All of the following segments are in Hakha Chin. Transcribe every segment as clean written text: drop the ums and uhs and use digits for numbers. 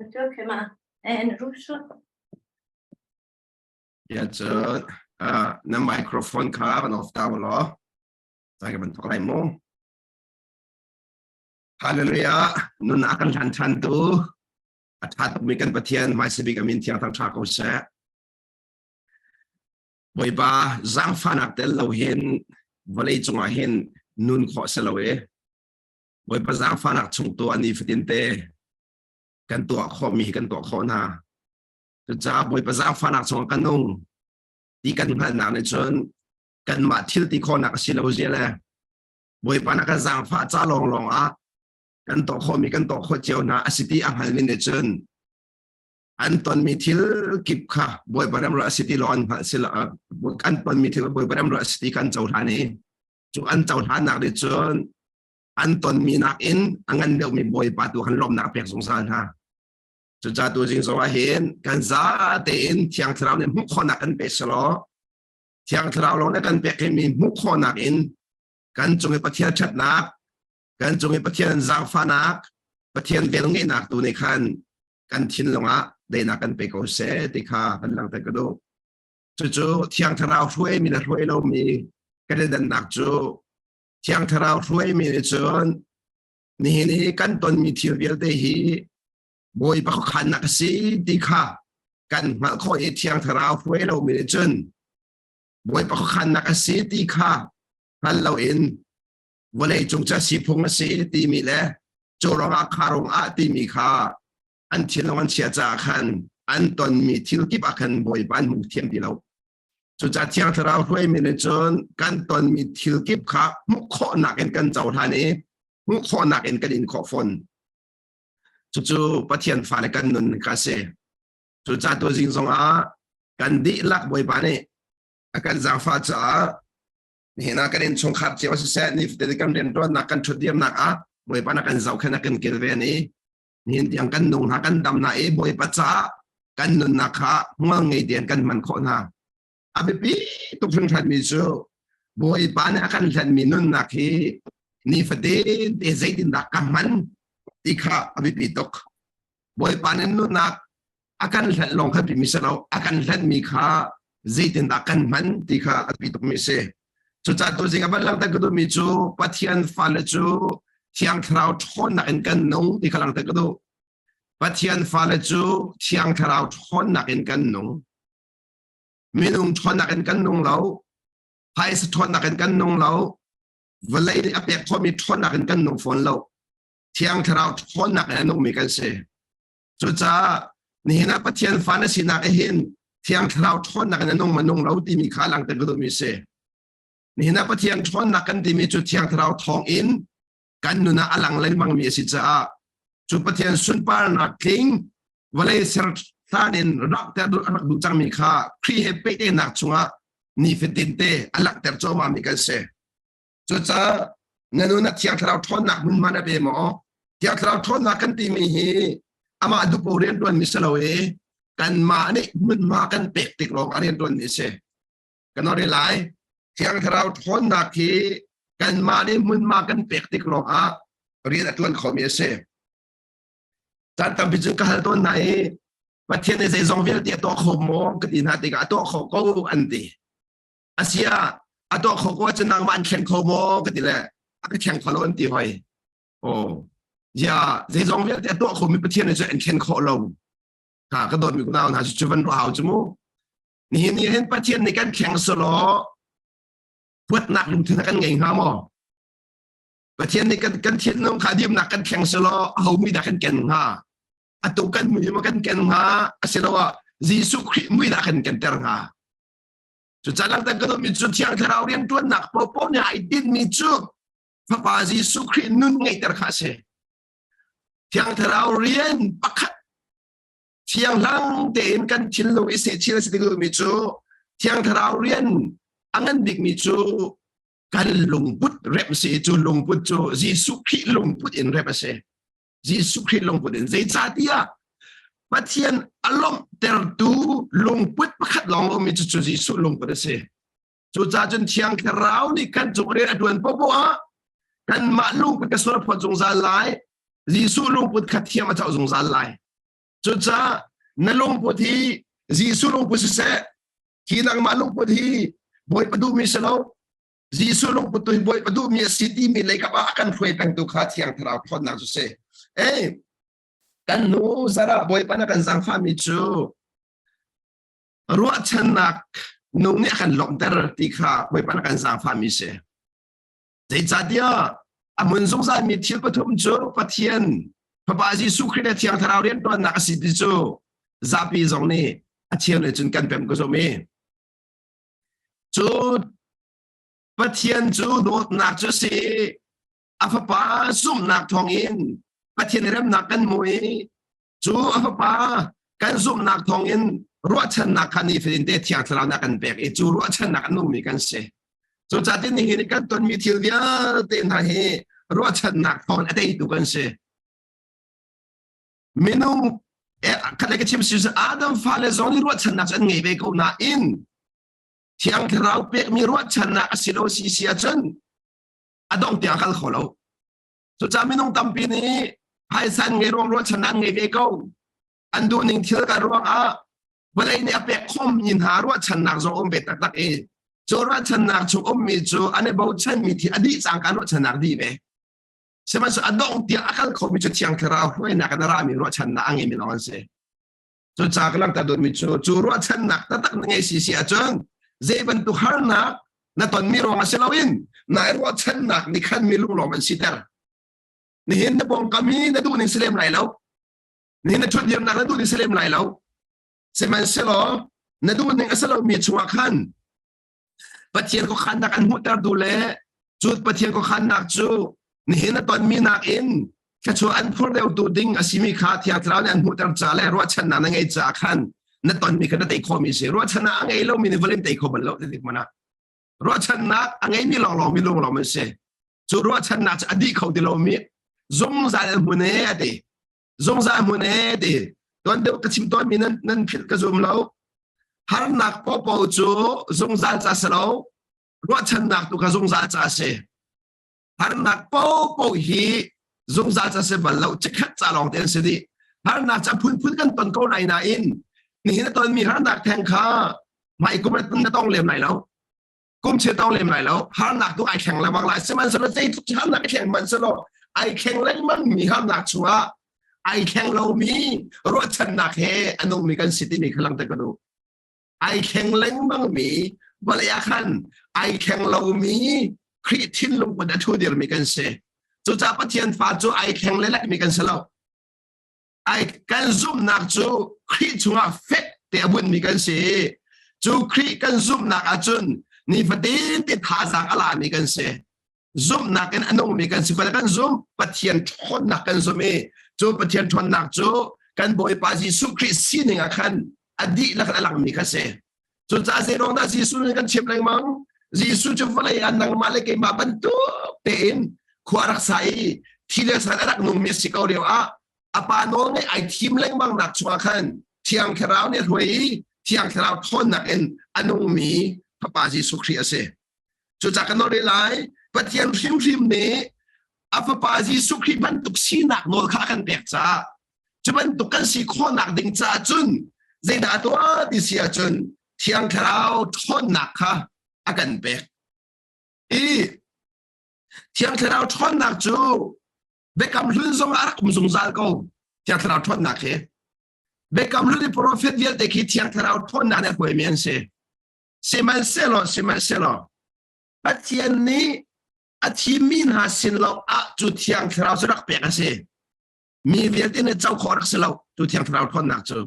Ok, ma è in russo? Ya cun na microphone kha van off ta law. Sai ka ban thok lai mu. Hallelujah. Nun a kan hlan than tu. A tha tukmi kan Pathian hmaisabik amin thiang thang tha ko seh. Bawipa zaangfahnak tel lo hin vawlei cungah hin nun khawh si lo i Bawipa zaangfahnak chung tu ani fatin te kan tuah khawhmi hi kan tuah khawh hna. Cucaah Bawipa zaangfahnak chungah kan nung ti kan hngalhnak nih cun kanmah thil ti khawhnak a si lo zia le Bawipa na kan zaangfah ca lawnglawng ah kan tuah khawhmi kan tuah khawh cio hna a si ti a hngalmi nih cun an tonmi thil kip kha Bawipa remruat a si ti lawng an hngalh si lo an tonmi thil Bawipa remruat a si ti kha an cohlan i cu an cohlannak nih cun an tonmi nakin a ngan deuhmi Bawipa tu khan lawmhnak a pek zungzal hna. Cucaah tu zing zong ah hin kan za tein Thiang Thlarau nih hmuh khawhnak kan pe selaw Thiang Thlarau lawng nih kan pek mi hmuh khawhnak in kan cung i Pathian ṭhatnak, kan cung i Pathian zaangfahnak, Pathian velngeihnak tu nih khan kan thinlung ah daihnak kan pe ko seh ti kha kan langhter ka duh. Cucu Thiang Thlarau hruaimi le hruai lomi kan i dannak cu Thiang Thlarau hruaimi nih cun nihin i kan tonmi thil vialte hi Bawipa khuakhannak a si ti kha kan hngalh khawh i Thiang Thlarau hruai lomi nih cun Bawipa khuakhannak a si ti kha hngal loin vawlei cung cu a siphung a si timi le cu ruangah kha ruangah timi kha an thinlung an chia caah khan an tonmi thil kip ah khan Bawipa an hmu thiam ti lo. Cucaah Thiang Thlarau hruaimi nih cun kan tonmi thil kip kha hmuh khawhnak in kan cohlan i hmuh khawhnak in kan in khawh fawn. Cucu Pathian fale kan nun kha a si. Cucaah tuzing zongah kan dihlak Bawipa nih a kan zaangfah caah nihin ah kan innchungkhar cio siseh nifatin kan rianṭuannak kan ṭhutdirnak ah Bawipa na kan zohkhenh a kan kilven i nihin tiang kan nung hna kan dam hna i Bawipa caah kan nunnak kha hmual ngei tein kan hman khawh hna. A biapi tuk hringhranmi cu Bawipa nih a kan hlenmi nunnak hi nifatin te zeitindah ka hman ti kha a biapi tuk. Bawipa nih nunnak a kan hlenh lawng kha timi si lo a kan hlenhmi kha zeitindah kan hman ti kha a biapi tukmi a si. Cucaah tuzing a van langhter ka duhmi cu Pathian fale cu Thiang Thlarau ṭhawnnak in kan nung ti kha langhter ka duh. Pathian fale cu Thiang Thlarau ṭhawnnak in kan nung. Minung ṭhawnnak in kan nung lo. Phaisa ṭhawnnak in kan nung lo. Vawlei nih a pek khawhmi ṭhawnnak in kan nung fawn lo. Thiang Thlarau ṭhawnnak in a nungmi kan si. Cucaah nihin ah Pathian fa na sinak hin Thiang Thlarau ṭhawnnak in a nung ma nung lo timi kha langhter ka duhmi a si. Nihin ah Pathian ṭhawnnak kan timi cu Thiang Thlarau thawng in kan nun ah a lang lengmangmi a si caah cu Pathian sunparnak tling vawlei ser hlan in rakter rak duh cangmi kha Khrih he pehtlaihnak chungah nifatin te a langhter cuahmahmi kan si. Cucaah na nun ah Thiang Thlarau ṭhawnnak hmunhma na pe maw? Thiang Thlarau ṭhawnnak kan timi hi amah dupo rianṭuanmi si lo i kanmah nih hmunhma kan pek tik lawng a rianṭuanmi a si. Kan ori lai. Thiang Thlarau ṭhawnnak hi kanmah nih hmunhma kan pek tik lawng ah rian a ṭuan khomi a si. Caan tampi cu ka hal tawn hna i Pathian nih zeizong vialte a tuah kho maw ka ti hna tikah a tuah kho ko an ti. Asia a tuah kho ko ahcun nangmah an thleng kho maw ka ti le a ka thleng kho lo an ti hoi. Oh. Ya zeizong vialte a tuah khomi Pathian nih cun an thlen khawh lo. Ha ka dawtmi kunau hna cu van ruah hau cu mu. Nihin ni hin Pathian nih kan thleng selaw huatnak lungthin kan ngei hnga maw? Pathian nih kan kan thinlung kha dimnak kan thleng selaw aho mi dah kan ken hnga? Atu kan mui ma kan ken hnga? Asiloah Jesuh Khrih mui dah kan kenter hnga? Cucaah langhter ka duhmi cu Thiang Thlarau rianṭuannak paohpaoh nih ai tinhmi cu Fapa Jesuh Khrih nun ngeihter kha a si. Thiang Thlarau rian pakhat thianghlang tein kan thinlung i sehchil a si tik duhmi cu Thiang Thlarau rian a ngan bikmi cu kan lungput rep si cu lungput cu Jesuh Khrih lungput in rep a si. Jesuh Khrih lungput in zeicahtiah Pathian a lawmhtertu lungput pakhat lawng a ummi cu cu Jesuh lungput a si. Cucaah cun Thiang Thlarau nih kan cung rian a ṭuan poah ah kanmah lungput ka sual phawt zungzal lai. Jesuh lungput kha thiam a coh zungzal lai. Cucaah na lungput hi Jesuh lungput siseh, hi nangmah lungput hi Bawipa duhmi si lo, Jesuh lungput tu hi Bawipa duhmi a si timi lei kap ah a kan hruai pengtu kha Thiang Thlarau ṭhawnnak cu si. Ei, kan nu zara Bawipa na kan zaangfahmi cu ruahchannak nung nih a kan lawmhter ti kha Bawipa na kan zaangfahmi si. Zeicahtiah a hmun zungzalmi thil pathum cu Pathian Fapa Jesuh Khrih le Thiang Thlarau rianṭuannak a si ti cu zapi zong nih a cheu nih cun kan pem ko zum i cu Pathian cu dawtnak cu si a Fapa zumhnak thawngin Pathian remnak kan hmu i cu a Fapa kan zumhnak thawngin ruahchannak kha nifatin te Thiang Thlarau nih a kan pek i cu ruahchannak a nungmi kan si. Cucaah tin nihin kan tonmi thil vialte hna hi ruahchannak thawngin a teitu kan si. Minung khat le ka chim si Adam fale zong nih ruahchannak cu an ngei ve ko nain Thiang Thlarau pekmi ruahchannak a si lo si si ahcun a dong tiang a kal kho lo. Cucaah minung tampi nih phaisa an ngei ruang ruahchannak an ngei ve ko. An duhning thil kan ruangah vawlei nih a pek khawmmi hna ruahchannak zong um ve taktak i cu ruahchannak chung ummi cu an i bochanmi thil a dih cangka ruahchannak dih ve. Sihmanhsehlaw a dongh tiang a kal khomi cu Thiang Thlarau hruainak in a rami ruahchannak a ngeimi lawng an si. Cucaah ka langhter dawtmi cu cu ruahchannak taktak na ngei si si ahcun zei bantuk harnak na tonmi ruang ah si loin nai ruahchannak nih khan mi lunglawm an siter. Nihin na pawngkam hi na duh ning si lem lai lo. Nihin na ṭhutdirnak na duh ning si lem lai lo. Sihmanhsehlaw na duh ning a si lomi chungah khan Pathian khuakhannak an hmuhter tu le cu Pathian khuakhannak cu nihin a tonmi nakin thluachuah an phur deuhtu ding a simi kha Thiang Thlarau nih an hmuhter ca le ruahchannak na ngei caah khan na tonmi kha na tei khawhmi a si. Ruahchannak a ngei lomi nih vawlei tei kho bal lo ti tik hmanh ah. Ruahchannak a ngeimi lawnglawng mi lunglawm an si. Cu ruahchannak cu a dih kho ti lomi zungzal an hmun ee a ti. Zungzal hmun ee ti. Tuan deuh ka chim tawnmi nan nan philh ka zum lo. Harnak popo cu zungzal ca si lo. Ruahchannak tu kha zungzal ca a si. Harnak popo hi zungzal ca si bal lo. Chikkhat ca lawng te an si dih. Harnak ca phunphun kan ton ko lai nain nihin a tonmi harnak theng kha hmai kum na tong lem lai lo. Kum chia tong lem lai lo. Harnak tu ai thleng lengmang lai. Sihmanhsehlaw zeitluk harnak i thleng hmanhsehlaw ai thleng lengmang mi harnak chungah ai thleng lomi ruahchannak he a nungmi kan si timi kha langhter ka duh. Ai thleng lengmang mi vawlei ah khan ai thleng lomi Khrih thinlung put a ṭhu dirmi kan si. Cucaah Pathian fa cu ai thleng lelekmi kan si lo. Ai kan zumhnak cu Khrih chungah fek te a bunhmi kan si. Cu Khrih kan zumhnak ahcun nifatin te thazaang a lami kan si. Zumhnak in a nungmi kan si. Kan zumh Pathian ṭhawnnak kan zumh i cu Pathian ṭhawnnak cu kan Bawipa Jesuh Khrih sining ah khan a dihlak a langmi kha si. Cucaah zeiruang dah Jesuh nih kan chimh lengmang? Jesuh cu vawlei ah nangmah le keimah bantuk tein khua rak sa i thi le san a rak nungmi a si ko lio ah a pa nawl ngeih ai thim lengmang nak chungah khan Thiang Thlarau nih a hruai i Thiang Thlarau ṭhawnnak in a nungmi Fapa Jesuh Khrih a si. Cucaah kan nawl rih lai Pathian hrimhrim nih a Fapa Jesuh Khrih bantuk sinak nawl kha a kan pek caah cu bantuk kan si khawhnak ding caah cun zeidah a tuah ti si ahcun Thiang Thlarau ṭhawnnak kha a kan pek. I Thiang Thlarau ṭhawnnak cu Biakam Hlun zong ah a rak um zungzal ko. Thiang Thlarau ṭhawnnak hi. Biakam Hlun i profet vialte khi Thiang Thlarau ṭhawnnak nih a hruaimi an si. Sihmanhsehlaw, sihmanhsehlaw, Pathian nih a thimmi hna sin lo ah cu Thiang Thlarau cu rak pek a si. Mi vialte nih co khawh rak si lo cu Thiang Thlarau ṭhawnnak cu.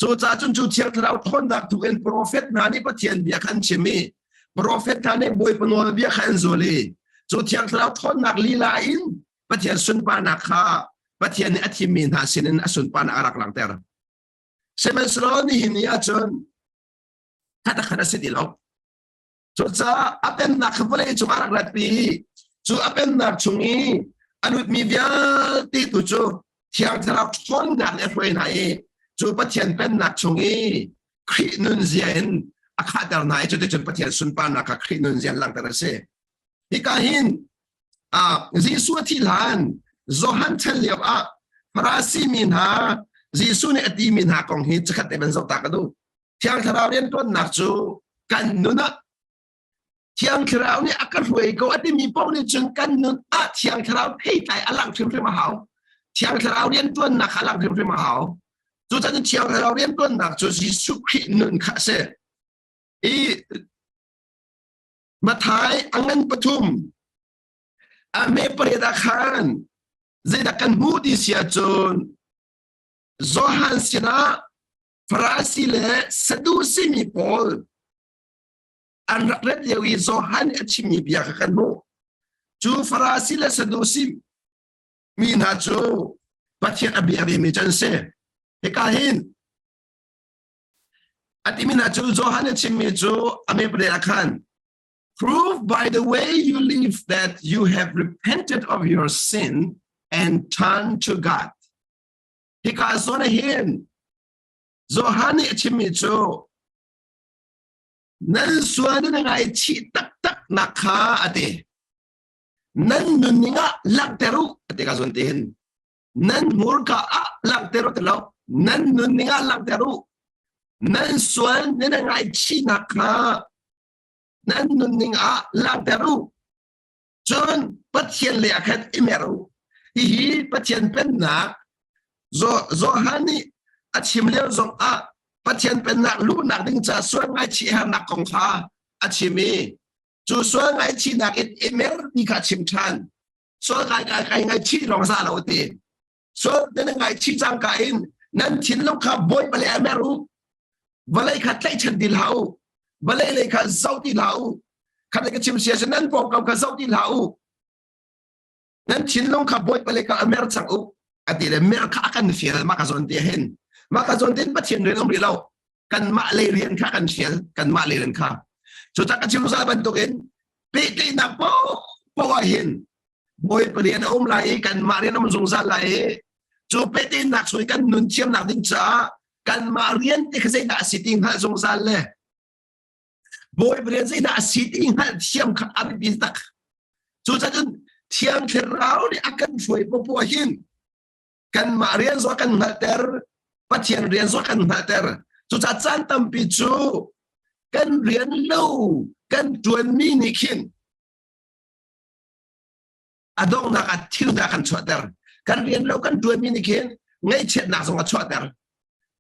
Cucaah cun cu Thiang Thlarau ṭhawnnak thuk in profet hna nih Pathian bia kha an chim i profet hna nih Bawipa nawlbia kha an zul i cu Thiang Thlarau ṭhawnnak lila in Pathian sunparnak kha Pathian nih a thimmi hna sinin a sunparnak a rak langhter. Sihmanhsehlaw nihin ni ahcun khat a khat a si ti lo. Cucaah a pennak kha vawlei cung a rak ratpi i cu a pennak chung i a lutmi vialte tu cu Thiang Thlarau ṭhawnnak nih a hruai hna i cu Pathian pennak chung i Khrih nunzia in a khahter hna i cuticun Pathian sunparnak kha Khrih nunzia in langhter a si. Hika hin Jesuh a thih hlan Johan chan lio ah Farasi mi hna. Jesuh nih a timi hna kong hi chikkhat te van zoh ta ka duh. Thiang Thlarau rianṭuannak cu kan nun ah Thiang Thlarau nih a ka hruai ko a timi paoh nih cun kan nun ah Thiang Thlarau theitlai a langh hrimhrim a hau. Thiang Thlarau rianṭuannak kha a langh hrimhrim a hau. Cucaah Thiang Thlarau rianṭuannak cu Jesuh Khrih nun kha a si. I Mathai a ngan pathum a me pariat ah khan zeidah kan hmuh ti si ahcun Johan sinah Farasi le Sadusi mi pawl an rak rat lio i Johan nih a chimmi bia kha kan hmuh. Cu Farasi le Sadusi mi hna cu Pathian a bia vemi cu an si. Hika hin a timi hna cu Johan a chimmi cu a me ah khan prove by the way you live that you have repented of your sin and turned to God. Hika zawn ah hin Johan nih a chimmi cu nan sual nan ngaichih taktak nak kha a ti. Nan nunning ah langhter u a ti ka zawn ti hin. Nan hmurka ah langhter u ti lo. Nan nunning ah langhter u. Nan sual nan ngaichihnak kha nan nunning ah langhter u. Cun Pathian lei ah khan i mer u. Hihi Pathian pennak Johan nih a chim lio zong ah Pathian pennak luhnak ding ca sual ngaichih hernak kong kha a chim i cu sual ngaichihnak in i mer ti kha chim ṭhan. Sual kai kai kai ngaichih lawng za lo ti. Sual nan ngaichih cangka in nan thinlung kha Bawipa lei ah mer u. Vawlei kha tlaihchan ti hlah u. Vawlei lei kha zoh ti hlah u. Khat ka chim sia nan pawngkam kha zoh ti hlah u. Nan thinlung kha Bawipa lei kha a mer cang u. A ti le mer kha a kan fial mah ka zawn te hin. Mah ka zawn te Pathian rian um rih lo. Kanmah lei rian kha kan fial. Kanmah lei rian kha. Cucak ka chim zungzal bantukin pehtlaihnak paoh ah hin Bawipa rian a um lai i kanmah rian a um zungzal lai i cu pehtlaihnak chung i kan nun thiamnak ding caah kanmah rian te kha zeidah a si ti hngalh zungzal le Bawipa rian zeidah a si ti hngalh thiam kha a biapi tak. Cucun Thiang Thlarau nih a kan hruai popoh hin kanmah rian zong a kan hngalhter Pathian rian zong a kan hngalhter. Cucaah caan tampi cu kan rian lo kan ṭuanmi nih khin a donghnak ah thil hna kan chuahter kan rian lo kan ṭuanmi nih khin ngaihchiatnak zong a chuahter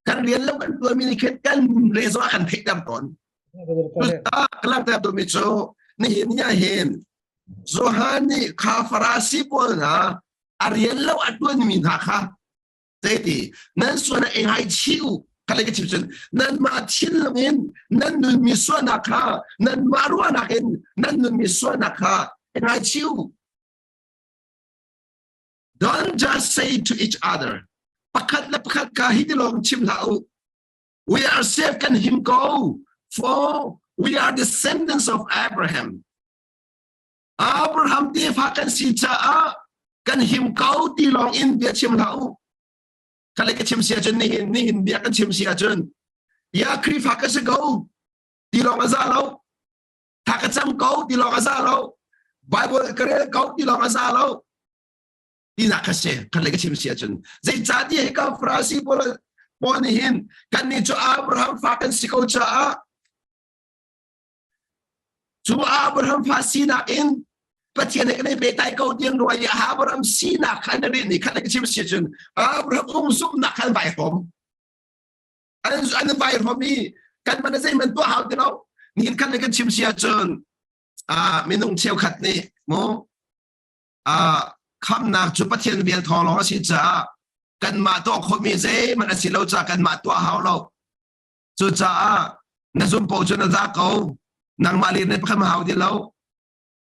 kan rian lo kan ṭuanmi nih khin kan re zong a kan theihter tawn cucaah ka langhter duhmi cu nihin ni ah hin Johan nih kha Farasi pawl hna a rian lo a ṭuanmi hna kha zeiti nan sual ah i ngaichih u kha ka chim cun nanmah thinlung in nan nunmi sualnak kha nanmah ruahnak in nan nunmi sualnak kha i ngaichih u don't just say to each other pakhat le pakhat kha hi ti lawng chim hlah u we are safe kan him ko for we are descendants of Abraham Abraham tefa kan si caah kan him ko ti lawng in bia chim hlah u. Kale ka chim si ahcun nihin nihin bia kan chim si ahcun ya Khrihfa ka si ko ti lawng a za lo. Tha ka cam ko ti lawng a za lo. Bible ka rel ko ti lawng a za lo. Tinak ka si kale ka chim si ahcun zeicahtiah hika Farasi pawl pawl nih hin kan nih cu Abraham fa kan si ko caah Cu Abraham fa sinak in Pathian he kan i pehtlai ko tiang ruah i Abraham sinak kha na rin i khat ka chim si cun Abraham um zumhnak kha an vai hrawm. An an vai hrawm i kan man zeihmanh tuah hau ti lo. Nihin khat kan chim si ahcun minung cheukhat nih mu khamnak cu Pathian vel thawng lawng a si caah kanmah tuah khawhmi zeihmanh a si lo caah kanmah tuah hau lo. Cucaah na zum paoh cu na za ko. Nangmah le na pakhat hau ti lo.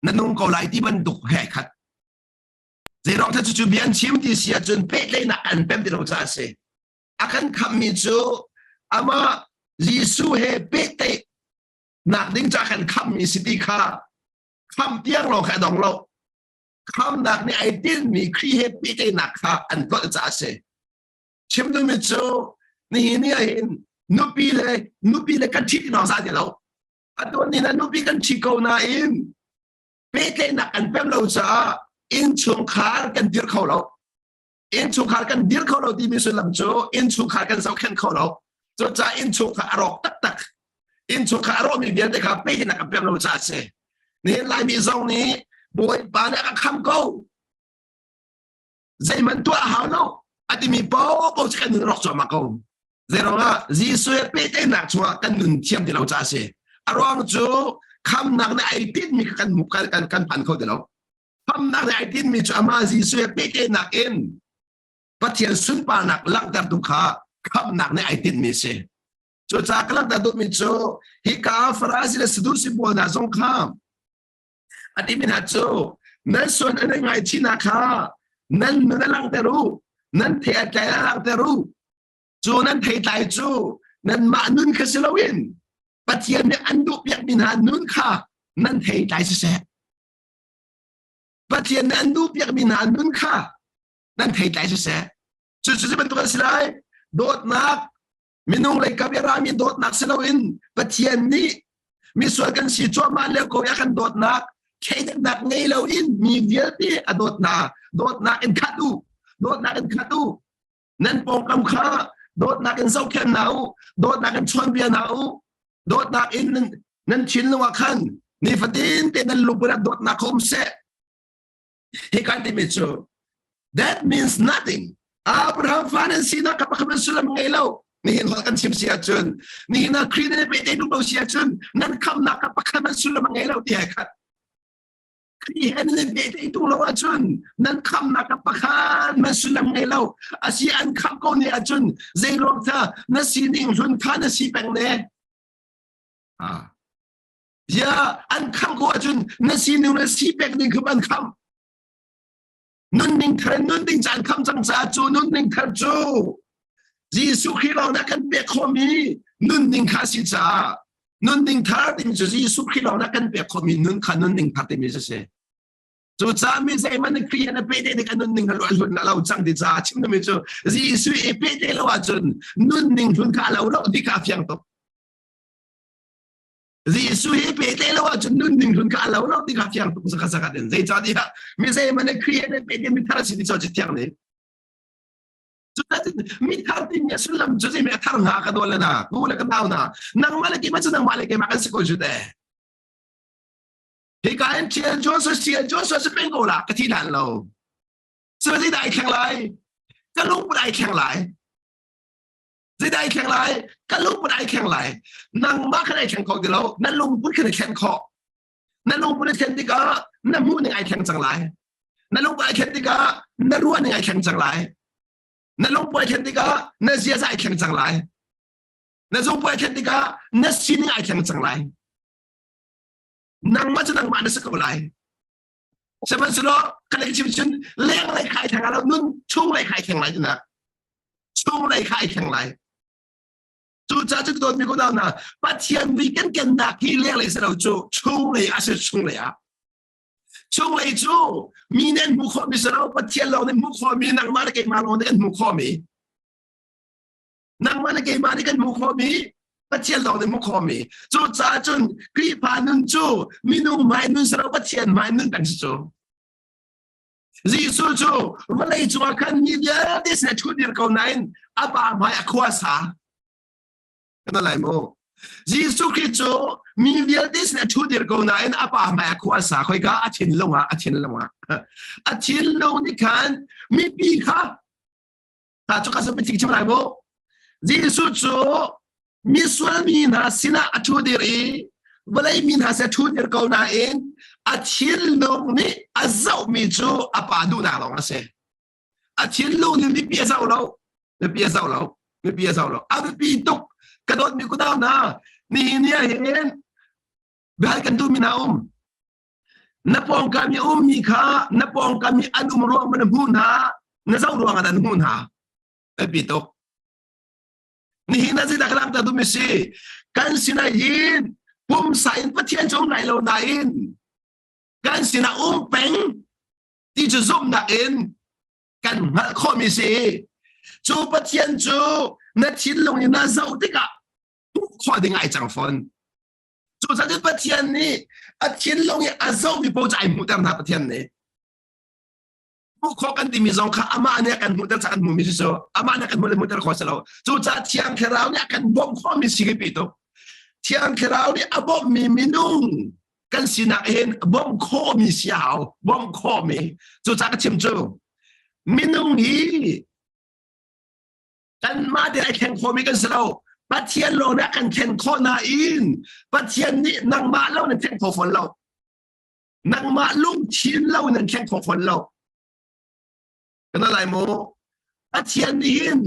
Na nung ko lai ti bantuk he khat. Zeiruang cu cu bia an chim ti si ahcun pehtlaihnak an pem ti lo caah a si. A kan khammi cu amah Jesuh he pehtlaihnak ding caah kan khammi si ti kha kham tiang lawng kha a dong lo. Khamnak nih ai tinhmi Khrih he pehtlaihnak kha an tlolh caah a si. Chim duhmi cu nihin ni ah hin nupi le nupi le kan ṭhit lawng za ti lo. Atu ni na nupi kan ṭhi ko nain pehtlaihnak an pem lo caah innchungkhar kan dir kho lo. Innchungkhar kan dir kho lo timi sullam cu innchungkhar kan zohkhenh kho lo. Cucaah innchungkhar a rawk taktak. Innchungkhar a rawhmi vialte kha peihnak a pek lo caah a si. Nihin Laimi zong nih Bawipa nih a ka kham ko. Zeihmanh tuah a hau lo. A timi paohpaoh cu kan nun rawk cuahmah ko. Zeiruangah Jesuh he pehtlaihnak chungah kan nun thiam ti lo caah a si. A ruang cu khamnak nih ai tinhmi kha kan kan kan phan kho ti lo. Khamnak nih ai tinhmi cu amah Jesuh he pehtlaihnak in Pathian sunparnak langhtertu kha khamnak nih ai tinhmi a si. Cucaah ka langhter duhmi cu hika Farasi le Sadusi pawl hna zong kha a timi hna cu nan sual nan i ngaihchihnak kha nan nun a langhter u, nan thei a tlai a langhter u. Cu nan theitlai cu nanmah nun kha si loin Pathian nih an duhpiakmi hna nun kha nan theitlai siseh. Pathian nih an duhpiakmi hna nun kha nan theitlai siseh. Cucu cu bantuk an si lai. Dawtnak minung lei kap i rami dawtnak si loin Pathian nih misual kan si cuahmah lio ko i a kan dawtnak thleidannak ngei loin mi vialte a dawt hna. Dawtnak in khat u. Dawtnak in khat u. Nan pawngkam kha dawtnak in zohkhenh hna u. Dawtnak in chawnbia hna u. Dawtnak in nan, nan thinlung ah khan nifatin te nan lungput ah dawtnak kha um seh. Hi kan timi cu that means nothing. Abraham fa nan sinak kha pakhat sullam ngei lo. Nihin holh kan chim si ahcun nihin ah Khrih nan pe te duh lo si ahcun nan khamnak kha pakhat sullam ngei lo ti hai khat. Khrih he nan pehtlaih tung lo ahcun nan khamnak ka pakhat man sullam ngei lo. Asi an khamh ko ne ahcun zei ruang kha na sining hlun kha na si peng ne? Ah. Ya an khamh ko ahcun na sining na si pek ding kha an khamh. Nunning thar nunning caan kham cang caah cu nunning thar cu Jesuh Khrih lawng nih a kan pek khawhmi nunning kha a si caah nunning thar timi cu Jesuh Khrih lawng nih a kan pek khawhmi nun kha nunning thar timi a si. Cucaah mi zeihmanh nih Khrih he na pehtlaih tik a nunning kha luah hlun a lo cang ti caah chim duhmi cu Jesuh i pehtlaih lo ahcun nunning hlun kha a lo lo ti kha a fiang tuk. Jesuh hi pehtlaih lo ahcun nunning hlun kha a lo lo ti kha fiang tuk zakhat zakhat in zeicahtiah mi zeihmanh nih Khrih he pehtlaih mi thar a si ti cu thiang nih mi thar timi a sullam cu zei a thar hnga ka dawl le na ku le ka nau na nangmah le keimah cu nangmah le keimah kan si ko cu te hika in thial Joshua thial Joshua si peng ko la ka thi hlan lo sihmanhsehlaw dai thleng lai ka lungput ai thleng lai Zeidah ai thleng lai? Ka lungput ai thleng lai. Nangmah khan ai thleng kho ti lo. Na lungput khan ai thlen khawh. Na lungput ai thlen tikah na hmuh ning ai thleng cang lai. Na lungput ai thlen tikah na ruah ning ai thleng cang lai. Na lungput ai thlen tikah na ziaza ai thleng cang lai. Na zungput ai thlen tikah na sining ai thleng cang lai. Nangmah cu nangmah na si ko lai. Sihmanhsehlaw kan lei chim cun lenglei kha ai thleng lo nun chunglei kha ai thleng lai tinak chunglei kha ai thleng lai cucaah cu dawtmi ko hna Pathian vi kan kennak hi lenglei si lo cu chunglei a si chunglei ah chunglei cu mi nih an hmuh khawhmi si lo Pathian lawng nih hmuh khawhmi nangmah le keimah lawng nih kan hmuh khawhmi nangmah le keimah nih kan hmuh khawhmi Pathian lawng nih hmuh khawhmi cucaah cun Khrihfa nun cu minung hmai nun si lo Pathian hmai nun peng si cu Jesuh cu vawlei cungah khan mi vialte sin a ṭhu dir ko nain a pa hmai a khua sa kan lai mu Jesuh Khrih cu mi vialte sin a ṭhu dir ko nain a pa hmai a khua sa khoika a thinlung ah a thinlung ah a thinlung nih khan mipi kha Ta cu ka biathik chim lai mu. Jesuh cu misual mi hna sinah a ṭhu dir i vawlei mi hna sin a ṭhu dir ko nain a thinlung nih a zohmi cu a pa duhnak lawng a si. A thinlung nih mipi a zoh lo. Mipi a zoh lo. Mipi a zoh lo. A biapi tuk. Ka dawtmi kunau hna, nihin ni ah hin biahal kan duhmi hna um. Na pawngkam i ummi kha na pawngkam i an um ruang na hmuh hna, na zoh ruang ah an hmuh hna. Biapi tuk. Nihin ah zeidah ka langhter duhmi si? Kan sinah hin pumsa in Pathian cu um lai lo nain kan sinah um peng ti cu zumhnak in kan hngalh khawhmi si. Cu Pathian cu na thinlung in na zoh tikah hmuh khawh ding ai cang fawn. Cucaah Pathian nih a thinlung i a zohmi paoh cu ai hmuhter hna Pathian nih. Hmuh khawh kan timi zong kha amah nih a kan hmuhter ca kan hmuhmi si cu amah nih a kan hmuh le hmuhter khawh si lo. Cucaah Thiang Thlarau nih a kan bawmh khawhmi si khi pi tuk. Thiang Thlarau nih a bawmhmi minung kan sinak hin bawmh khawhmi si a hau. Bawmh khawhmi. Cucaah ka chim cu minung hi kanmah te ai thleng khawhmi kan si lo. Pathian lawng nih a kan thlen khawh nain Pathian nih nangmah lo na thleng kho fawn lo. Nangmah lungthin lo nan thleng kho fawn lo. Kana lai maw? Pathian nih hin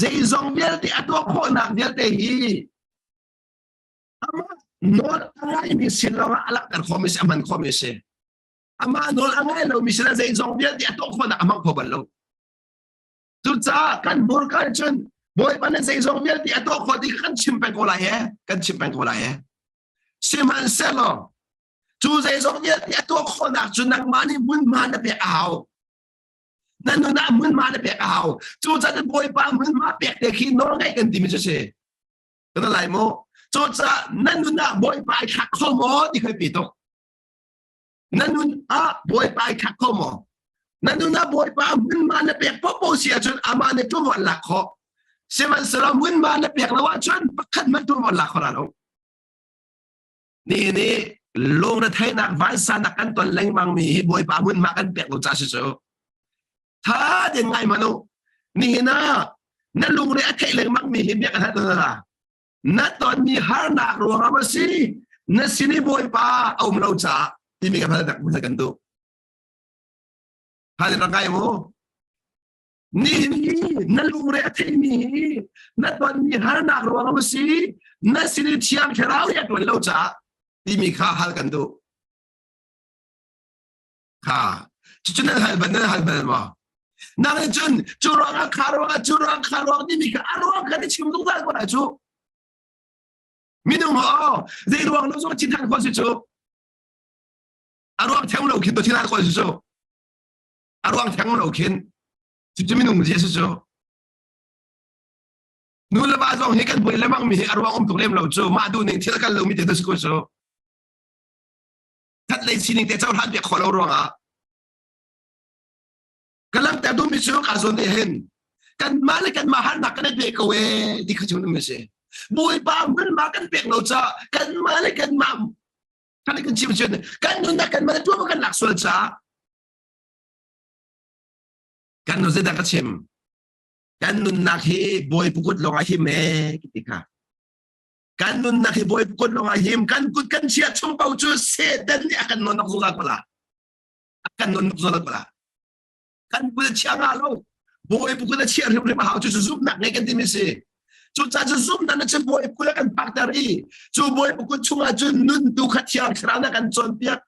zeizong vialte a tuah khawhnak vialte hi amah nawl a ngaimi sin lawngah a langhter khawhmi si, a hman khawhmi si. Amah nawl a ngai lomi sinah zeizong vialte a tuah khawhnak a hmang kho bal lo. Cucaah kan hmurka cun Bawipa nih zeizong vialte a tuah khawh ti kha kan chim peng ko lai he, kan chim peng ko lai he. Sihmanhsehlaw cu zeizong vialte a tuah khawhnak cu nangmah nih hmunhma na pek a hau. Na nun ah hmunhma na pek a hau. Cucaah Bawipa hmunhma pek te khi nawlngaih kan timi cu si. Kana lai mu. Cucaah na nun ah Bawipa ai thlak kho maw ti khi pi tuk. Na nun ah Bawipa ai thlak kho maw? Na nun ah Bawipa hmunhma na pek popo si ahcun amah nih ṭuanvo an lak khawh. Sihmanhsehlaw hmunhma na pek lo ahcun pakhat hmanh ṭuanvo an lak kho la lo. Nihin i lungretheihnak vansannak kan ton lengmang mi hi Bawipa hmunhma kan pek lo ca si cu. Tha tein ngai hmanh u. Nihin ah na lungre a theih lengmang mi hi bia kan hal tawn Na tonmi harnak ruangah maw si na sin i Bawipa a um lo caah timi kan hal hal kan duh. Hal rak ngai mu. Nihin hi na lungre a theihmi hi na tonmi harnak ruangah maw si na sin i Thiang Thlarau hi a ṭuan lo caah timi kha hal kan duh. Kha cucu nan hal bal nan hal bal maw? Nang nih cun cu ruangah kha ruangah cu ruang kha ruang timi kha a ruang kha na chim zungzal ko lai cu. Minung ho zei ruang lo zong chin than khawh si cu. A ruang theng lo khin to thin khawh si cu. A ruang theng lo khin cucu minung zia si cu. Nu le va zong hi kan buai lengmang mi hi a ruang um tuk lem lo cu mah duh ning thil a kal lo mi te to si ko cu. That lei sining te cohlan piak khawh lo ruangah ka langhter duhmi cu ka zawn te hin kanmah le kanmah harnak kan i pe ko ee ti kha cu mi si. Bawipa hmunhma kan pek lo caah kanmah le kanmah kan kan chim cun kan nunnak kanmah le tuah kan lak sual caah kan nun zeidah ka chim kan nunnak hi Bawipa kut lawng ah him ee ti kha kan nunnak hi Bawipa kut lawng ah him kan kut kan chia chung paoh cu Satan nih a kan nawnok zungzal ko la a kan nawnok zungzal ko la kan kut a chia nga lo Bawipa kut a chia hrimhrim a hau cu zumhnak ngei kan timi si cucaah cu zumhnak na cu Bawipa kut a kan phakter i cu Bawipa kut chungah cun nun tu kha Thiang Thlarau na kan cawnpiak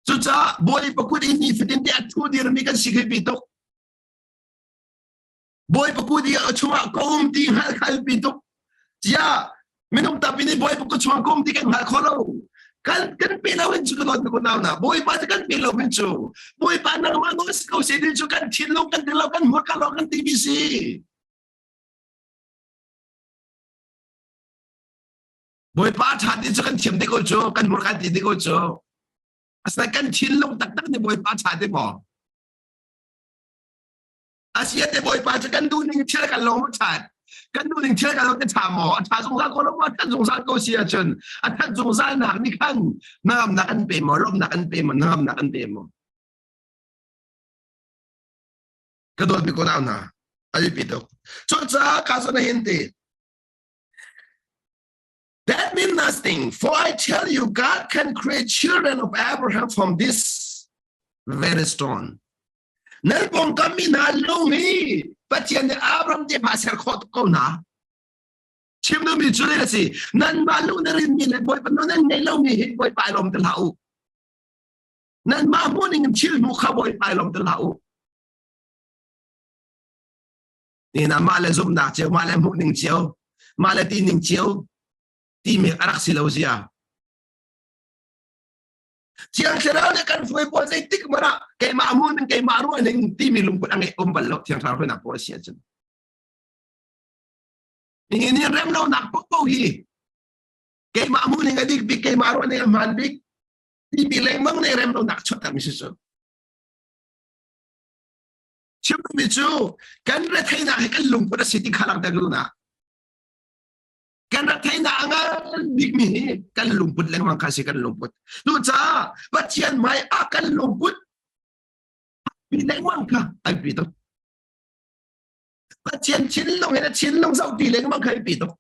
cucaah Bawipa kut i nifatin te a thu dirmi kan si khi pi tuk Bawipa kut i a chungah ka um ti hngalh kha biapi tuk. Tiah minung tampi nih Bawipa kut chungah ka um ti kan hngal kho lo. Kan kan pe lo in cu ka dawt ko nau na. Bawipa cu kan pe lo in cu. Bawipa nangmah nawl si ko seh ti cu kan thinlung kan ti lo kan hmurka lo kan ti mi si. Bawipa ṭha ti cu kan thiam te ko cu kan hmurka ti te ko cu. Asinain kan thinlung taktak nih Bawipa ṭha ti maw? Asia te Bawipa cu kan duh ning thil kan lo maw ṭhat? Kan duh ning thil kan lo te ṭha maw? A ṭha zungzal ko lo maw? A ṭhat zungzal ko si ahcun a ṭhat zungzal nak nih khan hnangamnak an pe maw? Lawmhnak an pe maw? Hnangamnak an pe maw? Ka dawtmi ko nau hna, a biapi tuk. Cucaah ka zawn hin ti. That means nothing, for I tell you, God can create children of Abraham from this very stone. Nan pawngkam mi hna lung hi Pathian nih Abraham te hma ser khawh tuk ko hna. Chim duhmi cu a si. Nanmah lung na rinmi le Bawipa nawl nan ngei lomi hi Bawipa i lawm ti hlah u. Nanmah hmuhning in thil hmuh kha Bawipa i lawm ti hlah u. Ni na mah le zumhnak cio, mah le hmuhning cio, mah le tining cio timi a rak si lo zia. Thiang Thlarau nih kan hruai pawl zeitik hmanh ah keimah hmun in keimah ruah ning timi lungput a ngeih um bal lo Thiang Thlarau hruainak pawl a si ahcun. Nihin ni remlonak paohpaoh hi keimah hmuh ning a dik bik, keimah ruah ning a hmaan bik. Timi lengmang nih rem lonak chuahter mi si cu. Chim mi cu kan retheihnak hi kan lungput a si ti kha langhter ka duhnak. Kan retheihnak a ngan bikmi hi kan lungput lengmang kha si kan lungput. Cucaah Pathian hmai ah kan lungput pi lengmang kha ai pi tuk. Pathian thinlung in a thinlung zoh ti lengmang kha ai pi tuk.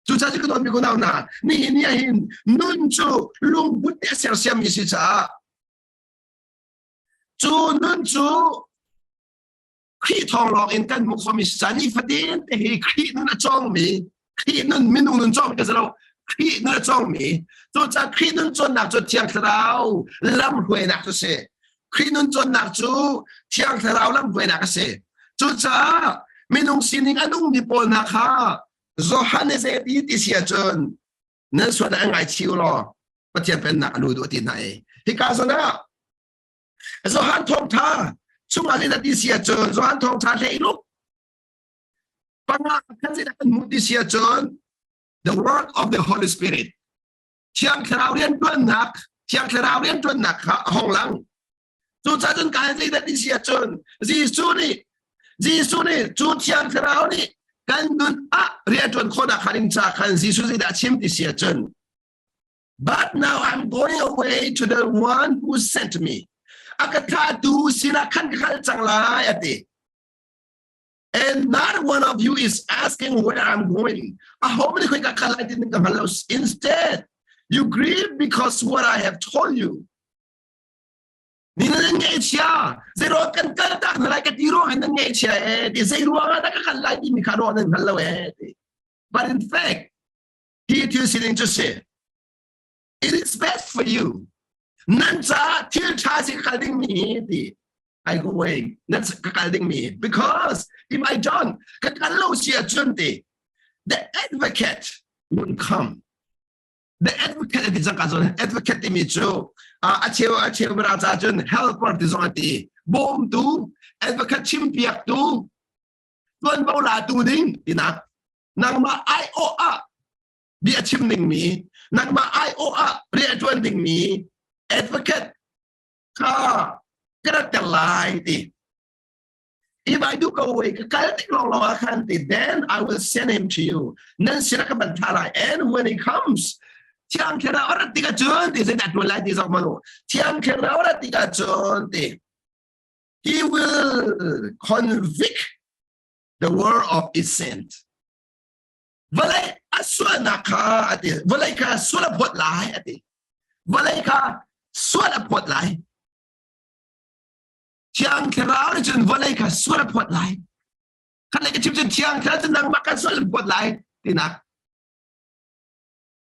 Cucaah cu ka dawtmi kunau hna, nihin ni ah hin nun cu lungput nih a sersiammi si caah cu nun cu Khrih thawng lawng in kan hmuh khomi si caah nifatin te hi Khrih nun a cawngmi Khrih nun minung nun cawngmi ka si lo Khrih nun a cawngmi cucaah Khrih nun cawnnak cu Thiang Thlarau lamhruainak cu si Khrih nun cawnnak cu Thiang Thlarau lamhruainak a si cucaah minung sining a nungmi pawl hna kha Johannes he ti ti si ahcun nan sual an ngaichih u law Pathian pennak a lu duh ti hna i hika zawn ah Johan thawngtha chungah zeidah ti si ahcun Johan thawngtha hlei luk panga khan zeidah kan hmuh ti si ahcun the work of the Holy Spirit Thiang Thlarau riantuannak Thiang Thlarau riantuannak kha a hong lang Cucaah cun kai zeidah ti si ahcun Jesuh nih Jesuh nih cu Thiang Thlarau nih kan nun ah rianṭuan khawhnak kha ding ca khan Jesuh zeidah a chim ti si ahcun But now I'm going away to the one who sent me. A ka thlahtu sinah khan ka kal cang lai a ti. And not one of you is asking where I'm going. Aho nih khoi ka kal lai ti ka hngal lo. Instead, you grieve because what I have told you. Ni nan ngaihchia zei ruang kan kal tak hna lai ka ti ruang hin nan ngaihchia e ti zei ruang ah dah ka kal lai timi kha ruah nan hngal lo e ti but in fact hi thil sining cu si it is best for you nan caah thil ṭha si ka kal ding mi ti I go away nan ka kal ding mi because if I don't ka kal lo si ahcun ti the advocate won't come The advocate ti cang ka zawn advocate timi cu a cheu a cheu mara ca cun helper ti zong a ti bawmtu advocate chimpiaktu tuanvo latu ding tinak nangmah aiawh ah bia chim ding mi nangmah aiawh ah riantuan ding mi advocate kha ka rat ter lai ti If I do go away, ka kal tik lawng lawng ah khan ti, then I will send him to you. Nan sinah ka ban thla lai. And when he comes, Thiang Thlarau a rat tikah cun ti zeidah tuan lai ti zong manu. Thiang Thlarau a rat tikah cun ti, he will convict the world of its sins. Vawlei a sualnak kha a ti. Vawlei kha sual a phawt lai a ti. Vawlei kha sual a phawt lai. Thiang Thlarau nih cun vawlei kha sual a phawt lai. Khat lei ka chim cun Thiang Thlarau cu nangmah kan sual an phawt lai tinak.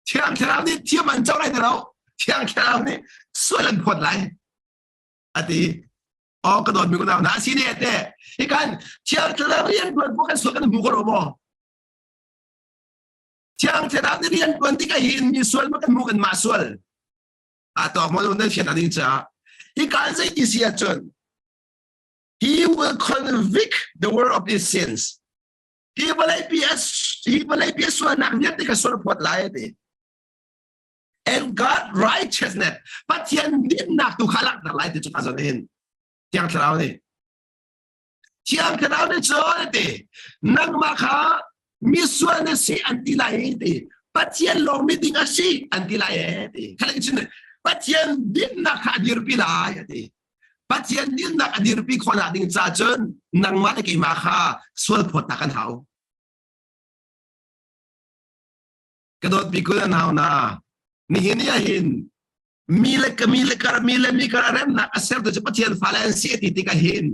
Thiang Thlarau nih thiam an co lai ti lo. Thiang Thlarau nih sual an phawt lai. A ti. Oh ka dawt mi ko na si ne te. Hi kan Thiang Thlarau rian tuan po kan sual kan hmu ko lo maw? Thiang Thlarau nih rian tuan tikah hin mi sual ma kan hmu kan mah sual. A tawk maw nan fian ding caah hika zei ti si ahcun he will convict the world of his sins hi vawlei pi a hi vawlei pi a sualnak vialte ka sual phawt lai a ti and God righteousness Pathian dinnak tu kha langhter lai ti cu ka zon hin Thiang Thlarau nih Thiang Thlarau nih cun a ti nangmah kha misual na si an ti lai e ti Pathian lawng miding a si an ti lai e ti khalai cun Pathian dinnak kha a dirpi lai a ti Pathian dinnak a dirpi khawhnak ding ca cun nangmah le keimah kha sual phawtnak kan hau ka dawt bi kul an hau na nihin ni ahhin mi le ka mi le kar mi le mi kar remnak a sertu cu Pathian fale an si ti tikah hin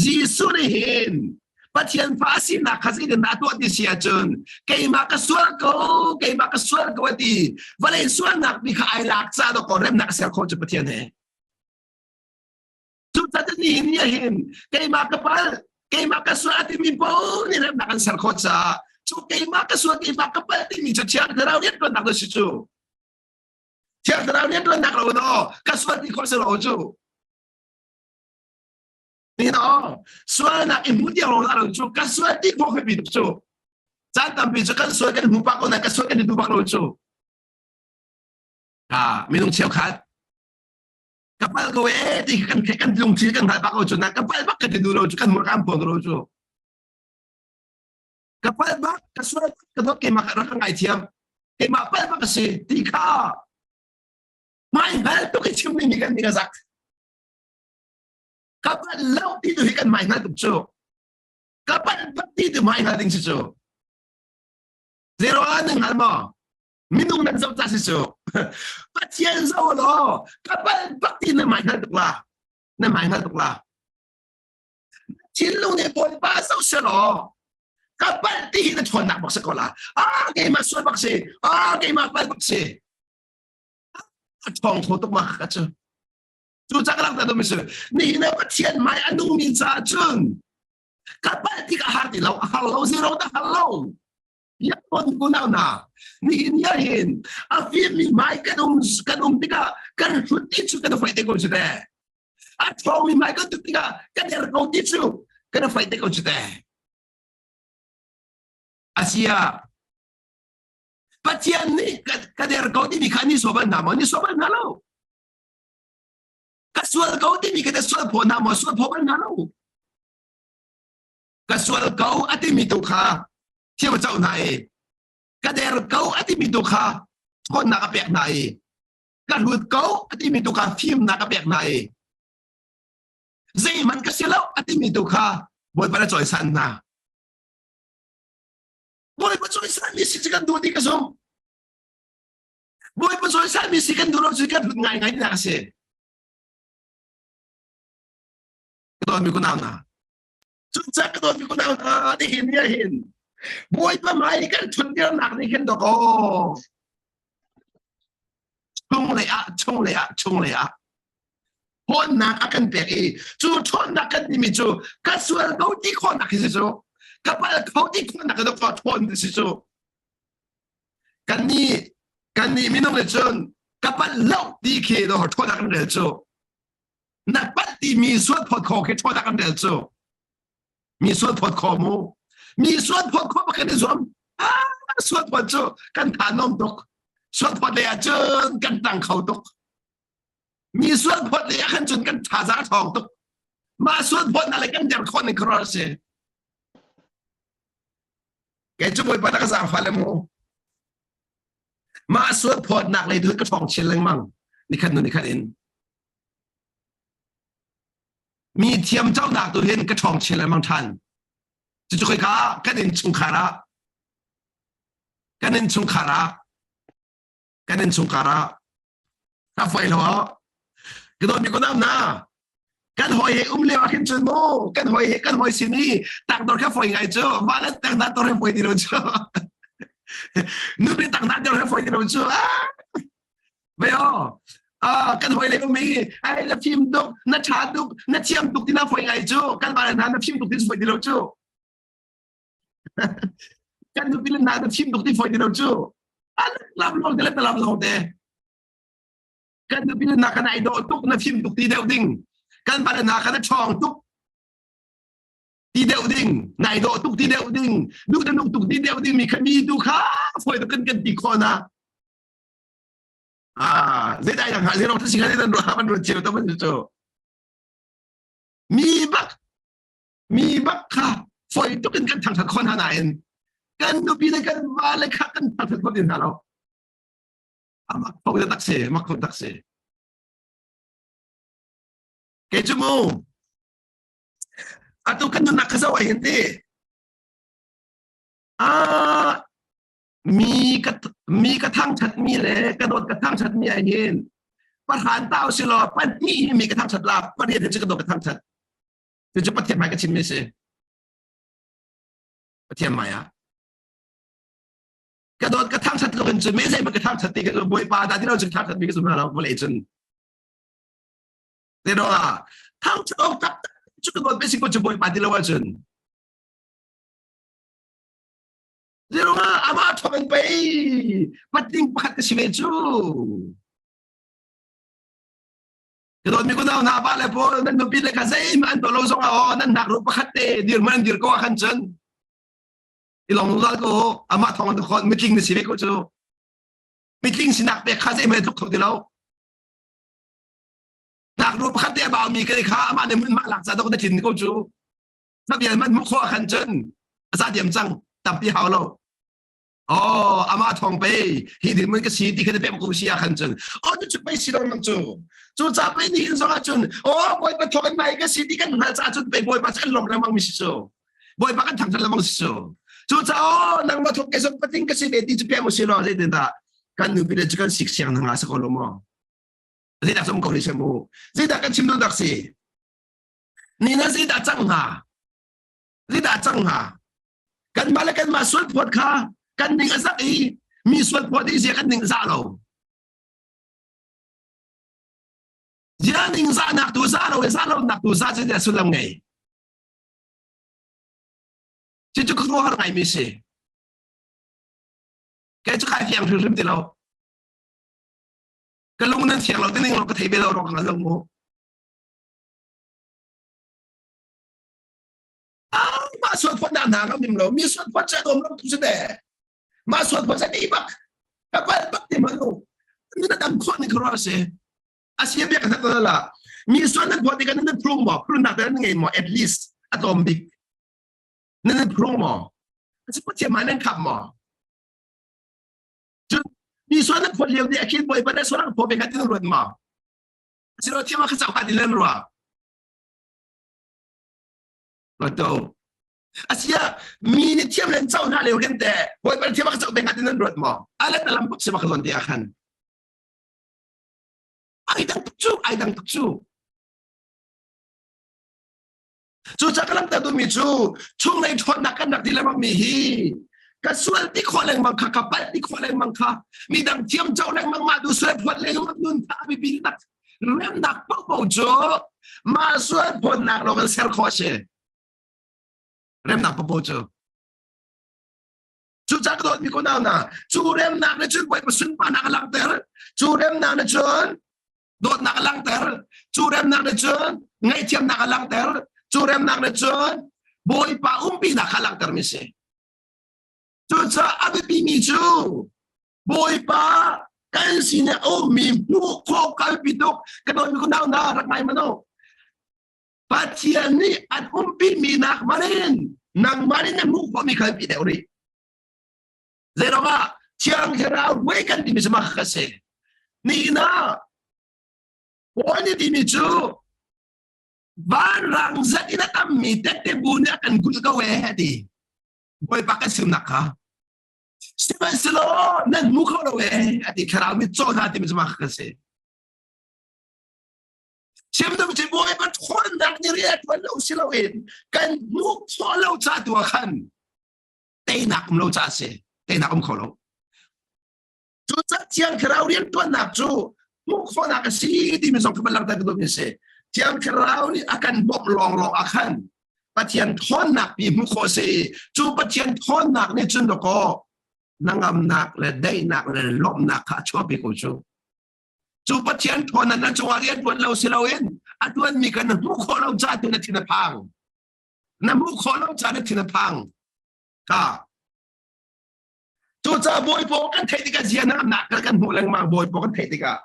Jesuh nih hin Pathian fa sinak kha zeitin dah tuah ti si ahcun keimah ka sual ko keimah ka sual ko a ti vawlei sualnak mi kha ai lak ca dawk remnak a ser khawh cu Pathian he Cucaah nihin ni ahhin keimah ka pal keimah ka sual a timi paoh nih remnak an ser khawh caah cu keimah ka sual keimah ka pal timi cu Thiang Thlarau rianṭuannak na si cu Thiang Thlarau rianṭuannak lo no ka sual ti khawh si lo cu ni no sualnak i hmu tiang lo lo cu ka sual ti khawh khi tuk cu caan tampi cu kan sual kan hmu pak ko na ka sual kan i duh bak lo cu. Ah, minung cheukhat ka pal ko e ti kan kan lungthil kan hngalh bak ko cu na ka pal bak ka ti duh lo cu kan hmurka an phuang lo cu ka pal bak ka sual ka dawt keimah ka rak ka ngaithiam keimah pal bak ka si ti kha mai hngal tuk i chim ding kan ni ka zak ka pal lo ti tu hi kan mai hngal tuk cu ka pal bak ti tu mai hngal ding si cu zero an hngal maw minung nan zoh ca si cu pathian zoh law ka pal bak ti na mai hngal tuk la na mai hngal tuk la thinlung nih bawipa zoh se law ka pal ti hi na ṭhawnnak bak si ko la ah keimah sual bak si ah keimah pal bak si a ṭhawng kho tuk ma ka cu cu cak lang ta mi si nihin ah pathian mai a nungmi caah cun ka pal ti ka har ti lo a har lo zero ta har lo Biakon unau hna, nihin ni ahhin a fimmi hmai kan um kan um tikah kan hrut ti cu kan faih te ko cu te. A ṭhawngmi hmai kan tuk tikah kan er ko ti cu kan faih te ko cu te. Asia Pathian nih ka der ko timi kha ni so bal hna maw? Ni so bal hna lo. Ka sual ko timi kha sual phaw hna maw? Sual phaw bal hna lo. Ka sual ko a timi tu kha thiam a coh hna i ka der ko a timi tu kha ṭhawnnak a pek hna i ka hlut ko a timi tu kha fimnak a pek hna i zeihmanh ka si lo a timi tu kha Bawipa na cawisan hna. Bawipa cawisan mi si cu kan duh ti ka zumh. Bawipa cawisan mi si kan duh lo cu kan hlut ngaingai nak a si. Ka dawtmi kunau hna, Cucaah ka dawtmi unau hna nihin ni ahhin Bawipa hmai kan ṭhutdirnak nih hin dawkaw chunglei ah chunglei ah chunglei ah ṭhawnnak a kan pek i cu ṭhawnnak kan timi cu ka sual ko ti khawhnak hi si cu ka pal kho ti khawhnak hi dawkaw ṭhawn ti si cu kannih kannih minung nih cun ka palh lo ti khi dawkaw ṭhawnnak kan rel cu Na palh timi sual phawt kho khi ṭhaw kan rel cu. Mi sual phawt kho mu. Mi sual phawt kho bak kan i zuam. Ah, sual phawt cu kan tha nom tuk. Sual phawt lei ahcun kan tang kho tuk. Mi sual phawt lei ah khan cun kan thazaang ṭhawng tuk. Mah sual phawt na le kan der khawh ning khuaruah a si. Kei cu Bawipa na ka zaangfah le mu. Mah sual phawtnak lei tu ka ṭhawng chin lengmang. Nikhat nu nikhat in. Mi thiam conak tu hin ka ṭhawng chin lengmang ṭhan. Cucu khoika kan innchungkhar ah kan innchungkhar ah kan innchungkhar ah ka foi lo ka dawt mi ko nam na kan hoi he um lio ah khin cun mu kan hoi he kan hoi sin i takdor kha foi ngai cu va le takdar tor he foi ti lo cu nupi takdar tor he foi ti lo cu ah Veo kan hoi le umi ai na fim tuk na tha tuk na thiam tuk ti na foi ngai cu kan ba na na fim tuk ti foi ti lo cu kan nupi le na na fim tuk ti foi ti lo cu an lam long te le lam long te kan nupi le na kan ai do tuk na fim tuk ti deuh ding kan ba le na kan ṭhawng tuk ti deuh ding nai dawh tuk ti deuh ding duh na nung tuk ti deuh ding mi kha mi tu kha foi tuk kan kan ti khawh na Ah, zeidah yang hal zero si kan dan ruah man ruat cio to man cu. Mi bak mi bak kha foi tuk in kan thangthat khon hna nain kan nupi le kan va le kha kan thangthat khon hna lo. Amak kho tak se, mak kho tak se. Kei cu mu atu kan nunnak kha zoh ai hin ti. Ah, mi ka mi ka thangthat mi le ka dawt ka thangthat mi ah hin pahran tau si law pahnih hi mi ka thangthat la pariat hi cu ka dawt ka thangthat cucu Pathian hmai ka chim mi si Pathian hmai ah ka dawt ka thangthat lo in cun me zei ka thangthat ti ka bawipa dah ti lo cun thangthat mi ka zum hna lo vawlei cun te do ah thangthat awk tak cu ka dawt basic ko cu bawipa ti lo ahcun Zirunga amah thawk in pei patling pakhat ka si ve cu. Ka dawtmi kunau hna pa le pawl nan nupi le kha zeihmanh an tuah lo zong ah aw nan hnak ru pakhat te dirhmun an dir ko ah khan cun i lawng zungzal ko amah thawng an khon mitling na si ve ko cu. Mitling sinak pek kha zeihmanh tluk kho ti lo. Ngaknu pakhat te a baumi ka kha amah nih mah lak ca dok na tlin ko cu. Sabial man hmuh khawh khan cun a za diam cang tampi hau lo. Oh, amah thong pe hi din mun ka si ti kha na pem ko si ah khan cun oh cu pei si lo nang cu cu ca pei ni hin zong ah cun oh bawipa thong in mai ka si ti kan hngal ca cun pei bawipa cu kan lawm lengmang mi si cu bawipa kan thangthat lengmang si cu cu ca oh nangmah thong ke zong pating ka si ve ti cu pem si lo zeitin dah kan nupi le cu kan sik siang na nga sa ko lo maw zeidah som ko ni se mu zeidah kan chim duh dak si ni na zeidah cang hnga zeidah cang hnga kanmah le kanmah sual phawt kha kan ning a zak i mi sual phawt i zia kan ning za lo zia ning zahnak tu za lo i za lo nak tu za cu zia sullam ngei cu cu khuaruahhar ngai mi si kei cu kai fiang hrimhrim ti lo ka lung nan fiang lo ti ning lo ka thei be lo rong ka lo mu mah sual phawt nak hna ngam lo mi sual phawt chan om lo tu si de mah sual phawt chan bak ka pal bak ti man u na dam khawh ni khro se asia bia ka ta la mi sual nan phawt kan nan phrung mo phrung nak nan ngei mo at least atom bik nan phrung mo asi pathian ma nan khap mo cun mi sual nan phawt lio ni akhin boy pa na sual ang phaw be kha tin ruat ma asilo thiam kha chau kha din lan rua Rato. Asia mi nih thiam len co hna leo khin te bawipa thiam a ka co beng ah nan ruat maw? Ala ta lam bak si bak zawn te ah khan. Ai dang tuk cu, ai dang tuk cu. Cu ca ka lamter duhmi cu chunglei ṭhawnnak kan rak ti lengmang mi hi ka sual ti khawh lengmang kha ka palh ti khawh lengmang kha midang thiam co lengmang mah du sual phuat lengmang nun tha bibi tak remnak paohpaoh cu mah sual phawtnak lawng in ser khawh a si remnak paohpaoh cu cu ca ka dawtmi ko nau na cu remnak nih cun Bawipa sunparnak a langhter cu remnak nih cun dawtnak a langhter cu remnak nih cun ngaihthiamnak a langhter cu remnak nih cun Bawipa umpinak kha a langhter mi si cucaah a biapimi cu Bawipa kan sin ah a ummi hmuh khawh kalpi tuk ka dawtmi ko nau na rak ngai mano Pathian nih an umpi mi nak manin nangmah nih na hmuh khawhmi kalpi deuh rih zeiruangah thiang thlarau hruai kan timi cu mah ka si ni na Paul nih timi cu vanrang zat in a tammi tette bu nih a kan kulh ko ee ti Bawipa kan simnak kha Sihmanhsehlaw nan hmu kho lo ee a ti thlarau mit caw hna timi cu mah kan si. Siamdam cu Bawipa ṭhawnnak nih rian a ṭuan lo si loin kan hmuh khawh lo ca tu ah khan teinak um lo ca a si. Teinak um kho lo. Cucaah Thiang Thlarau rianṭuannak cu hmuh khawhnak a si timi zong kha van langhter ka duhmi a si. Thiang Thlarau nih a kan bawmh lawnglawng ah khan Pathian ṭhawnnak pi hmuh khawh a si i cu Pathian ṭhawnnak nih cun dawkaw hnangamnak le daihnak le lawmhnak kha a chuahpi ko cu. Cu Pathian ṭhawnnak na cungah rian ṭuan lo si loin a ṭuanmi kha na hmuh khawh lo ca tu na thin a phang. Na hmuh khawh lo ca na thin a phang. Ka Cucaah Bawipa kan theih tikah zia nak kan hmuh lengmang Bawipa kan theih tikah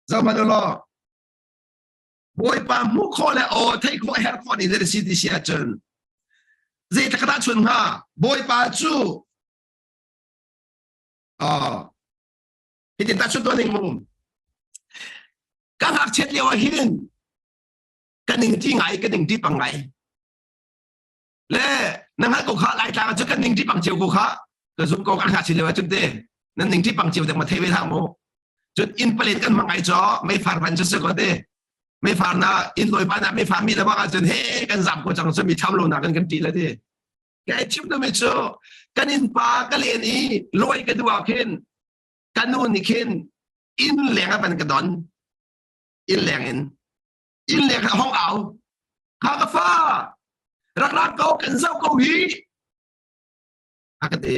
zohhmanh u law Bawipa hmuh khawh le aw theih khawh herh khawh ni zei si ti si ahcun zei ka dah chun hnga Bawipa cu hitin ta chun tuah ning mu ka ngakchiat lio ah hin ka ning ti ngai ka ning ti pang ngai le na hngalh ko kha laitlang ah cun kan ning ṭi pang cio ko kha ka zum ko kan hngah chin lio ah cun te nan ning ṭi pang cio dek ma thei ve hlah mu cun inn palen kan hmang ai cho meifar van cu si ko te meifar na inn lawi pa na meifar mi le bang ah cun he kan zam ko cang cu mi tham lo na kan kan ṭi le ti kai chim tu mi cu kan inn pa ka len i lawi ka duh ah khin ka nu nih khin inn leng ah van ka don inn leng in inn leng ah hong au kha ka fa rak ra ko kan zoh ko hi a ka ti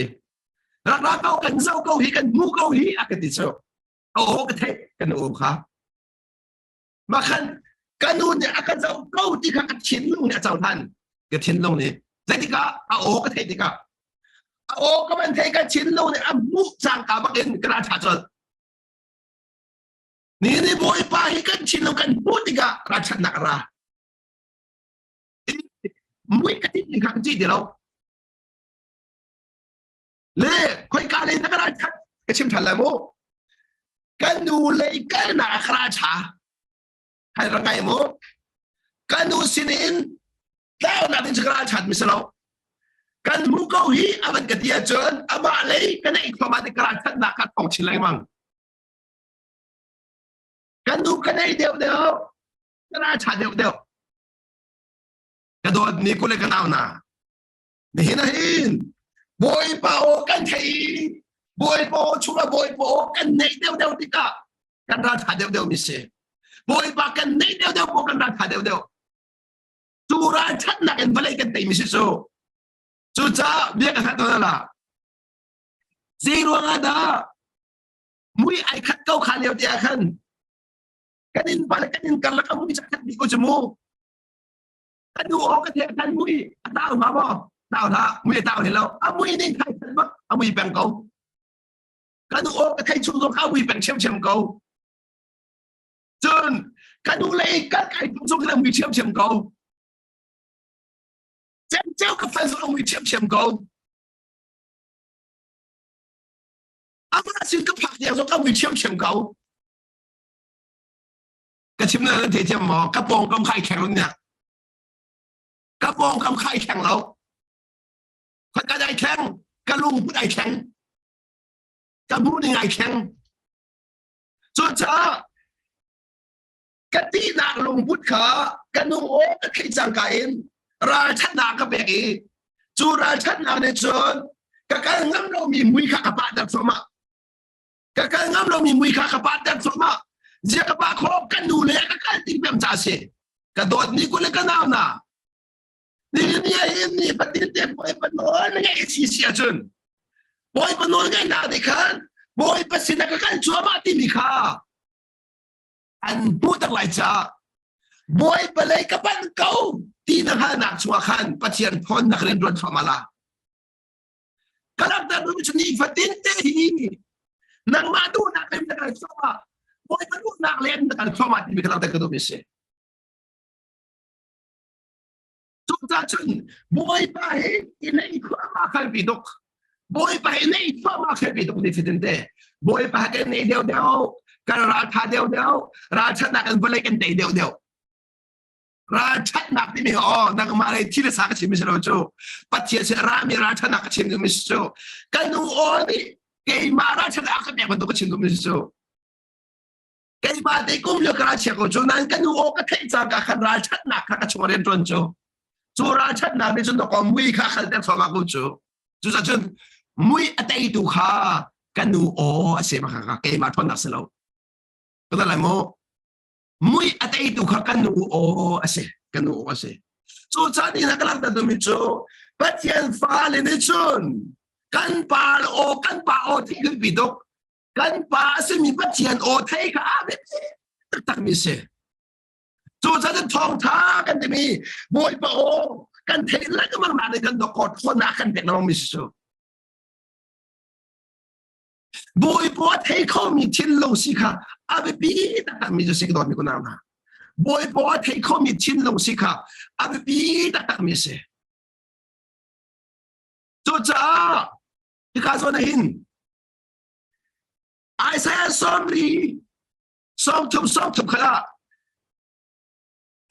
rak ra ko kan zoh ko hi kan hmu ko hi a ka ti cu a aw ka theih kan u kha mah khan ka nu nih a ka zoh ko ti kha ka thinlung nih a cohlan ka thinlung nih zeitikah a aw ka theih tikah. A aw ka van thei ka thinlung nih a hmuh cangka bakin ka ra ṭha colh. Ni ni Bawipa hi kan thinlung kan hmuh tikah ralchanhnak a ra. Mui ka ti kha ka ti lo. Le khoika lei na ka ralchanh ka chim ṭhan lai mu. Ka nu lei kalnak a ka ralṭha. Hai ra ngai mu. Ka nu sinin tlaunak ding cu ka ralchat mi si lo. Kan hmu ko hi a van ka ti ahcun amah lei ka neih thluahmah ti ka ralchatnak kha thawng chin lengmang. Kan nu ka nei deuh deuh, ka ralṭha deuh deuh. Ka dawtmi kule ka nau hna, nihin ah hin Bawipa aw kan thei i Bawipa aw chungah Bawipa aw kan neih deuh deuh tikah kan ralṭha deuh deuh mi si. Bawipa kan neih deuh deuh pawh kan ralṭha deuh deuh. Cu ralṭhatnak in vawlei kan tei mi si cu. Cucaah bia ka hngalh tawn la. Zei ruangah dah mui ai khat ko kha lio te ah khan kan in pa le kan in karlak a mui khat bik ko cu mu ka nu aw ka thek khan mui a tau ma maw tau hlah mui a tau he lo a mui ning khai khat bak a mui peng ko ka nu aw ka thei chung zong kha a mui peng ṭhiamṭhiam ko cun ka nu lei kan kai tung zong khan a mui ṭhiamṭhiam ko cemceu ka fal zong a mui ṭhiamṭhiam ko Amah sin ka phak tiang zong ka mui ṭhiamṭhiam ko. Ka chim na nan theithiam maw? Ka pawngkam kha i thleng lo nia. Ka pawngkam kha i thleng lo. Ka ai thleng, ka lungput ai thleng, ka hmuhning ai thleng. Cucaah ka tihnak lungput kha ka nu aw ka theih cangka in ralṭhatnak ka pek i cu ralṭhatnak nih cun ka kal ngam lomi mui kha ka pahter thluahmah ka kal ngam lomi mui kha ka pahter thluahmah zia ka pah khawh ka nu le ka kal ti pem ca si ka dawtmi ku le ka nau na nihin ni hin ni patin te bawipa nawl na ngeih si si ahcun bawipa nawl ngeihnak nih khan bawipa sinah ka kal cuahmah timi kha an hmuh tak lai caah Bawipa lei ka panh ko ti na hngalhnak chungah khan Pathian thawnnak rian ṭuan thluahmah la. Ka langhter duhmi cu nifatin te hi nangmah duhnak in na kal thluahmah Bawipa duhnak le na kal thluahmah timi ka langhter ka duhmi a si. Cucaah cun Bawipa hi i neih thluahmah khalpi tuk. Bawipa hi neih thluahmah khalpi tuk ni fitin te. Bawipa hi kan nei deuh deuh, kan raltha deuh deuh, ralchanhnak in vawlei kan tei deuh deuh. Ralchanhnak timi aw nangmah lei thil sa ka chim si lo cu. Pathian sin rami ralchanhnak ka chim duhmi si cu. Ka nu aw nih keimah ralchanhnak a ka pek bantuk ka chim duhmi si cu. Keimah te kum lio ka ralchia ko cu nain ka nu aw ka theih cangka khan ralchanhnak kha ka chung rian ṭuan cu cu ralchanhnak nih cun dawkaw mui kha khal ter thluahmah ko cu cucaah cun mui a teitu kha ka nu aw a si ma kha keimah ṭhawnnak si lo ka lai mu mui a teitu kha ka nu aw a si ka nu aw a si cu caan ina ka langhter dumi cu Pathian fale nih cun kan pa aw kan pa aw thi kan pi tuk Kan pa a simi Pathian aw thei kha a biapi taktakmi si. Cucaah thawngtha kan timi Bawipa aw kan theih lengmang nak nih kan dawkawt khawhnak kan pek lengmang mi si cu. Bawipa a thei khomi thinlung si kha a biapi taktakmi cu si ka dawtmi kunau hna. Bawipa a thei khomi thinlung si kha a biapi taktakmi si. Cucaah hika zawn ah hin Isaiah sawmri 30 30 kha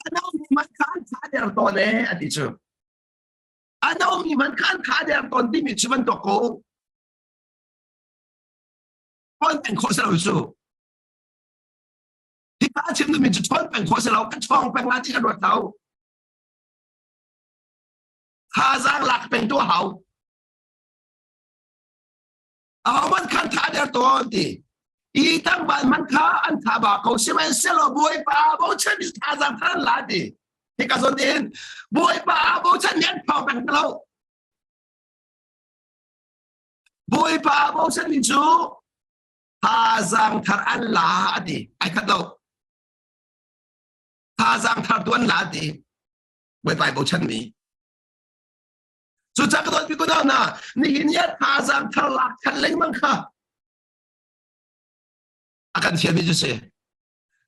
a nomi man kha an tha der tawn e a ti cu a nomi man kha an tha der tawn timi cu bantuk ko ṭhawn peng khawh si lo cu hika a chim duhmi cu ṭhawn peng khawh si lo ka ṭhawng peng la ti ka ruat lo thazaang lak peng tu a hau Ahohmanh kha an tha der tawn ti. I tlangval hmanh kha an tha ba ko sihmanhsehlaw Bawipa aa bochan mi thazaang kha an la ti. Hika zawn in Bawipa aa bochan mi an thawng peng lo. Bawipa aa bochan mi cu thazaang thar an la a ti. Ai khat lo. Thazaang thar tu an la ti. Bawipa ai bochan mi. Cucaah ka dawtmi kunau hna, nihin ni ah thazaang thar lak than lengmang kha a kan fialmi cu si.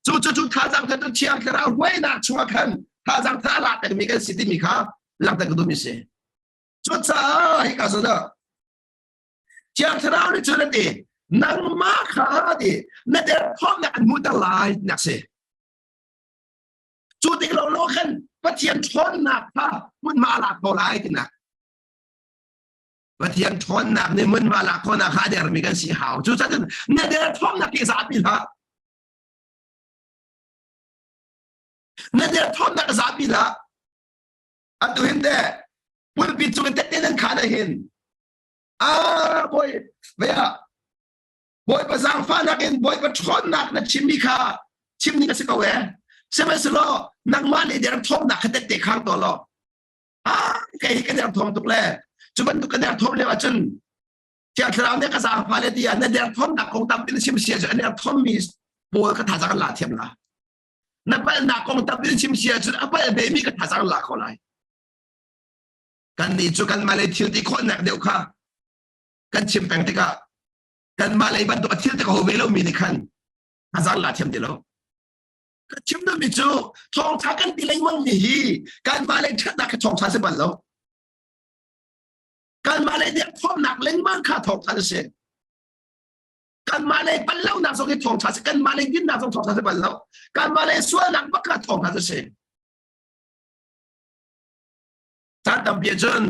Cu cu cu thazaang thar cu Thiang Thlarau hruainak chungah khan thazaang thar a lak pengmi kan si timi kha langhter ka duhmi si. Cucaah hika zawn ah Thiang Thlarau nih cun a ti, nangmah kha ti na derthawmnak an hmuhter lai nak si. Cu tik lo khan Pathian ṭhawnnak kha hmunhma a lak ko lai tinak. Pathian ṭhawnnak nih hmunhma lak khawhnak kha a dermi kan si hau. Cucaah na derthawmnak hi zapi hlah. Na derthawmnak zapi hlah. Atu hin te pulpit cung in tette nan khan ah hin ah bawi vea Bawipa zaangfahnak in Bawipa ṭhawnnak na chimmi kha chim ning a si ko ee. Sihmanhsehlaw nangmah nih derthawmnak kha tette khang tuah law ah kei hi ka derthawm tuk le cu bantuk ka derthawm lio ahcun Thiang Thlarau nih ka zaangfah le tiah na derthawmnak kong tampi na chim sia cu a derthawmmi pawl ka thazaang an la thiam la. Na palhnak kong tampi na chim sia cun a palh vemi ka thazaang an la kho lai. Kannih cu kanmah lei thil ti khawhnak deuh kha kan chim peng tikah kanmah lei bantuk a thil te ko ve lomi nih khan thazaang la thiam ti lo. Ka chim duhmi cu thawngtha kan ti lengmang mi hi kanmah lei ṭhatnak kha thawngtha si bal lo. Kanmah lei derthawmnak lengmang kha thawngtha si. Kanmah lei pallonak zong hi thawngtha si. Kanmah lei dinnak zong thawngtha si bal lo. Kanmah lei sualnak bak kha thawngtha si. Caan tampi ahcun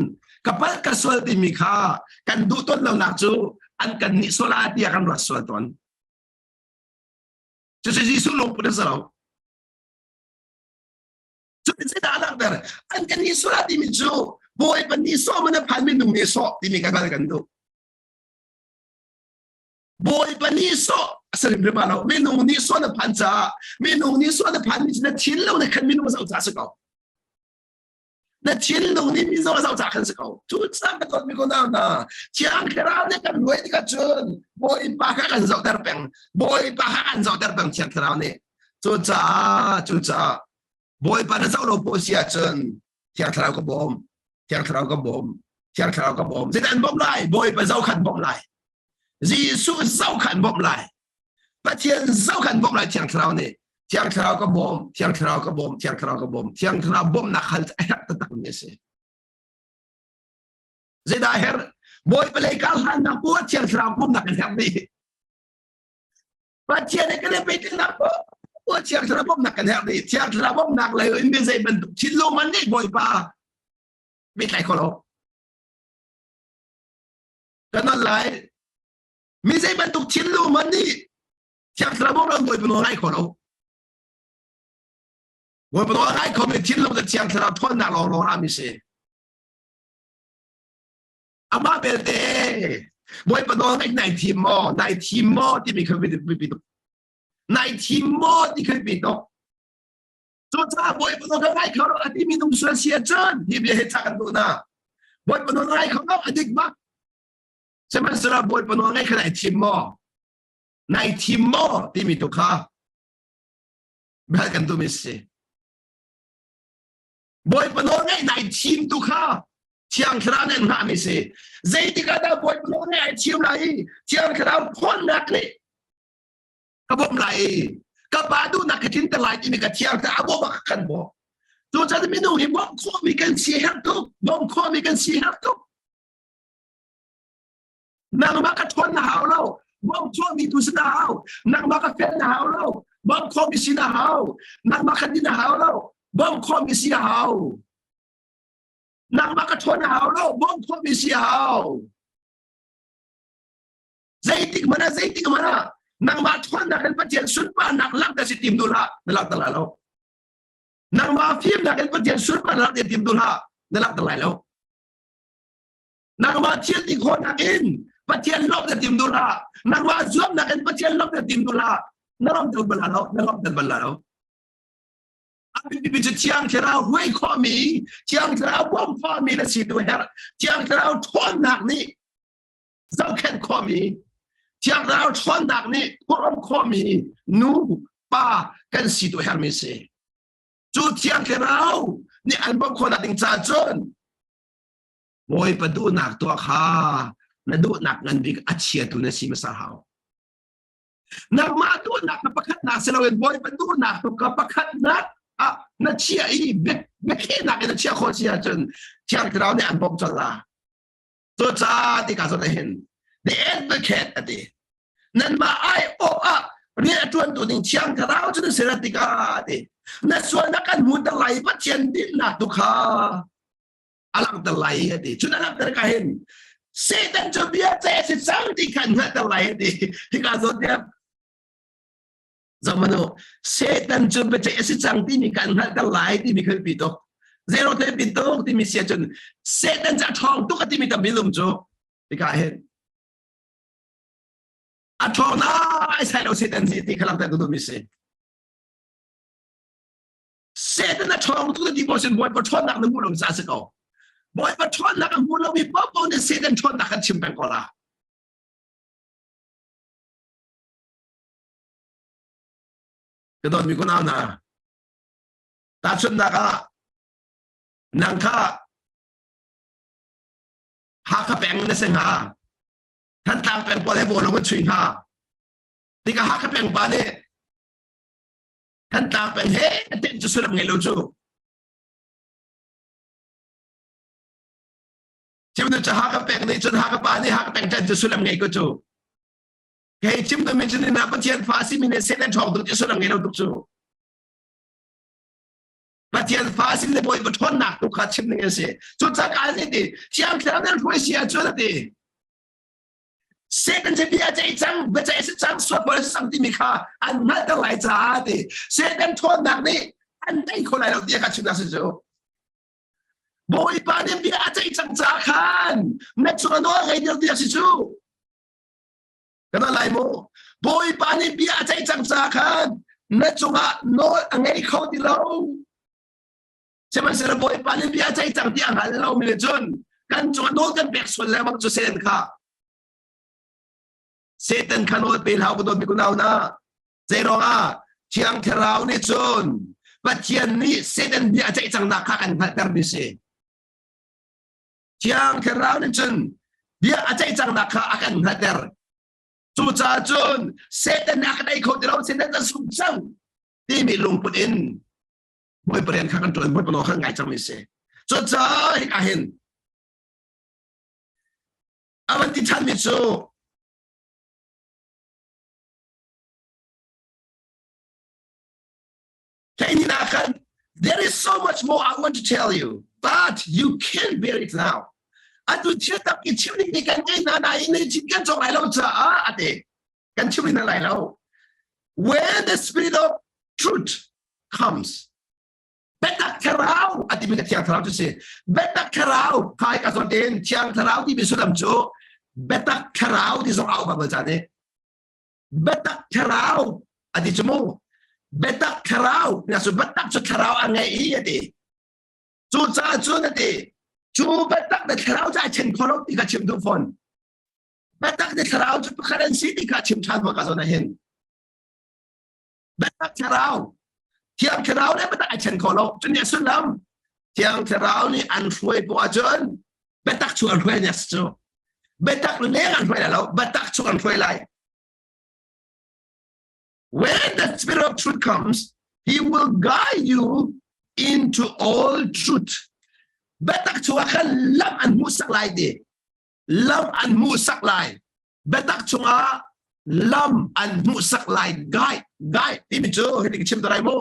ka palh ka sual timi kha kan duh tawn lonak cu an kan nih sual ah tiah kan ruat sual tawn. Cucu Jesuh lungput a si lo. Cutin zeidah a langhter? An kan nih sual ah timi cu Bawipa nih sawh man a phan minung nih sawh timi ka hngal kan duh. Bawipa nih sawh a si hrimhrim lo. Minung nih sawh na phan caah minung nih sawh na phan mi cu na thin lo na khan minung zoh caah si ko. Na thinlung nih mi zoh zoh ca khan si ko. Cu cang ka dawt mi ko nau hna. Thiang Thlarau nih kan hruai tikah cun Bawipa kha kan zohter peng. Bawipa kha kan zohter peng Thiang Thlarau nih. Cucaah cucaah Bawipa na zoh lo poh si ahcun Thiang Thlarau ka bawm. Thiang Thlarau ka bawm. Thiang Thlarau ka bawm. Zeidah an bawmh lai? Bawipa zoh khan bawmh lai. Jesuh zoh khan bawmh lai. Pathian zoh khan bawmh lai Thiang Thlarau nih. Thiang Thlarau ka bawm, Thiang Thlarau ka bawm, Thiang Thlarau ka bawm. Thiang Thlarau bawmhnak hal a herh taktak mi a si. Zeidah a herh? Bawipa lei kar hlannak poah Thiang Thlarau bawmhnak kan herh dih. Pathian he kan i pehtlaihnak poah Thiang Thlarau bawmhnak kan herh dih. Thiang Thlarau bawmhnak lei in mi zei bantuk thinlung man nih Bawipa pehtlai kho lo. Kan on lai. Mi zei bantuk thinlung man nih Thiang Thlarau bawmhnak Bawipa nawl ngai kho lo. Bawipa nawl ngai kho mi thinlung le Thiang Thlarau ṭhawnnak lawnglawng rami si. Amah belte Bawipa nawl ngaih nai thim maw? Nai thim maw timi kha biapi tuk. Nai thim maw ti kha biapi tuk. Cucaah Bawipa nawl ka ngai kho lo a timi nung sual si ahcun hi bia hi ca kan duh na. Bawipa nawl ngai kho lo a dik bak. Sihmanhsehlaw Bawipa nawl ngaih kha nai thim maw? Nai thim maw timi tu kha bel kan duhmi si. Bawipa nawl ngaih nai thim tu kha Thiang Thlarau nih an hngahmi si. Zeitik ah dah Bawipa nawl ngaih ai thim lai i Thiang Thlarau thawnnak nih ka bawmh lai i ka pa duhnak ka tlinter lai timi ka Thiang Thlarau a bawmh ah ka kan bawmh. Cucaah minung hi bawmh khawhmi kan si herh tuk. Bawmh khawhmi kan si herh tuk. Nangmah ka ṭhawn na hau lo. Bawmh khawhmi tu si na hau. Nangmah ka fel na hau lo. Bawmh khawhmi si na hau. Nangmah ka din na hau lo. Bawmh khawhmi si a hau. Nangmah ka ṭhawn na hau lo. Bawmh khawhmi si a hau. Zeitik hmanh ah zeitik hmanh ah nangmah ṭhawnnak in Pathian sunparnak langhter si tim duh hlah. Na langhter lai lo. Nangmah fimnak in Pathian sunparnak langhter tim duh hlah. Na langhter lai lo. Nangmah thil ti khawhnak in Pathian lawmh na tim duh hlah. Nangmah zuamnak in Pathian lawmh na tim duh hlah. Na lawmhter bal lo, na lawmhter bal lo. A biapi cu Thiang Thlarau hruai khawhmi, Thiang Thlarau bawmh khawhmi na si tu herh. Thiang Thlarau ṭhawnnak nih zohkhenh khawhmi, Thiang Thlarau ṭhawnnak nih khuaruam khawhmi nu, pa kan si tu herhmi si. Cu Thiang Thlarau nih an bawmh khawhnak ding caah cun. Bawipa duhnak tuah kha na duhnak ngan bik a chiatu na si hmasa hau. Nangmah duhnak na pakhatnak si loin Bawipa duhnak tu ka pakhatnak ah na chia i biakhiahnak in na chia khawh si ahcun Thiang Thlarau nih an bawmh colh la. Cucaah ti ka zawn hin the advocate a ti. Nanmah ai awh ah rian a ṭuantu ding Thiang Thlarau cu na si ra tikah ti. Na sualnak kan hmuhter lai i Pathian dinnak tu kha a langhter lai a ti. Cun a langhter ka hin Satan cu bia ceih a si cang ti kha an hngalhter lai a ti. Hika zawn tiang Zamanu Satan cu biaceih a si cang timi kha an hngalhter lai timi kha biapi tuk. Zero te biapi tuk timi si ahcun Satan cu a ṭhawng tuk a timi tampi lum cu hika hin a ṭhawng nai sai lo Satan si ti kha langhter ka duhmi si. Satan a ṭhawng tuk na ti paoh sin Bawipa ṭhawnnak na hmuh lo caah si ko. Bawipa ṭhawnnak a hmu lomi paohpaoh nih Satan ṭhawnnak kan chim peng ko la. Ka dawtmi kunau hna, tahchunhnak ah nang kha Hakha peng na si hnga, Thantlang peng pawl he bawlung an chuih hnga. Tikah Hakha peng pa nih Thantlang peng he tenh cu sullam ngei lo cu. Chim nu cu Hakha peng nih cun Hakha pa nih Hakha peng ṭan cu sullam ngei ko cu. Kei chim tu min na Pathian fa si mi nih Satan ṭhawng tuk cu sullam ngei lo tuk cu. Pathian fa si le Bawipa ṭhawnnak tu kha chim ning a si. Cucaah nih ti Thiang Thlarau nan hruai si ahcun a ti. Satan cu bia ceih cang, biaceih si cang, sual si cang timi kha an hngalhter lai caah ti. Satan ṭhawnnak nih an tei kho lai lo ti kha chimnak si cu. Bawipa nih bia a ceih cang caah khan na cung a nawl ngei deuh ti a si cu. Kan lai mu. Bawipa nih bia a ceih cang caah khan na cungah nawl a ngei kho ti lo. Sihmanhsehlaw Bawipa nih bia a ceih cang ti a hngal lomi nih cun kan cungah nawl kan pek sual lengmang cu Satan kha. Satan kha nawl pe hlah u ka dawtmi kunau hna. Zeiruangah Thiang Thlarau nih cun Pathian nih Satan bia a ceih cangnak kha kan hngalhtermi si. Thiang Thlarau nih cun bia a ceih cangnak kha a kan hngalhter. Cucaah cun Satan nih a kan ei kho ti lo, Satan a sung cang timi lungput in Bawipa rian kha kan ṭuan, Bawipa nawl kha kan ngai cangmi si. Cucaah hika hin a van ti ṭhanmi cu There is so much more I want to tell you, but you can't bear it now. Atu thil tampi chim ding ti kan ngei hna nain ni chin kan cawk lai lo caah ate kan chim hna lai lo. When the spirit of truth comes, biatak thlarau a timi ka thiang thlarau cu si. Biatak thlarau khai ka zawn tein thiang thlarau timi sullam cu biatak thlarau ti zong a um bal caan i biatak thlarau a ti cu mu biatak thlarau na cu biatak cu thlarau a ngei i a ti cucaah cun a ti cu biatak le thlarau cu ai then kho lo ti kha chim duh fawn biatak le thlarau cu pakhat an si ti kha chim ṭhan fawn ka zawn ah hin biatak thlarau thiang thlarau le biatak ai then kho lo cu nih a sullam thiang thlarau nih an hruai poah ahcun biatak chu an hruai ne cu biatak leng an hruai lai lo biatak chu an hruai lai when the spirit of truth comes he will guide you into all truth biatak chung ah khan lam an hmuhsak lai ti lam an hmuhsak lai biatak chungah lam an hmuhsak lai guide guide timi cu hiti ka chim te lai mu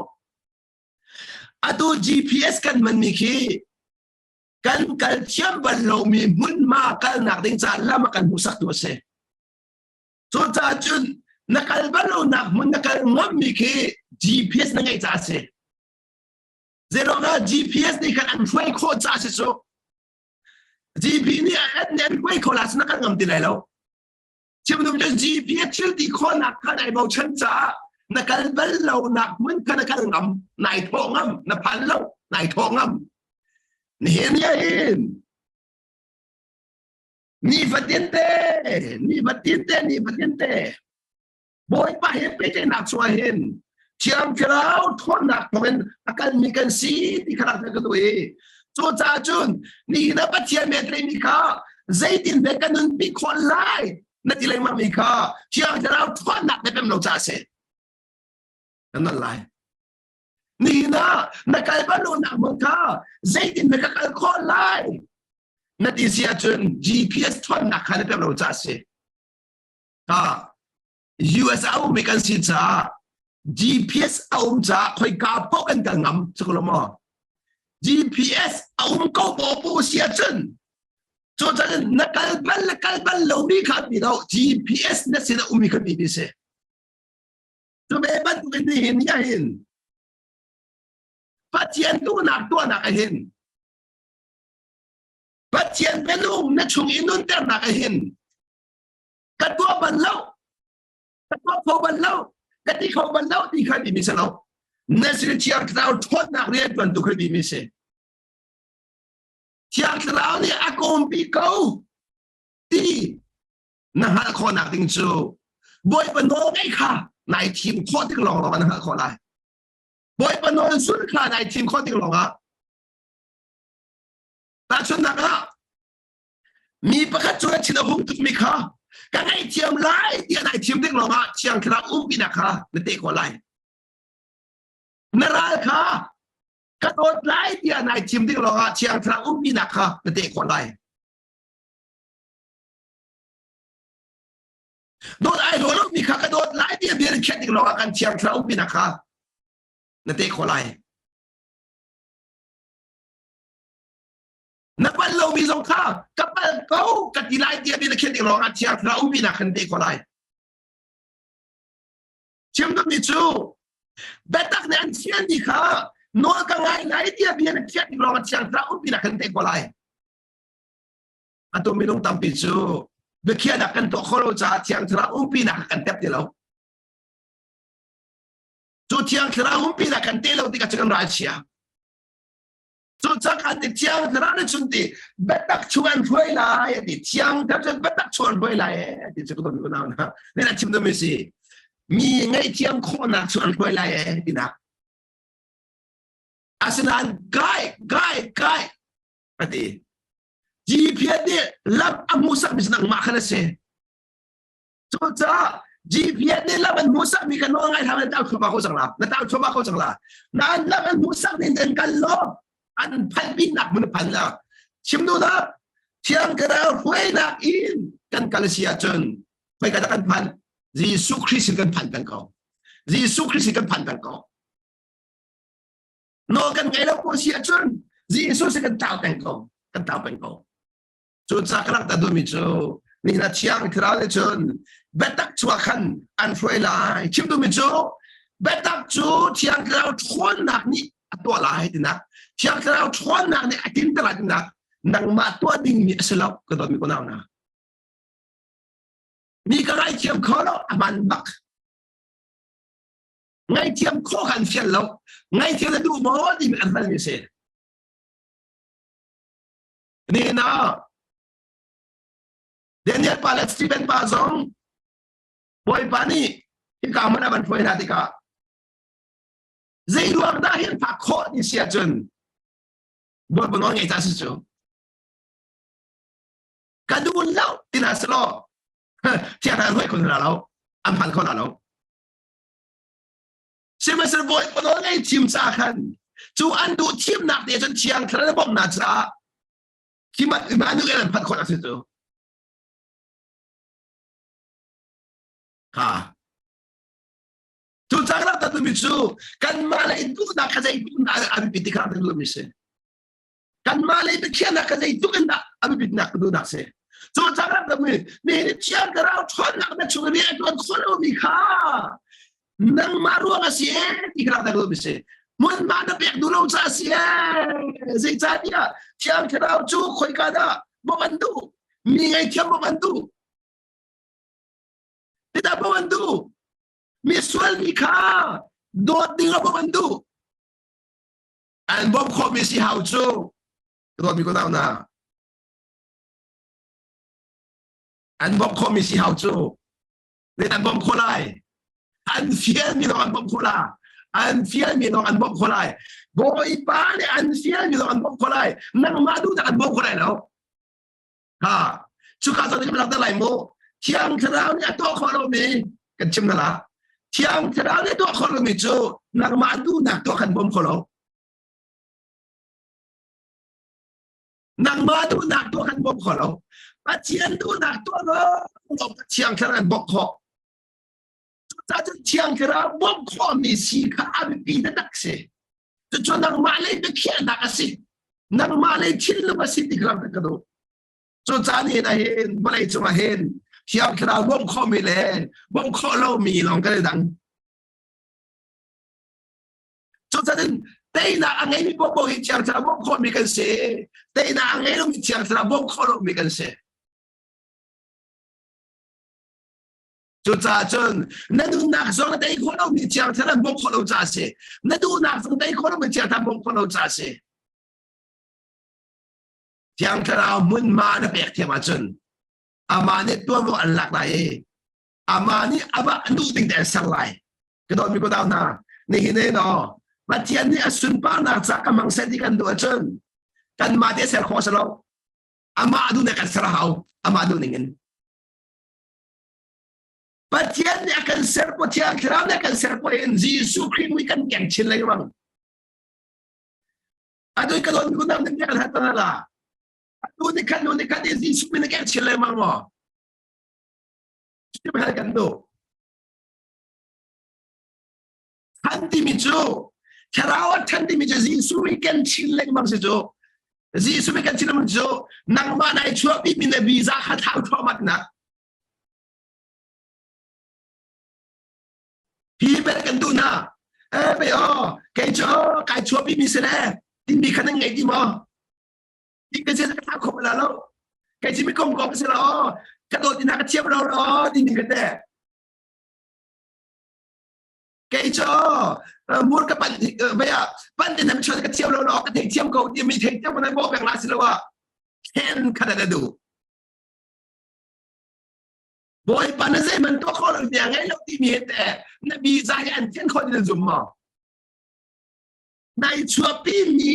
atu GPS kan hmanmi khi kan kal thiam bal lomi hmunhma kalnak ding caah lam a kan hmuhsaktu a si. Cucaah cun na kal bal lonak hmun na kal ngammi khi GPS na ngeih caah a si. Zeiruangah GPS nih khan an hruai khawh caah si cu. GP nih an an hruai khawh la na kal ngam ti lai lo. Chim duh cu GPS thil ti khawhnak kha nai bochan caah na kal bal lonak hmun kha na kal ngam, nai thawh ngam, na phan lo, nai thawh ngam. Nihin ni hin nifatin te, nifatin te, nifatin te Bawipa he pehtlaihnak chungah hin Thiang Thlarau ṭhawnnak thawngin a kalmi kan si ti kha rak ka duh i. Cucaah cun nihin ah Pathian bia theimi kha zeitin hme ka nunpi khawh lai na ti lengmang mi kha Thiang Thlarau ṭhawnnak na pem lo caah a si. Kan nolh lai. Nihin ah na kal bal lonak hmun kha zeitin hme ka kal khawh lai na ti si ahcun GPS ṭhawnnak kha na pem lo caah a si. Ka US a ummi kan si caah GPS a um caah khoika paoh kan kal ngam cu lo maw? GPS a um ko paw pu si ahcun cucaah na kal bal le kal bal lomi kha ti lo GPS na sin a ummi kha ti si. Cu ve bantukin nihin ni ahhin Pathian duhnak tuahnak ahhin Pathian bianung na chung i nunternak ahhin ka tuah bal lo ka tuah kho bal lo ka ti kho bal lo ti kha timi si lo na sin thiang thlarau ṭhawnnak rian ṭuan tu kha timi si thiang thlarau nih a kawmpi ko ti na hngalh khawhnak ding cu bawipa nawl ngeih kha nai thim khawh tik lawng lawng na hngalh khawh lai bawipa nawl zulh kha nai thim khawh tik lawng ah tahchunhnak ah Mi pakhat cu a thin a hung tukmi kha ka ngaihthiam lai tiah nai thim ding lawngah Thiang Thlarau umpinak kha na teh khawh lai. Na ral kha ka dawt lai tiah nai thim ding lawngah Thiang Thlarau umpinak kha na teh khawh lai. Dawt ai daw lomi kha ka dawt lai tiah bia na khiah ding lawngah kan Thiang Thlarau umpinak kha na teh khawh lai. Na pal lomi zong kha ka pal ko ka ti lai tiah bia na khiah tik lawngah Thiang Thlarau umpinak khan te khawh lai. Chim duhmi cu biatak nih an thianmi kha nawl ka ngai lai tiah bia na khiah tik lawngah Thiang Thlarau umpinak khan te khawh lai. Atu minung tampi cu biakhiahnak kan tuah khawh lo caah Thiang Thlarau umpinak kan tep ti lo. Cu Thiang Thlarau umpinak kan te lo tikah cu kan ralchia. Cucak an ti thiang thlarau nih cun ti biatak chung an hruai lai a ti thiang thlarau cun biatak chung an hruai lai a ti cu ka nau na ne na chim dami si mi ngaihthiam khawhnak chung an hruai lai e tinak asinain gai gai gai a ti GPS nih lam a hmuhsak mi nangmah khan a si Cucaah GPS nih lam an hmuhsakmi kha nawl ngai hlah na tau thluahmah ko cang la na tau thluahmah ko cang la nain lam an hmuhsak ning in kal law an phanh pinnak hmun phan la chim duhnak thiang thlarau hruainak in kan kal si ahcun khoika dah kan phan Jesuh Khrist sin kan phan peng ko Jesuh Khrist sin kan phan peng ko nawl kan ngei lo ko si ahcun Jesuh sin kan tau peng ko kan tau peng ko Cucaah ka rak ta duhmi cu nihin ah Thiang Thlarau nih cun biatak chuah khan an hruai lai. Chim duhmi cu biatak cu Thiang Thlarau ṭhawnnak nih a tuah lai tinak Thiang Thlarau ṭhawnnak nih a tlinter lai tinak nangmah tuah dingmi a si lo ka dawtmi ko nau hna. Mi ka ngaithiam kho lo a hman bak. Ngaithiam khawh kan fial lo. Ngaithiam na duh maw timi an halmi a si. Nihin ah Daniel pa le Stephen pa zong Bawipa nih hika hmun ah van hruai hna tikah zei ruang dah hin phak khawh ti si ahcun Bawipa nawl ngei ta si cu ka duh lo ti hna selaw thiang hna hruai kho hna lo an phan kho hna lo Sihmanhsehlaw Bawipa nawl ngei thim caah khan cu an duh thimnak te cun thiang thlarau na bawmhnak caah khi Immanuel an phanh khawh a si cu. Ha. Cu cang rak tumi cu kanmah lei duhnak kha zei duhnak a biapit ti kha rak duhmi si. Kanmah lei biakhiahnak kha zeitluk in dah a biapitnak ka duhnak si. Cu cang rak tumi nihin thiang thlarau ṭhawnnak na chung i rian a ṭuan khawh lomi kha nangmah ruang a si ee ti kha rak duhmi si. Hmunhma na pek duh lo caah a si ee. Zeicahtiah thiang thlarau cu khoika dah bawmh an duh? Mi ngaihthiam bawmh an duh. Tidah bawmh an duh? Mi sualmi kha dawt ding ah bawmh an duh. An bawmh khawhmi si hau cu dawtmi ko nau na. An bawmh khawhmi si hau cu. Zeidah an bawmh khawh lai? An fialmi lawng an bawmh khawh la. An fialmi lawng an bawmh khawh lai. Bawipa nih an fialmi lawng an bawmh khawh lai. Nangmah duhnak an bawmh khawh lai lo. Ha, cuka zawn kan langhter lai mu. Thiang Thlarau nih a tuah khawh lomi kan chim hna la. Thiang Thlarau nih a tuah khawh lomi cu nangmah duhnak tuah kan bawm kho lo. Nangmah duhnak tuah kan bawm kho lo. Pathian duhnak tuah lawng Thiang Thlarau kan bawmh khawh. Cucaah cun Thiang Thlarau bawmh khawhmi si kha a biapi taktak si. Cucu nangmah lei biakhiahnak a si. Nangmah lei thinlung a si ti kha ka duh. Cucaah nihin ah hin vawlei cungah hin Thiang Thlarau bawmh khawhmi le bawmh khawh lomi lawng kan i dang. Cucaah teinak a ngeimi paohpaoh hi Thiang Thlarau bawmh khawhmi kan si. Teinak a ngei lomi Thiang Thlarau bawmh khawh lomi kan si. Cucaah cun na duhnak zong na tei khawh lomi Thiang Thlarau bawmh khawh lo caah a si. Na duhnak zong tei khawh lomi Thiang Thlarau bawmh khawh lo caah a si. Thiang Thlarau hmunhma na pek thiam ahcun amah nih tuanvo an lak lai i amah nih amah an duh ding te an ser lai. Ka dawtmi ka dau hna, nihin he no Pathian nih a sunparnak ca ka hmang seh ti kan duh ahcun kanmah te ser khawh si lo. Amah duh nih kan ser a hau. Amah duh ning in. Pathian nih a kan ser Pathian Thlarau nih a kan ser in Jesuh Khrih mui kan keng chin lengmang. Atu ka dawtmi ka dau nan kan hat la. Atu ni khat nu ni khat Jesuh min keng chin lengmang maw? Cuti kan duh. Than timi cu thlarau a than timi cu Jesuh i kan chin lengmang si cu. Jesuh i kan chin lengmang cu nangmah nai chuahpi mi na visa kha thau thluahmat nak. Hi bel kan duh na. Eh pe o kei cu kai chuahpi mi si le timi kha nan ngei ti maw? Ti ka ka thau kho la lo. Kei cu mi kom kom si lo. Ka dawt ina ka thiam lo lo timi ka te. Kei cu mur ka pan vei ah pan te nam chuan ka thiam lo lo ka thei thiam ko ti mi thei thiam ko nan bawh peng la si lo ah khen kha na duh. Bawipa na zeihmanh tuah khawh lo tiah ngei lo timi he te na biza hi an thian khawh ti na zum maw? Nai chuahpi mi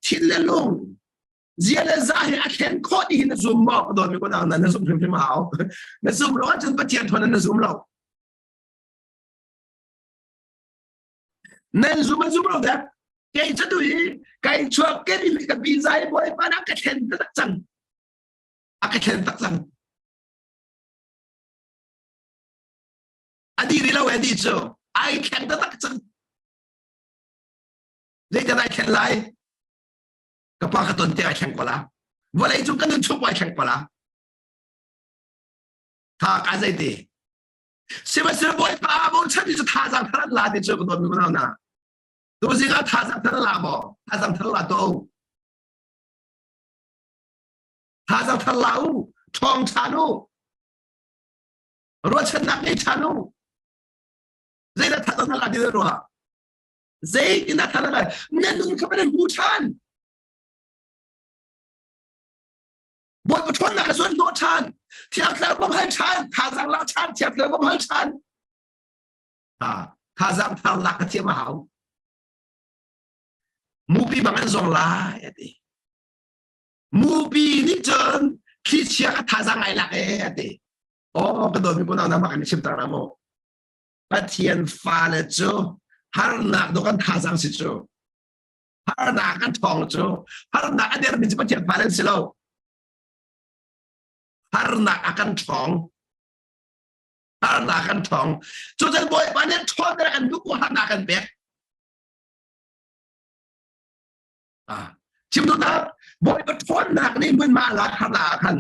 thin le lung zia le za hi a thlen khawh ti hi na zum maw? Ka dawt mi ko na na zum hrimhrim hau. Na zum lo ahcun Pathian thawn na zum lo. Nan zum an zum lo dek. Kei cu tu hi kai chuak ke mi ka biza hi Bawipa na ka thlen tak cang. A ka thlen tak cang. A di rih lo e di cu. Ai thleng taktak cang. Zeitin ai thlen lai? Ka pa ka ton te ai thleng ko la. Vawlei cung kan nun chung ai thleng ko la. Tha ka zei ti. Sihmanhsehlaw Bawipa bochan mi cu thazaang thar an la ti cu ka dawt mi unau hna. Tuzing ah thazaang thar la maw? Thazaang thar la to. Thazaang thar la u. Ṭhawng ṭhan u. Ruahchannak ngei ṭhan u. Zeidah thazaang thar la ti na ruah? Zeitindah thar la? Na nun kha van hmu ṭhan. Bawipa ṭhawnnak a zuan hnawh ṭhan. Thiang Thlarau bawmh hal ṭhan. Thazaang lak ṭhan. Thiang Thlarau bawmh hal ṭhan. Thazaang thar lak ka thiam a hau. Mupi bang an zong lai a ti. Mupi nih cun thlichia ka thazaang ai lak ee a ti. Aw ka dawtmi unau hna mah kan chim tak maw? Pathian fale cu harnak do kan thazaang si cu. Harnak kan ṭhawng cu harnak a dermi cu Pathian fale an si lo. Harnak a kan ṭhawng. Harnak kan ṭhawng. Cucan Bawipa nih ṭhawn kan duh harnak kan pek. Chim duhnak Bawipa ṭhawnnak nih hmunhma lak harnak ah khan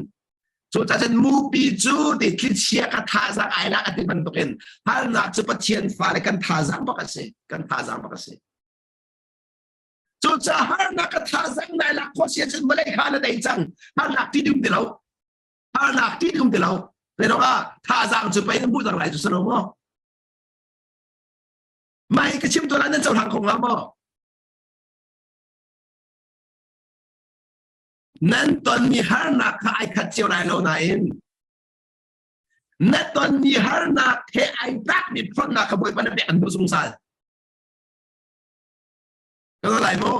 cucaah mupi cu ti thlichia ka thazaang ai lak a ti bantukin harnak cu Pathian fale kan thazaang bak a si kan thazaang bak a si cucaah harnak ka thazaang nai lak khawh si ahcun vawlei kha na tei cang harnak ti dum ti lo harnak ti dum ti lo ah thazaang cu pei na hmuh cang lai cu si lo maw mai ka chim tuan ah nan cohlang kho hnga maw Nan tonmi harnak kha ai khat cio lai lo nain na tonmi harnak he ai tlakmi ṭhawnnak kha Bawipa na pek an duh zungzal. Ka lai mu.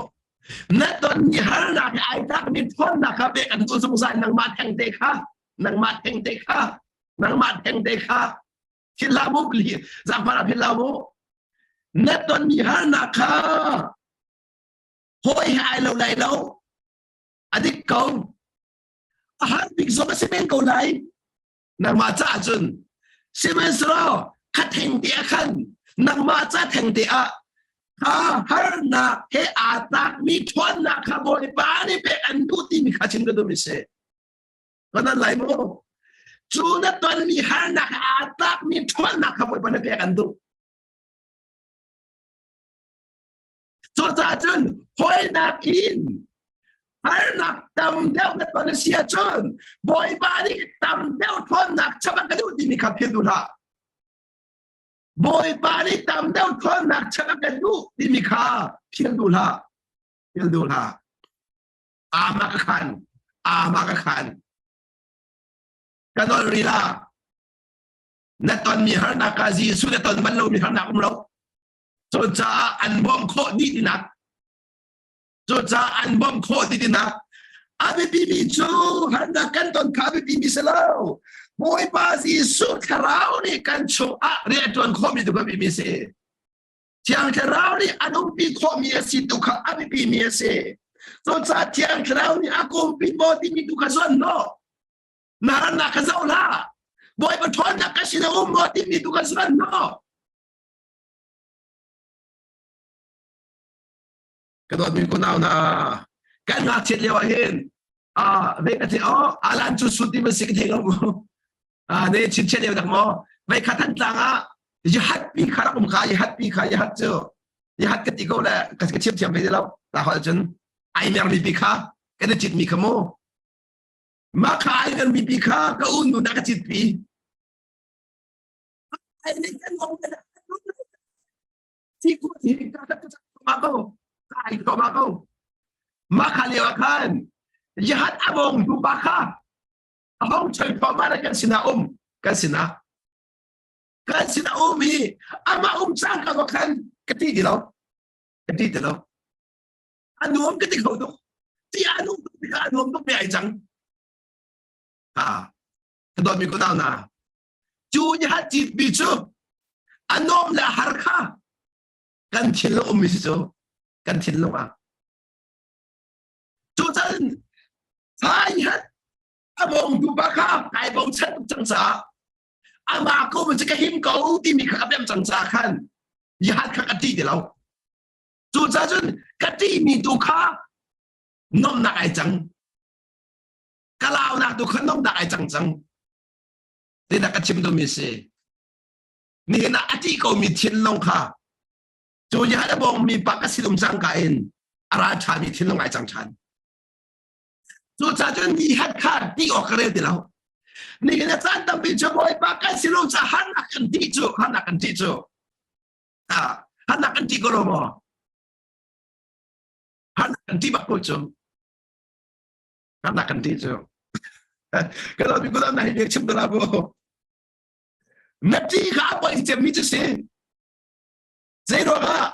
Na ton mi harnak he ai tlak mi ṭhawnnak kha pek an duh zungzal nangmah theng te kha nangmah theng te kha nangmah theng te kha philh hlah mu zaangfah ah philh hlah mu na ton mi harnak kha hawi he ai lo lai lo a dik ko a har bik zong a si men ko lai nangmah caah cun sihmanhsehlaw kha theng te ah khan nangmah ca theng te ah kha harnak he aa tlakmi ṭhawnnak kha Bawipa nih pek an duh timi kha chim ka duhmi si. Kan an lai maw? Cu na tonmi harnak he aa tlakmi ṭhawnnak kha Bawipa nih pek an duh. Cucaah cun hawinak in harnak tam deuh na ton a si ahcun Bawipa nih tam deuh ṭhawnnak chap a ka duh timi kha philh duh hlah. Bawipa nih tam deuh ṭhawnnak chap a ka duh timi kha philh duh hlah. Philh duh hlah. Ama ka khan. Ama ka khan. Ka nawl rih la. Na tonmi harnak ah Jesuh na ton bal lomi harnak um lo. Cucaah an bawmh khawh dih tinak. Cucaah an bawmh khawh dih tinak. A biapimi cu harnak kan ton kha a biapimi si lo. Bawipa Jesuh Thlarau nih kan chungah rian a ṭuan khawhmi tu kha biapimi a si. Thiang Thlarau nih an umpi khawhmi a si tu kha a biapimi a si. Cucaah Thiang Thlarau nih a ka umpi maw timi tu kha zuan hnawh. Na harnak kha zoh hlah. Bawipa ṭhawnnak ka sin a um maw timi tu kha zuan hnawh. Ka dawtmi kunau hna, kan ngakchiat lio ah hin ve ka thei oh alan cu sut ti si ka thei lo mu. Ne chinchiat lio dak maw vei kha than tlang ah yahat pi kha rak um kha yahat pi kha yahat cu yahat ka ti ko le ka thiam thiam ve lo ta hol cun ai mer mi pi kha kan i cit mi kha mu ma kha ai mer mi pi kha ka un nu na ka cit pi Mah kha lio ah khan Jahat a bawng tu pa kha a hong choi thluahmah le kan sinah um kan sinah kan sinah um i amah um cang ka khan ka ti ti lo ka ti ti lo a nuam ka ti kho tuk ti a nuam tuk tikah a nuam tuk mi ai cang ha ka dawtmi ko na Cu nih citmi cu a nuam le a har kha kan thinlung ummi si cu kan thinlung ah. Cucan thai hat a bawngtu pa kha kai bochan tuk cang caah amah ko cu ka him ko timi kha ka pem cang caah khan yahat kha ka ṭih ti lo. Cucaah cun ka ṭihmi tu kha nomnak ai cang. Ka launak tu kha nomnak ai cang cang. Zeidah ka chim duhmi si? Nihin ah a ṭih komi thinlung kha cu nih a bawngmi pa ka sinum cangka in a ralṭhami thinlung ai cang ṭhan. Cucaah cun ni hat kha ti awk ka rel ti lo. Nihin a caan tampi cu Bawipa kan sinum ca harnak kan ṭih cu harnak kan ṭih cu harnak kan ṭih ko lo maw? Harnak kan ṭih bak ko cu. Harnak kan ṭih cu. Ka lo mi kulam na hi biak chim dala bu. Na ṭih kha a poi cemmi cu si. Zei ruangah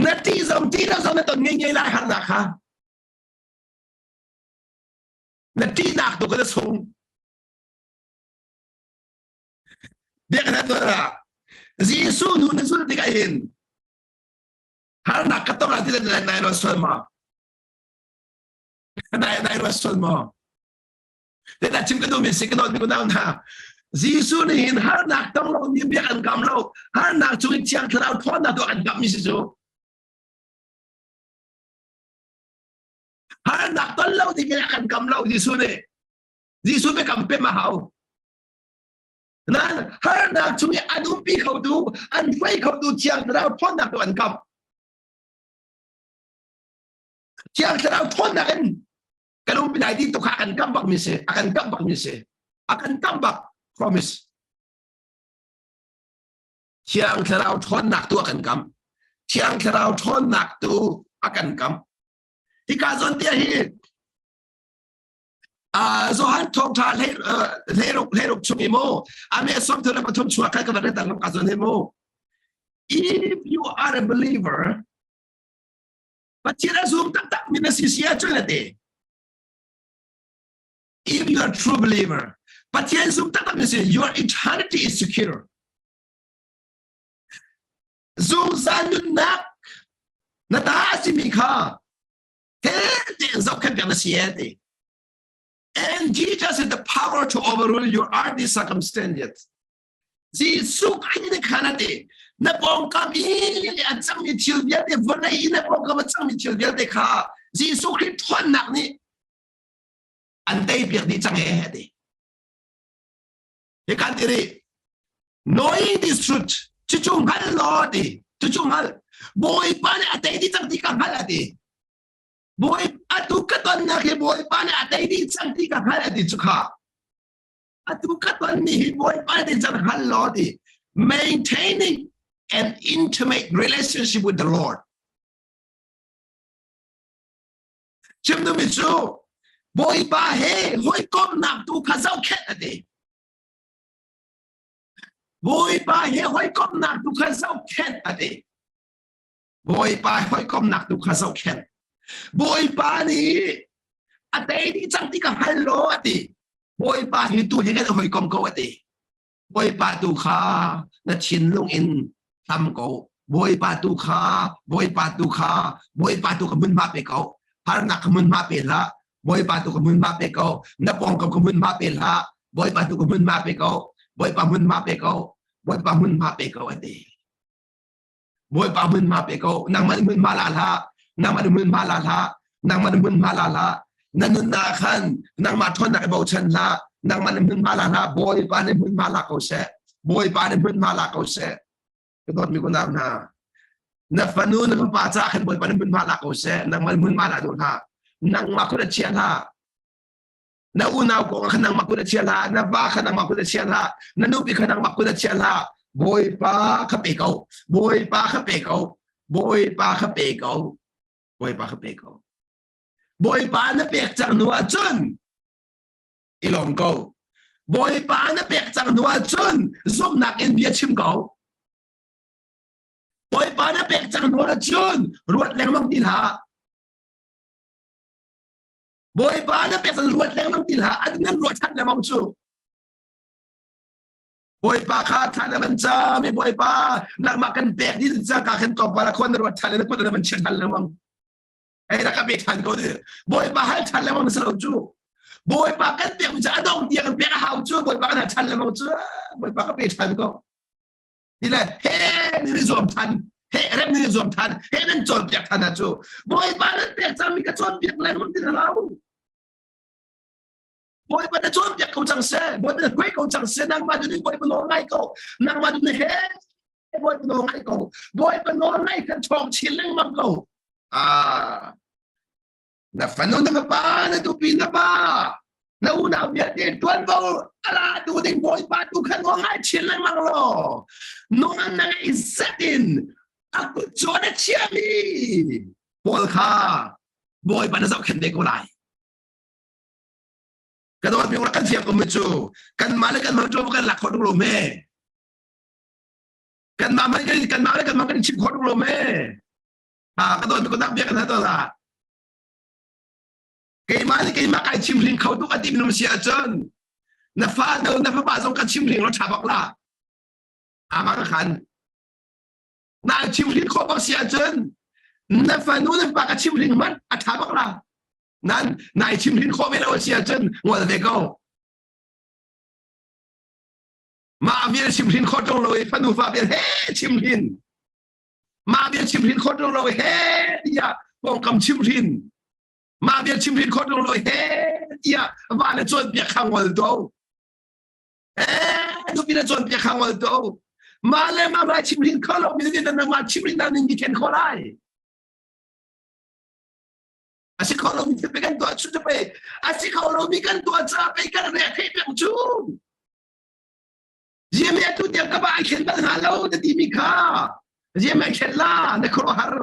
na ṭih zong ṭih lo zong na ton ngei ngei lai harnak kha. Na ṭihnak tu ka na sung. Biak na tuah Jesuh nu na zulh tikah hin harnak ka tong ah ti le nai ruat sual ma? Nai nai ruat sual maw? Zeidah chim ka duhmi si ka dawtmi unau hna Jesuh nih hin harnak tong lo mi bia an kam lo harnak chung in thiang thlarau ṭhawnnak tu an kammi si cu harnak ton lo ding in a kan kam lo Jesuh nih Jesuh biakam pem a hau nan harnak chung i an umpi khotu an hruai khotu thiang thlarau ṭhawnnak tu an kam Thiang Thlarau ṭhawnnak in kan umpi lai ti tu kha a kan kamh bakmi si a kan kamh bakmi si a kan kamh bak promise Thiang Thlarau ṭhawnnak tu a kan kamh Thiang Thlarau ṭhawnnak tu a kan kamh hika zawn te hi Johan thawngṭha hleiruk hleiruk chung i mu ame som thun pathum chuak kha ka van ret ka zawn hi mu if you are a believer. Pathian a zum taktak mi na si si ahcun a ti. If you are a true believer, Pathian zum taktak mi si, your eternity is secure. Zungzal nunnak na ta a simi kha he tein zohkhenh piak na si e ti. And Jesus has the power to overrule your earthly circumstances. Jesuh Khrih nih khan a ti na pawngkam i a cangmi thil vialte vawlei i na pawngkam a cangmi thil vialte kha Jesuh Khrih ṭhawnnak nih an tei piak dih cang ee a ti. Hi kan ti rih knowing this truth cucu hngal law ti cucu hngal Bawipa nih a tei dih cang ti ka hngalh a ti. Bawi atu ka tonnak hi Bawipa nih a tei dih cang ti ka hngalh a ti cu kha. Atu ka ton ni hi Bawipa nih cang hngal law ti maintaining an intimate relationship with the Lord. Chim duhmi cu Bawipa he hawikomhnak tu kha zohkhenh a ti. Bawipa he hawikomhnak tu kha zohkhenh a ti. Bawipa hawikomhnak tu kha zohkhenh. Bawipa nih a tei dih cang ti ka hngal law a ti. Bawipa hi tu hi kan hawikom ko a ti. Bawipa tu kha na thinlung in hlam ko. Bawipa tu kha, Bawipa tu kha, Bawipa tu ka hmunhma pe ko. Harnak ka hmunhma pe hlah. Bawipa tu ka hmunhma pe ko. Na pawngkam ka hmunhma pe hlah. Bawipa tu ka hmunhma pe ko. Bawipa hmunhma pe ko. Bawipa hmunhma pe ko a ti. Bawipa hmunhma pe ko nangmah nih hmunhma la hlah nangmah nih hmunhma la hlah nangmah nih hmunhma la hlah na nunnak khan nangmah ṭhawnnak i bochan hlah nangmah nih hmunhma la hlah Bawipa nih hmunhma la ko seh Bawipa nih hmunhma la ko seh ka dawtmi kunau hna na fanu na fapa caah khan Bawipa nih hmunhma la ko seh nangmah nih hmunhma la duh hlah nangmah kut a chia hlah na unau kong kha nangmah kut a chia hlah na va kha nangmah kut a chia hlah na nupi kha nangmah kut a chia hlah bawipa kha pe ko bawipa kha pe ko bawipa kha pe ko bawipa kha pe ko bawipa na pek cang hnu ahcun i lawm ko bawipa na pek cang hnu ahcun zumhnak in bia chim ko bawipa na pek cang hnu ahcun ruat lengmang ti hlah Bawipa na pek ruat lengmang ti hlah an nan ruat ṭhan lengmang cu Bawipa kha thla na van cam i Bawipa nangmah kan pek dih cang ka khan tlawmpal ah khuan na ruat ṭhan na kut na van chia ṭhan lengmang ei rak ka pe ṭhan ko ni Bawipa hal ṭhan lengmang na si lo cu Bawipa kan pek mi cu a dong tiang kan pek a hau cu Bawipa kan hal ṭhan lengmang cu Bawipa ka pe ṭhan ko Ti le he nan i zuam than he rem nan i zuam than he nan cawnpiak than ah cu Bawipa nan pek cangmi ka cawnpiak lengmang ti na lo Bawipa na cawnpiak ko cang seh Bawipa na hruai ko cang seh nangmah tu nih Bawipa nawl ngai ko nangmah tu nih he Bawipa nawl ngai ko Bawipa nawl ngai kan ṭhawng chin lengmang ko ah na fanu na fapa na tupi na pa na unau vialte tuanvo ala tu ding bawipa tu khan wa ngai chin lengmang law nawl na ngeih zet in a kut chuan a chiami pawl kha bawipa na zohkhenh ve ko lai ka dawt mi kan fiang ko mi cu kan mah le kan mah cu kan lak khawh tuk lo me kan mah kan kan mah le kan mah kan chim khawh tuk lo me Ah, ka dawt ko nak bia kan ha to la. Keimah nih keimah kai chim hling kho tuk a ti minung si ahcun na fa no na fapa zong ka chim hling lo tha bak la. Ama ka khan. Na chim hling kho bak si ahcun na fanu na fapa ka chim hling man a tha bak la. Nan nai chim hling kho ve lo si ahcun ngol ve ko. Mah vial chim hrin kho ṭung lo i fanu fa vial he chim hrin. Mah bia chimhrin khawt lo lo he tiah pawngkam chimhrin mah bia chimhrin khawt lo lo he tiah va le cawnpiak kha ngol to eh nupi le cawnpiak kha ngol to mah le mah lai chimhrin kho lo mi nih nangmah chimhrin dan ning khen kho lai a si kho lo mi pe kan tuah chu pe a si kho lo mi kan tuah cha pe kan re thei peng chu Ziamia tu tiang ka ba ai khen bal hnga lo na timi kha ziamia khen la na khuaruahhar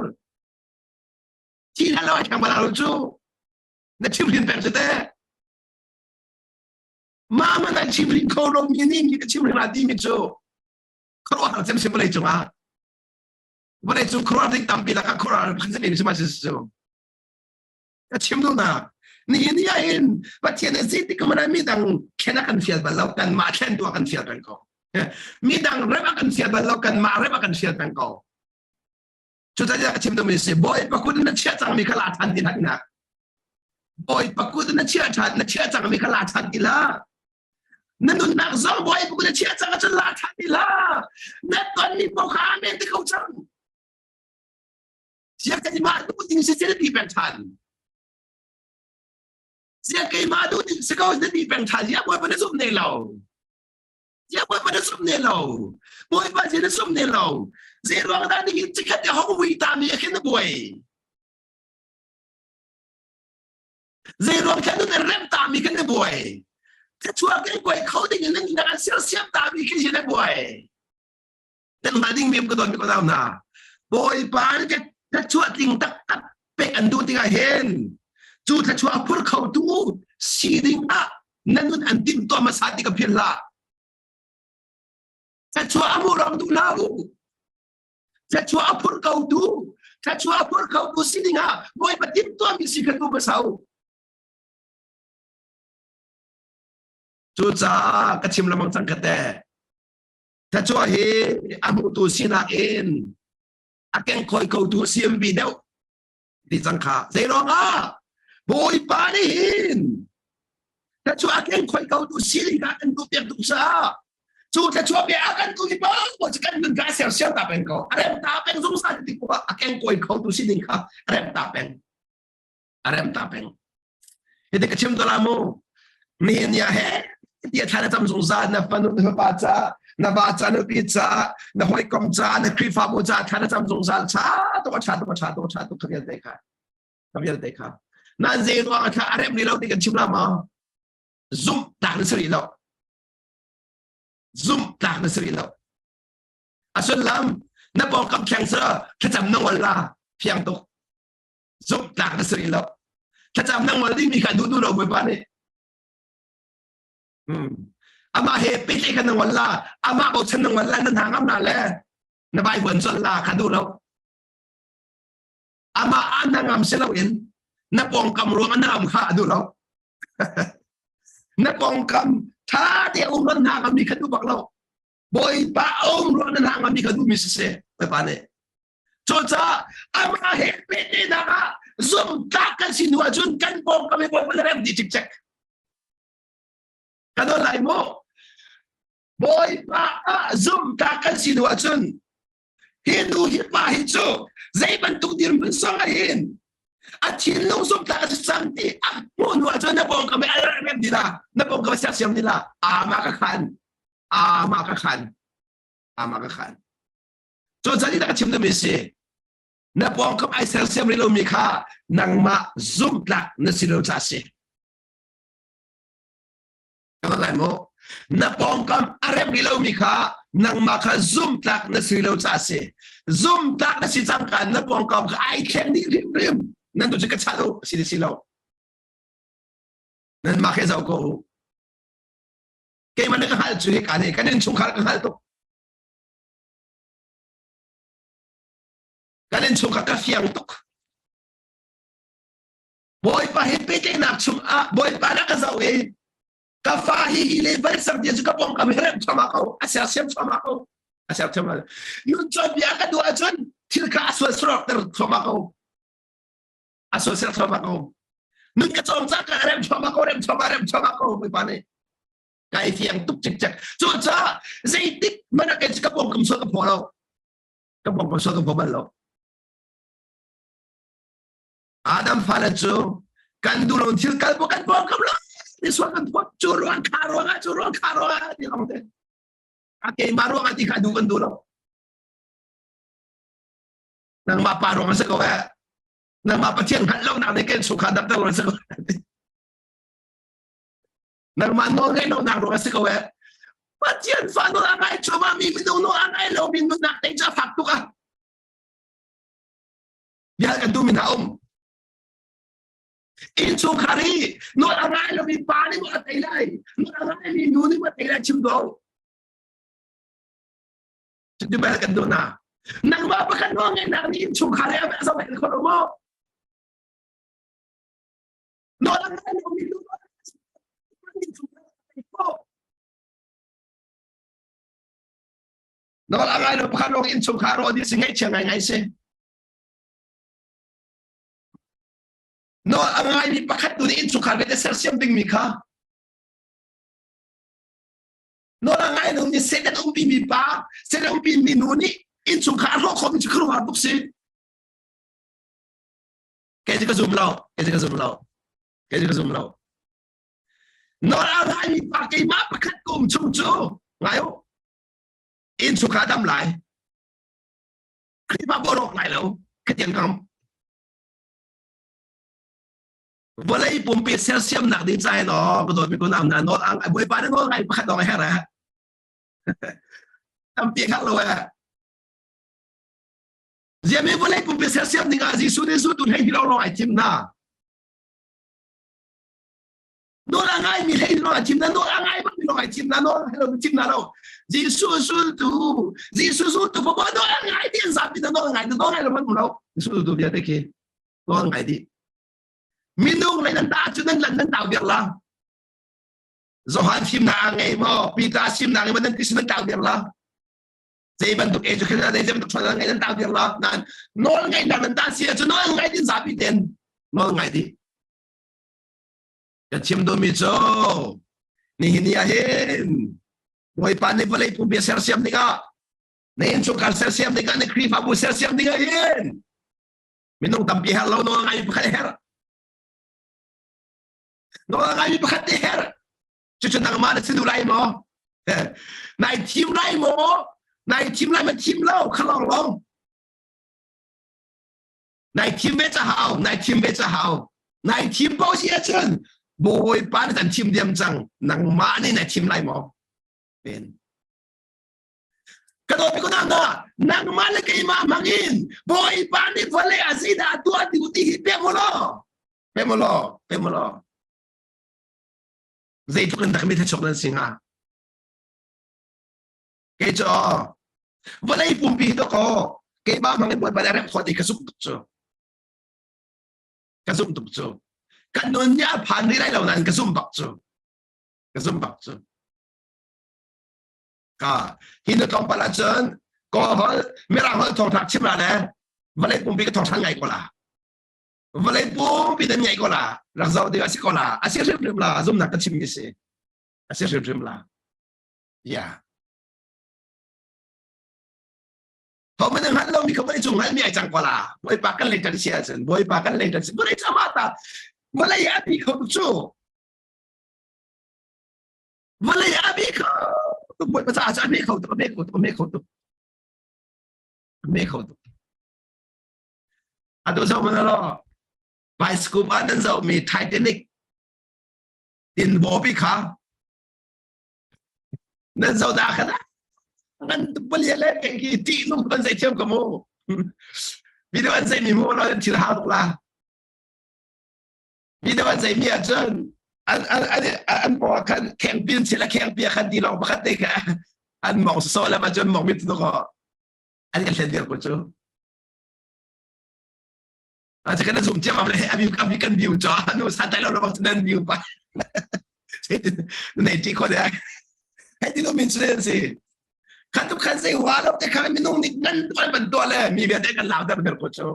thi hna lo ai kheng bal lo cu na chimhrin peng cu te ma man ai chimhrin kho lo mi nih mi ka chimhrin la timi cu khuaruahhar cem si vawlei cungah. Vawlei cung khuaruahhar ding tampi lakah khuaruahhar pakhat si mi si cu. Ka chim duhnak nihin ni ah hin Pathian nih zeitik hmanh ah midang thlen a kan fial bal lo kanmah thlen tu a kan fial peng ko. Midang rem a kan fial bal lo kanmah rem a kan fial peng ko. Cucaah ka chim duhmi si Bawipa kut in na chiah cangmi kha la ṭhan ti hlah tinak. Bawipa kut in na chiah ṭhan na chiah cangmi kha la ṭhan ti hlah. Na nunnak zong Bawipa kut na chiah cang ahcun la ṭhan ti hlah. Na tonmi paoh kha amen ti ko cang. Siah keimah duh ding si na ti peng ṭhan. Siah keimah duh ding si ko na ti peng ṭhan. Siah Bawipa na zumh ne lo. Siah Bawipa na zumh ne lo. Bawipa si na zumh ne lo. Zei ruang dah nihin cikhat te hong vui ta mi a khin na buai. Zei ruang khan na rem ta mi kan na buai. Thluachuah kan kuai kho ding in nan an sersiam ta mi khi na buai. Nan hngal ding mi ka don mi ko dau na. Bawipa nih thluachuah tling taktak pek an duh tikah hin cu thluachuah a phur khotu si ding ah na nun an timhtuah hmasa ti ka philh hlah. Thluachuah a hmuh rong duh hlah u. Thluachuah a phur khotu, thluachuah a phur khotu si ding ah Bawipa timhtuahmi si kha tu hmasa u. Cucaah ka chim lengmang cang ka te. Thluachuah hi a hmutu sinak in a kengkhawi khotu CMB deuh ti cang kha. Zei ruangah Bawipa nih hin thluachuah a kengkhawi khotu sining kha kan duh piak duh caah cu thluachuah bia a kan duh mi paoh cu kan nun kha a sersiam ta peng ko. A rem ta peng zungzal ti ko a kengkawi khotu sining kha a rem ta peng. A rem ta peng. Hiti ka chim la mu. Nihin ni ah he tia thla na cam zungzal na fanu na fapa ca na va ca na nupi ca na hawikom ca na Khrihfabu ca thla na cam zungzal cha to cha to cha to cha to kha vialte kha kha vialte kha na zei ruang thla a rem ni lo ti kan chim la ma zumh tlak na si rih lo zumh tlak na si rih lo a sullam na pawngkam thleng sa thlacam na ngol la fiang tuk zumh tlak na si rih lo thlacam na ngol dingmi kha duh duh lo bawipa nih amah he pehtlaih kha na ngol la amah bochan na ngol la na hna ngam na le na baibuan colh la kha duh lo amah ah na ngam si loin na pawngkam ruang na ngam kha a duh lo na pawngkam tha te um ran hna ngam mi kha duh bak lo bawipa um ruang na hna ngam mi kha duh mi si se bawipa nih Cucaah amah he pehtlaihnak ah zumhtlak kan si hnu ahcun kan pawngkam hi Bawipa na rem dih cikcek. Ka nawl lai mu. Bawipa ah zumhtlak kan si hnu ahcun hi nu hi pa hi cu zei bantuk dirhmun zong ah hin a thinlung zumhtlak a si cang ti a hmuh hnu ahcun na pawngkam hi a rem dih la na pawngkam a sersiam dih la ama ka khan ama ka khan ama ka khan Cucaah dah ka chim duhmi si. Na pawngkam ai sersiam rih lomi kha nangmah zumhtlak na si lo caah si. Ka lai maw? Na pawngkam a rem rih lomi kha nangmah kha zumhtlak na si lo caah si. Zumhtlak na si cangka na pawngkam kha ai thleng dih hrimhrim. Nan tu cu ka chat u si si lo. Nanmah he zoh ko u. Keimah na ka hngalh cu hika nih kan innchungkhar ka hngalh tuk. Kan innchungkhar ka fiang tuk. Bawipa he pehtlaihnak chungah Bawipa na ka zoh i ka fa hi hi le van sak dia cu ka pawngkam he rem thluahmah ko a sersiam thluahmah ko a ser thluahmah nun cawnbia ka duh ahcun thil kha a sual surakter thluahmah ko a sual ser thluahmah ko nun ka cawng ca ka rem thluahmah ko rem thluahmah rem thluahmah ko Bawipa nih kai fiang tuk cikcek cucaah zeitik hmanh ah kei ka pawngkam sual ka phaw lo ka pawngkam sual ka phaw bal lo Adam fale cu kan duh lo thil kal bu kan pawngkam lo ni sual kan phawt cu ruang kha ruang ah cu ruang kha ruang ah ti long te a keimah ruang ah ti kha duh kan duh lo nangmah pa ruang a si ko eh nangmah Pathian hngalh lo nak nih kan chungkhar dapter ruang a si ko Nangmah nawl ngeih lonak ruang a si ko eh. Pathian fa nawl a ngai cuahmah mi minung nawl a ngai lomi nunnak te cu a fak tuk ah. Bia kan duhmi hna um. Innchungkhar i nawl a ngai lomi pa nih maw a tei lai, nawl a ngai mi nu nih maw a tei lai chim ko. Cuti bel kan duh hna. Nangmah pakhat nawl ngaihnak nih innchungkhar he a zohkhenh kho lo maw? Nawl a ngai lomi nu Nawl a ngai lo pakhat lawng innchungkhar rawh dih si ngaihchia ngaingai si. Nawl a ngaimi pakhat tu nih innchungkhar vialte sersiam dingmi kha nawl a ngai lomi Satan umpi mi pa Satan umpi mi nu nih innchungkhar a hrawh khawhmi cu khuaruahhar tuk si. Kei cu ka zum lo, kei cu ka zum lo, kei cu ka zum lo. Nawl a ngaimi pa keimah pakhat ka um chung cu ngai u innchungkhar dam lai. Khrihfa bu rawk lai lo, khatiang kam. Vawlei pumpi sersiamnak ding ca in aw ka dawtmi kunau hna nawl ang Bawipa na nawl ngai pakhat lawng a herh eh. Tampi herh lo eh. Ziami vawlei pumpi sersiam ding ah Jesuh nih zultu hlei hi lawng ai thim hna. Nawl a ngaimi hlei lawng ai thim hna, nawl a ngai bangmi lawng ai thim hna, nawl a lo thim hna lo. Jesuh zultu, Jesuh zultu paoh nawl a ngai ti an zapi hna nawl a ngai, nawl ngai lo man um lo. Jesuh zultu vialte khi nawl ngai dih. Minung lei nan ta cu nan lan nan tau biak la. Johan fimnak a ngei maw? Peter fimnak ngei maw? Nan ti nan tau biak la. Zei bantuk education zei bantuk ṭhawnnak ngei nan tau biak la. Nan nawl ngaihnak nan ta si ahcun nawl ngai din zapi ten nawl ngai dih. Ka chim duhmi cu nihin ni ah hin Bawipa nih vawlei pumpi a sersiam tikah na innchungkhar sersiam tikah na Khrihfabu sersiam tikah hin minung tampi herh lo nawl ngai pakhat herh nawl ngai pakhat te herh cucu nangmah na si duh lai maw nai thim lai maw nai thim lai ma thim lo kha long long nai thim ve ca hau nai thim ve ca hau nai thim ko si ahcun bawipa nih kan thim diam cang nangmah nih nai thim lai maw men Ka dawt ko na nangmah le keimah hmang in Bawipa nih vawlei ah zeidah a tuah ti ti hi pe mu law pe mu law pe mu law zeitluk in dak mi thachok nan si hnga kei cu vawlei pumpi hi to ko keimah hmang in Bawipa nih a remh khawh ti ka zumh tuk cu ka zumh tuk cu kan nun nih a phan rih lai lo nain ka zumh bak cu ka zumh bak cu Ka hi na tlawmpal ahcun kawl holh mirang holh thawngtha chim la le vawlei pumpi ka thawngtha ngai ko la vawlei pumpi nan ngai ko la rak zoh ding a si ko la a si hrimhrim la zumnak ka chim mi si a si hrimhrim la ya Ho man hngal lo mi kha vawlei cung hngal mi ai cang ko la bawipa kan lei tan si ahcun bawipa kan lei tan si vawlei sama ta vawlei a bi kho cu Vawlei ah a bi kho tuk Bawipa caah cu a hme kho tuk a hme kho tuk a hme kho tuk a hme kho tuk atu zoh mana law bioscope ah nan zohmi Titanic tinbaw pi kha nan zoh dah kha nan palia le keng ki ti nung kan zei thiam ka mu video an zei mi mu lo thil hau tuk la Video an zeimi ahcun an an an an paw ah khan khengpi an chil a khengpi ah khan tilawng pakhat te kha an mong sawh le cun mong mit tu ko an kan hlen dir ko cu. A kan zum ciam am le abi abi kan biu cho anu sa tai lo lo nan biu pa. Nei ti ko de. Hei ti lo min su si. Khan tu khan zei hua lo te khan minung nih nan tuan ban tuah le mi vialte kan lau ter ber ko cu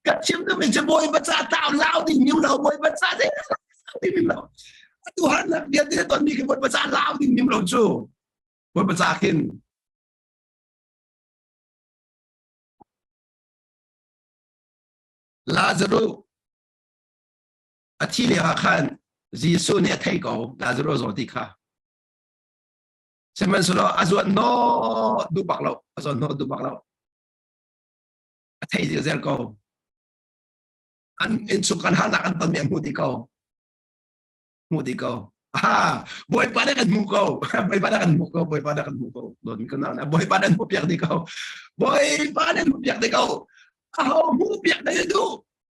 ka chim tu min cu bawi baca tau lau ding mi lo bawi baca ding ding mi lo atu har nak vialte ton mi khi bawi baca lau ding mi lo cu bawi baca khin Lazarus a thi lio ah khan Jesuh nih a thei ko Lazarus zaw ti kha Sihmanhsehlaw a zuan hnawh duh bak lo, a zuan hnawh duh bak lo. A thei zirzer ko. An innchung kan harnak an tonmi a hmuh dih ko. Hmuh dih ko. Ah, Bawipa nih kan hmuh ko. Bawipa nih kan hmuh ko. Bawipa nih kan hmuh ko. Dawtmi kan nau Bawipa nih hmuh piak dih ko. Bawipa nih hmuh piak dih ko. Aho hmuh piak dih duh.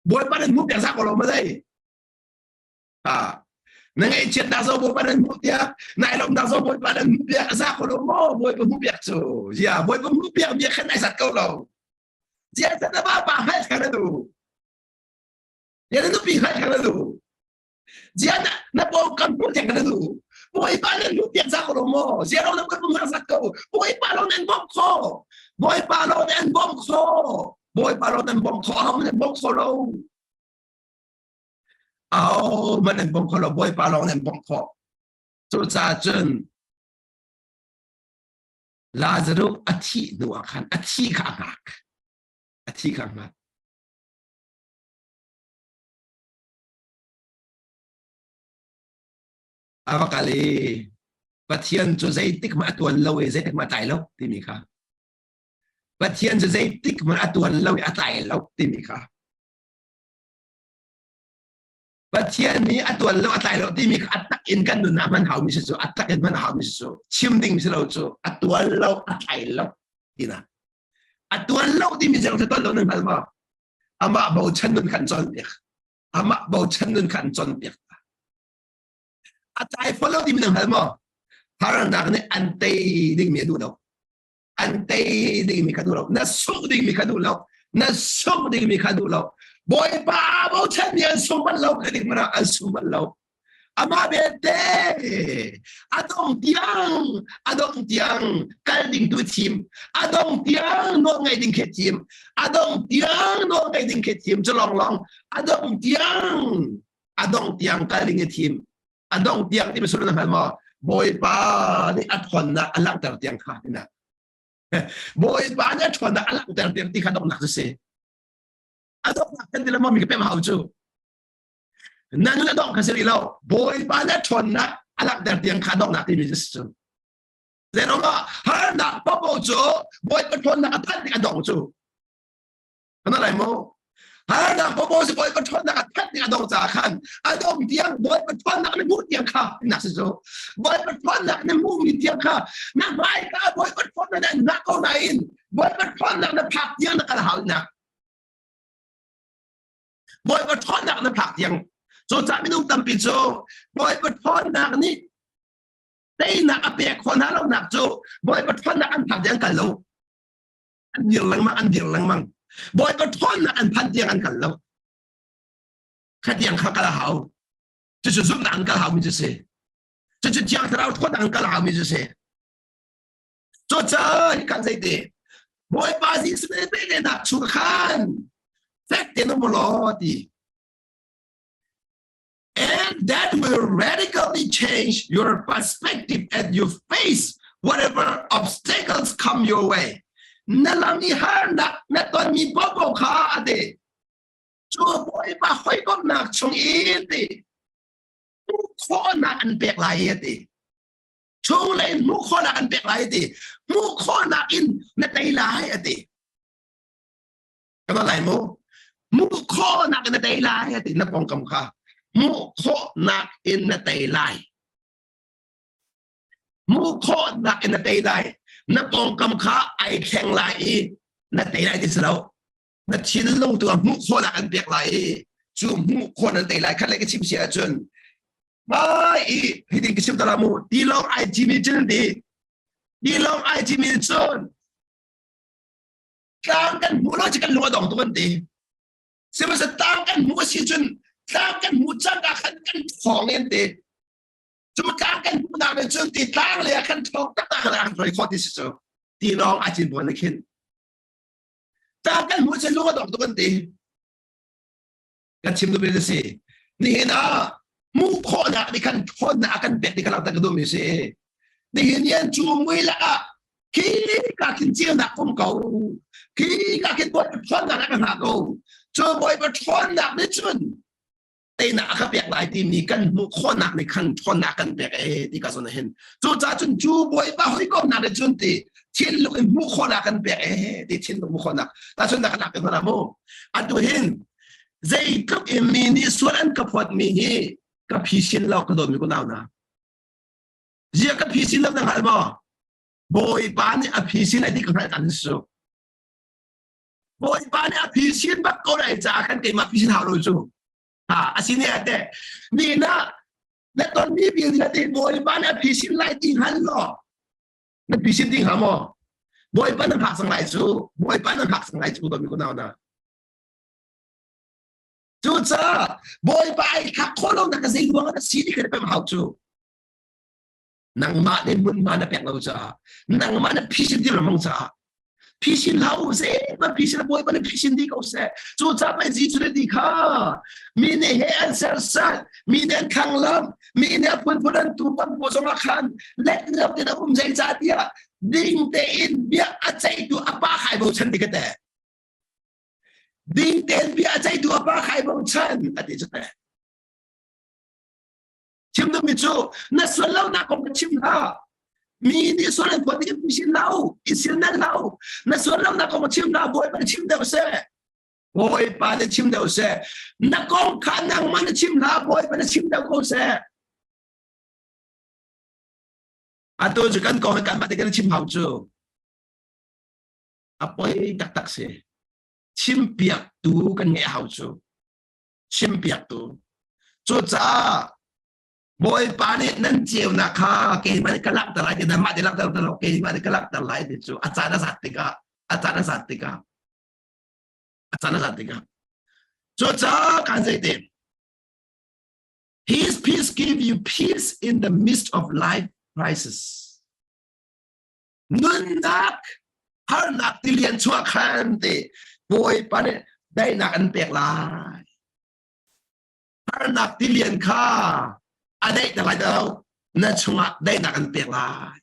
Bawipa nih hmuh piak za ko lo ma dei. Ah. Na ngaihchiatnak zong Bawipa nan hmuh piak, nai lawmnak zong Bawipa nan hmuh piak, a za ko lo maw Bawipa hmuh piak cu? Zia Bawipa hmuh piak bia khan ai zat ko lo. Zia na pa hngalh kha na duh. Zia na nupi hngalh kha na duh. Zia na na pawngkam hmuh kha na duh. Bawipa nan hmuh piak za ko lo maw? Zia lo nan kan hmuh zat ko. Bawipa lo nan bawmh kho. Bawipa lo nan bawmh kho. Bawipa lo nan bawmh kho. Aho nan bawmh kho lo. Aho man nan bawmh kho lo. Bawipa lawng nan bawmh khawh. Cucaah cun Lazarus a thih hnu ah khan a thi kha a hngak. A thi kha a hngak. A va kal i Pathian cu zeitik hmanh a tuan lo i zeitik hmanh a tlai lo timi kha. Pathian cu zeitik hmanh a tuan lo i a tlai lo timi kha. Pathian nih a tuan lo a tlai lo timi kha a tak in kan nun ah hman haumi si cu a tak in hman haumi si cu chim ding si lo cu a tuan lo a tlai lo tina a tuan lo timi zong cu tuan lo nan hngal maw amah bochan nun khan cawnpiak amah bochan nun khan cawnpiak a tlai fawn lo timi nan hngal maw harnak nih an tei dingmi a duh lo an tei dingmi kha duh lo na sungh dingmi kha duh lo na sungh dingmi kha duh lo bawipa bochan mi an sung bal lo ka dik mana an sung bal lo amah belte a dong tiang a dong tiang kal ding tu thim a dong tiang nawl ngai ding khe thim a dong tiang nawl ngai ding khe thim cu long long a dong tiang a dong tiang kal ding i thim a dong tiang timi sullam na hngal maw bawipa nih a ṭhawnnak a langhter tiang kha tina bawipa nih a ṭhawnnak a langhter tiang ti kha donghnak cu si a donghnak kan ti le maw mi ka pem hau cu na nun a dongh kha si rih lo bawipa nih a ṭhawnnak a langhter tiang kha donghnak timi cu si cu zeiruangah harnak paohpaoh cu bawipa ṭhawnnak a phanh tik a dong cu Kana lai mu. Harnak popo si bawipa ṭhawnnak a that ning a dong caah khan a dong tiang bawipa ṭhawnnak na hmuh tiang kha nak si cu bawipa ṭhawnnak na hmuhmi tiang kha na hmaika bawipa ṭhawnnak na hngah ko nain bawipa ṭhawnnak na phak tiang na kal hau nak bawipa ṭhawnnak na phak tiang cucaah minung tampi cu bawipa ṭhawnnak nih teinak a pek khawh hna lonak cu bawipa ṭhawnnak an phak tiang kal lo an dir lengmang an dir lengmang bawipa ṭhawnnak an phanh tiang an kal lo kha tiang kha kal a hau cucu zumhnak an kal haumi cu si cucu thiang thlarau ṭhawnnak an kal haumi cu si cucaah hi kan zei ti bawipa Jesuh nih pehtlaihnak chung khan fek tein um law ti And that will radically change your perspective as you face whatever obstacles come your way. Na lam i harnak na tonmi popo kha ate cu bawipa hawikomhnak chung i ti hmuh khawhnak an pek lai ati chunglei hmuh khawhnak an pek lai ati hmuh khawhnak in na tei lai ati Ka lai mu. Hmuh khawhnak in na tei lai ti na pawngkam kha. Hmuh khawhnak in na tei lai. Hmuh khawhnak in na tei lai. Na pawngkam kha ai thleng lai i na tei lai ti si lo. Na thinlung tu ah hmuh khawhnak an pek lai i cu hmuh khawh nan tei lai khat le ka chim si ahcun mai i hitin ka chim ta la mu tilawng ai cimi cun ti tilawng ai cimi cun tlang kan hmuh lo ci kan lung a dong tuk an ti sihmanhsehlaw tlang kan hmuh a si cun tlang kan hmuh cang ah khan kan thawng an ti cu tlang kan hmuhnak nih cun ti tlang lei ah khan thawng taktak khan a kan hruai khawh ti si cu ti lawng a cin buan khin tlang kan hmuh cun lung a dong tuk an ti kan chim duhmi a si nihin ah hmuh khawhnak nih khan ṭhawnnak a kan pek ti kha langhter ka duhmi a si nihin ni an cu mui lakah khi ka khin ceunak um ko khi ka khin bawipa ṭhawnnak a ka hngah ko cu bawipa ṭhawnnak nih cun teinak a ka pek lai timi kan hmuh khawhnak nih khan ṭhawnnak kan pek e ti ka zawn hin cucaah cun cu bawipa hawikomnak nih cun ti thinlung in hmuh khawhnak kan pek e ti thinlung hmuh khawhnak tahchunhnak kan lak hna mu atu hin zeitluk in mi nih sual an ka phawt mi hi ka phisin lo ka dawt mi ku nau na zia ka phisin lo na hngal maw bawipa nih a phisin ai ti ka hngalh kan su bawipa nih a phisin bak ko lai caah khan keimah phisin hau lo cu ha asine ate ni na. Na tonmi vialte Bawipa na phisin lai ti hngal law na phisin ding hnga maw? Bawipa na hngak cang lai cu. Bawipa na hngak cang lai cu dawmi kunau na. Cucaah Bawipa ai thlak khawh lo nak zei ruang ah si ti kha pem hau cu. Nangmah nih hmunhma na pek lo caah nangmah na phisin ti lengmang caah phisin hlah u zeihmanh phisin Bawipa nih phisin dih ko seh. Cucaah pei Jesuh nih ti kha mi nih he an serhsat, mi nih an thlanglamh, mi nih a phunphun an tu kan paw zongah khan let in a um zeicahtiah ding tein bia a ceihtu a pa khai bochan ti ka te. Ding tein bia a ceihtu a pa khai bochan a ti cu te. Chim duhmi cu na sual lonak kong ka chim hlah. Mi nih sual an phuat in sin lo, i sin nan lo. Na sual lonak kong ka chim hlah, Bawipa nih chim deuh seh. Bawipa nih chim deuh seh. Na kong kha nangmah na chim hlah, Bawipa nih chim deuh ko seh. Atu cu kan kong hi kanmah te kan chim hau cu. A poi taktak si. Chimpiaktu kan ngeih hau cu. Chimpiaktu. Cucaah Bawipa nih nan ceunak kha keimah nih ka langhter lai ti nangmah nih langhter lo keimah nih ka langhter lai ti cu a caan a zat tikah a caan a zat tikah a caan a zat tikah cucaah kan zei te His peace give you peace in the midst of life crisis. Nunnak harnak tilian chuah khan te Bawipa nih daihnak an pek lai. Harnak tilian kha a daihter lai lo. Na chungah daihnak an pek lai.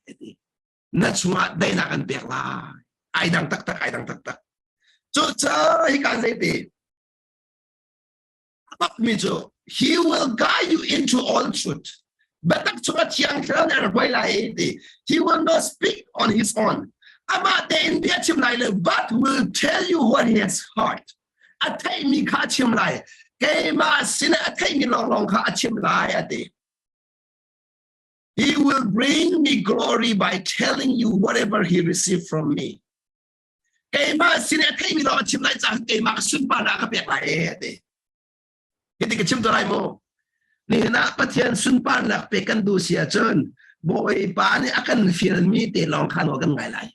Na chungah daihnak an pek lai. Ai dang taktak, ai dang taktak. Cucaah hi kan zei ti? Mi cu he will guide you into all truth. Biatak chungah thiang thlarau nih a rak hruai lai ti. He will not speak on his own. Amah tein bia chim lai lo, but will tell you what he has heard. A theihmi kha a chim lai. Keimah sinah a theihmi lawnglawng kha a chim lai a ti. He will bring me glory by telling you whatever he received from me. Keimah sin a theimi lawng a chim lai caah keimah ka sunparnak ka pek lai e a ti. Hiti ka chim to lai mu. Nihin ah Pathian sunparnak pek kan duh si ahcun Bawipa nih a kan fialmi te lawng kha nawl kan ngai lai.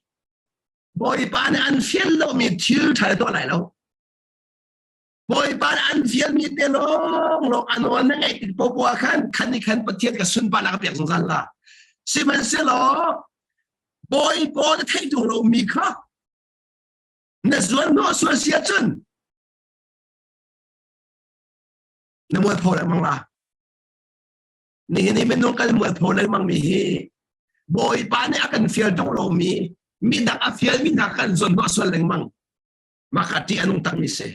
Bawipa nih an fial lomi thil ṭha tuah lai lo. Bawipa nih an fialmi te lawng lawng a nawl na ngaih tik popoh ah khan khan nih khan Pathian ka sunparnak ka pek zungzal la. Sihmanhsehlaw Bawipa na theih duh lomi kha na zuan hnawh sual si ahcun na mualpho lengmang la. Nihin i minung kan mualpho lengmang mi hi Bawipa nih a kan fial ṭung lomi midang a fialmi hna kan zuan hnawh sual lengmang. Mah ṭih a nung takmi si.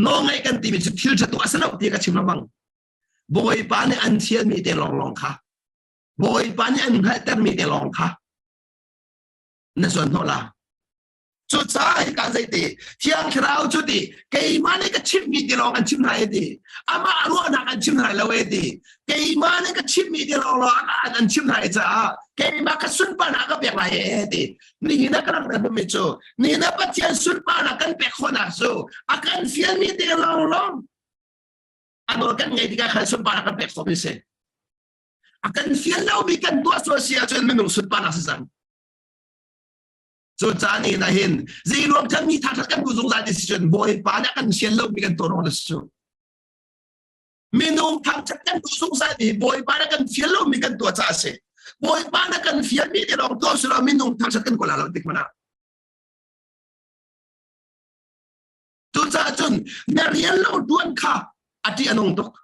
Nawlngaih kan timi cu thil ṭha tuah a si lo ti ka chim lengmang. Bawipa nih an fialmi te lawnglawng kha Bawipa nih an hngalhtermi te lawng kha na zuan hnawh la. Cucaah hika zeiti Thiang Thlarau cu ti keimah nih ka chimmi ti lawng an chim hna e ti amah ruahnak an chim hna lo e ti keimah nih ka chimmi ti lawng lawng an chim hna e caah keimah ka sunparnak ka pek lai e ti nihin ah ka rak mi cu nihin ah Pathian sunparnak kan pek khawhnak cu a kan fialmi te lawng lawng a nawl kan ngaih tikah khan sunparnak kan pek khawh mi si. A kan fial lomi kan tuah sual si ahcun minung sunparnak si cang. Cu caan in ah hin zei ruang kan mi thangṭhat kan duh zungzal ti si cun Bawipa nih a kan fial lomi kan tuah ruang si cu. Minung thangṭhat kan duh zungzal mi Bawipa nih a kan fial lomi kan tuah caah a si. Bawipa nih a kan fialmi te lawng tuah si lo minung thangṭhat kan kawl lo tik hmanh ah. Cucaah cun na rian lo ṭuan kha a ṭih a nung tuk.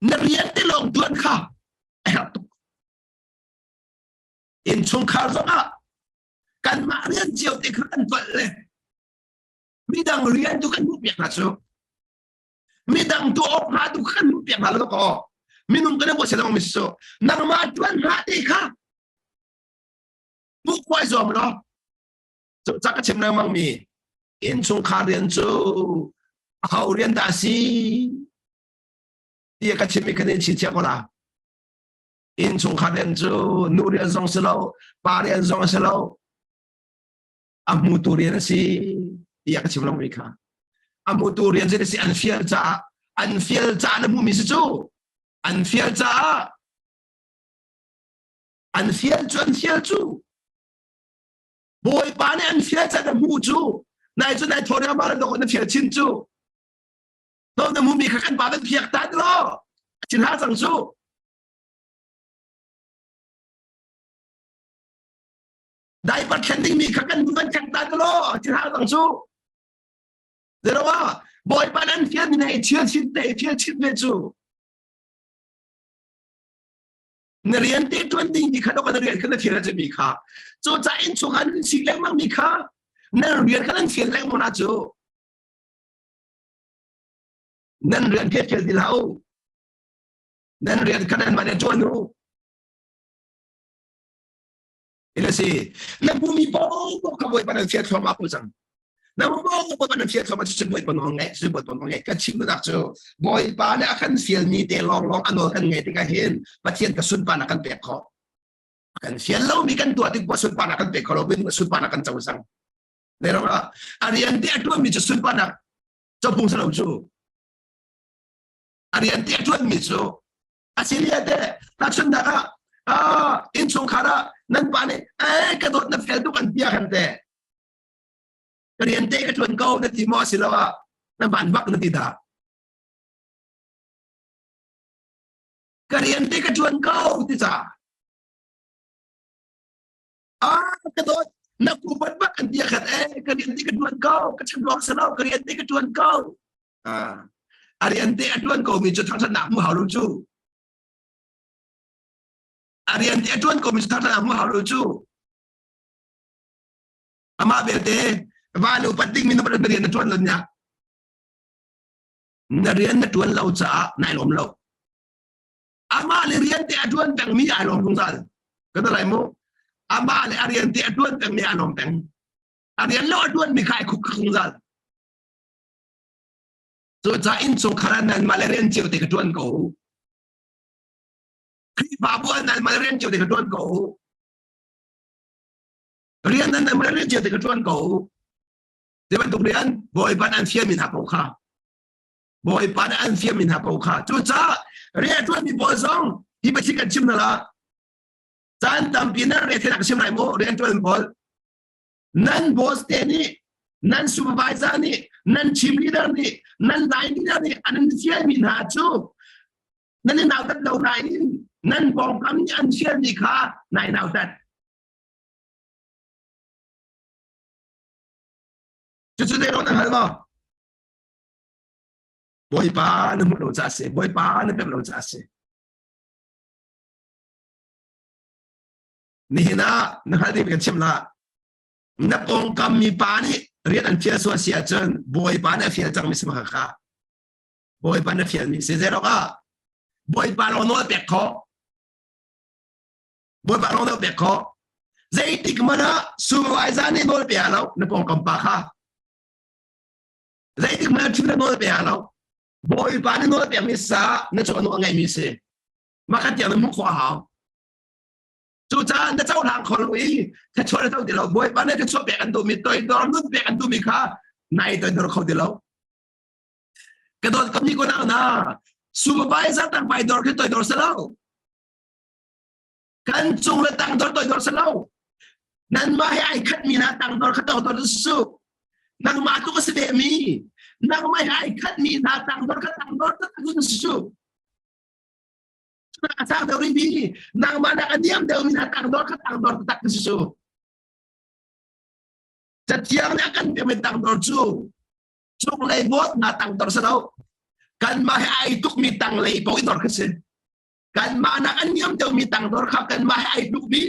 Na rian te lawng ṭuan kha a herh tuk. Innchungkhar zongah kanmah rian cio te kha kan ṭuan le midang rian tu kan hmuh piak hna cu. Midang tuah awk hnga tu kan hmuh piak hna lo kaw minung kan i buat mi cu nangmah ṭuan hna te kha hmuh khuai zuam law Cucak ka chim lengmang mi innchungkhar rian cu aho rian dah a si ti ka chim i kan in chinchiah ko la. Innchungkhar rian cu nu rian zong si lo, pa rian zong a si lo, a hmutu rian a si tiah ka chim lengmang mi kha. A hmutu rian cu si an fial caah an fial caah na hmuhmi si cu. An fial caah an fial cu an fial cu Bawipa nih an fial ca na hmuh cu nai cu nai thaw ma na fial chin cu to na hmumi kha kan pa kan phiak ta law chin ha cang cu diaper thlen ding mi kha kan van chang ta law chin ha cang cu Zero Bawipa nan fial mi na chial chin te fial chin ve cu na rian te tuan ding mi kha dok na rian kha na fial mi kha cu ca in chung an sik lengmang mi kha nan rian kha nan fial lengmang na cu nan rian ke fial ti hlah u nan rian kha nan mah ne tuan u ina si na bumi paoh kha Bawipa nan fial thluahmah ko cang na bumi Bawipa nan fial thluahmah cu Bawipa nawl ngaih cu Bawipa nawl ngaih kan chim nak cu Bawipa nih a kan fialmi te lawng lawng a nawl kan ngaih tikah hin Pathian ka sunparnak kan pek khawh kan fial lomi kan tuah tik sunparnak kan pek kho lo sunparnak kan co cang ne ro a rian te a tuanmi cu sunparnak copung salo cu a rian te a tuanmi cu a si lia te tahchunhnak ah innchungkhar ah nan pa nih eh ka dawt na fel tuk an tia kan te ka rian te ka tuan ko na ti maw si lo ah na van bak na ti dah ka rian te ka tuan ko ti ca ah ka dawt na kubat bak an tia khat eh ka rian te ka tuan ko ka chim lawng si lo ka rian te ka tuan ko a rian te a ṭuan komi cu thangṭhatnak hmu hau lo cu a rian te a ṭuan komi cu thangṭhatnak hmu hau lo cu amah belte va nu pat dingmi na rian na ṭuan lo nya na rian na ṭuan lo caah nai lawm lo amah le rian te a ṭuan pengmi ai lawm zungzal ka lai mu amah le a rian te a ṭuan pengmi ai lawm peng a rian lo a ṭuanmi kha ai khuk zungzal Cucaah innchungkhar ah nanmah le rian cio te ka ṭuan ko. Khrihfabu ah nanmah le rian cio te ka ṭuan ko. Rian nan nanmah le rian cio te ka ṭuan ko. Zei bantuk rian Bawipa nih an fialmi hna paoh kha. Bawipa nih an fialmi hna paoh kha. Cucaah rian ṭuanmi pawl zong hi biathli kan chim hna la. Caan tampi nan rethenak chim lai mu rian ṭuan pawl. Nan boss te nih nan supervisor nih nan team leader nih nan line leader nih an fialmi hna cu nan i nautat lo nain nan pawngkam nih an fialmi kha nai nautat. Cucu zei na hngal maw? Bawipa na hmuh lo caah a si. Bawipa na pek lo caah a si. Nihin ah na hngalh ding kan chim la. Na pawngkam mi pa nih rian an fial sual si ahcun Bawipa nih a fial cangmi si ma kha. Bawipa nih a fialmi si zei ah Bawipa lawng nawl pek khawh. Bawipa lawng nawl pek khawh. Zeitik hmanh ah supervisor nih nawl pe lo na pawngkam pa kha. Zeitik hmanh ah thil na nawl pe lo. Bawipa nih nawl pekmi sa na cu a ngeimi si. Mah kha tiang na hmuh khawh a hau. Cucaah na cohlang kho lo i thluachuah na co ti lo. Bawipa nih thluachuah pek an duhmi toidor nun pek an duhmi kha nai toidor kho ti lo. Ka dawt ka mi ko nau na supervisor tang paidor khi toidor si lo. Kan cung le tangdor toidor si lo. Nanmah he ai khatmi hna tangdor kha toidor su. Nangmah tu ka si ve mi. Nangmah he ai khatmi hna tangdor kha tangdor tak su. A sang deuh rih nangmah nak a niam deuh mi hna tangdor kha tangdor taktak na si cu. Cathiang nih a kan pekmi tangdor cu cunglei bawt hna tangdor si lo. Kanmah he ai tukmi tanglei paoh i dor kha si. Kanmah nak a niam deuhmi tangdor kha kanmah he ai tukmi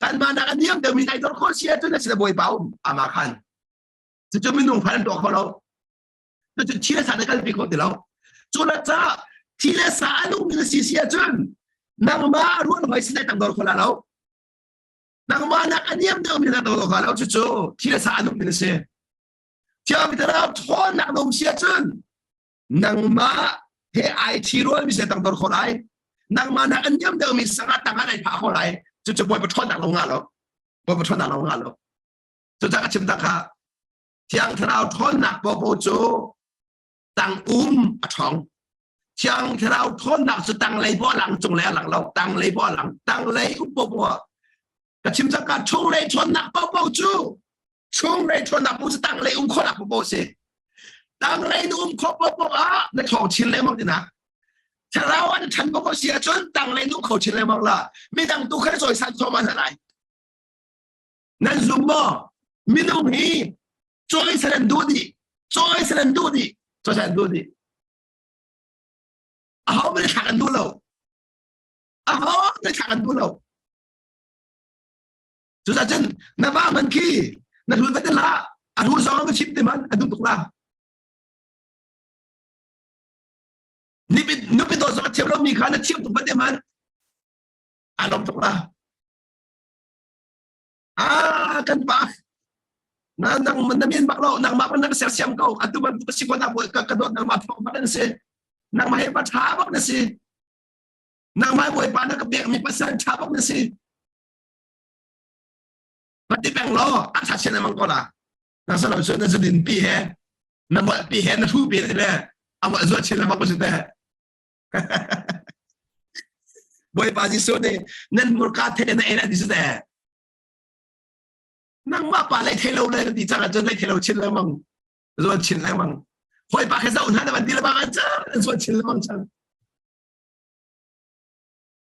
kanmah nak a niam deuhmi nai dor khawh si ahcun a si le Bawipa um ama khan. Cucu minung phan an tuah kho lo. Cucu thi le sa na kalpi kho ti lo. Cu le ca thi le sa a nungmi na si si ahcun nangmah ruan hoi sin ai tangdor kho la lo. Nangmah nak a niam deuhmi na tangdor kho lo. Cucu thi le sa a nungmi na si. Thiang Thlarau ṭhawnnak na um si ahcun nangmah he ai thi rualmi si tangdor kho lai. Nangmah nak a niam deuhmi sangah tangah nai phah kho lai. Cucu Bawipa ṭhawnnak lo ngah lo. Bawipa ṭhawnnak lo ngah lo. Cucaah ka chim tak kha Thiang Thlarau ṭhawnnak popo cu tang um a ṭhawng. Thiang Thlarau ṭhawnnak cu tanglei poah lang cunglei a lang lo tanglei poah lang tanglei um poah ka chim cangka chunglei ṭhawnnak paohpaoh cu chunglei ṭhawnnak paoh cu tanglei um khawhnak paohpaoh si tanglei na um khawh paohpaoh ah na ṭhawng chin lengmang tinak thlarau an ṭhan paohpaoh si ahcun tanglei na um kho chin lengmang la midang tu kha cawisan thluahmah hna lai nan zum maw minung hi cawisan an duh dih cawisan an duh dih cawisan an duh dih aho hmanh thlak an duh lo aho hmanh thlak an duh lo cucaah cun na va man khi na hlun va te hlah a hlun zong na chim te man a duh tuk la nupi dawt zong a thiam lomi kha na thiam tuk va te man a lawm tuk la Ah, kan pa. Na nang na men bak lo, nangmah pun na ka sersiam ko. Atu bantuk si ko na ka ka dawt nangmah thawng bak na si. Nangmah he pa tha bak na si. Nangmah bawipa na ka pek mi pasal tha bak na si. Pati peng lo, a tha chin amang ko la. Na salo cu na zudin pi he, na molh pi he, na thu pi he le, a molh zuat chin amang ko si te. Bawipa Jesuh nih nan hmurka thei na ei ti te. Nangmah pa lei thei lo le ti cang ahcun lei thei lo chin lengmang zuan chin lengmang. Hawipa khe zoh hna na van ti le bang ahcun zuan chin lengmang cang.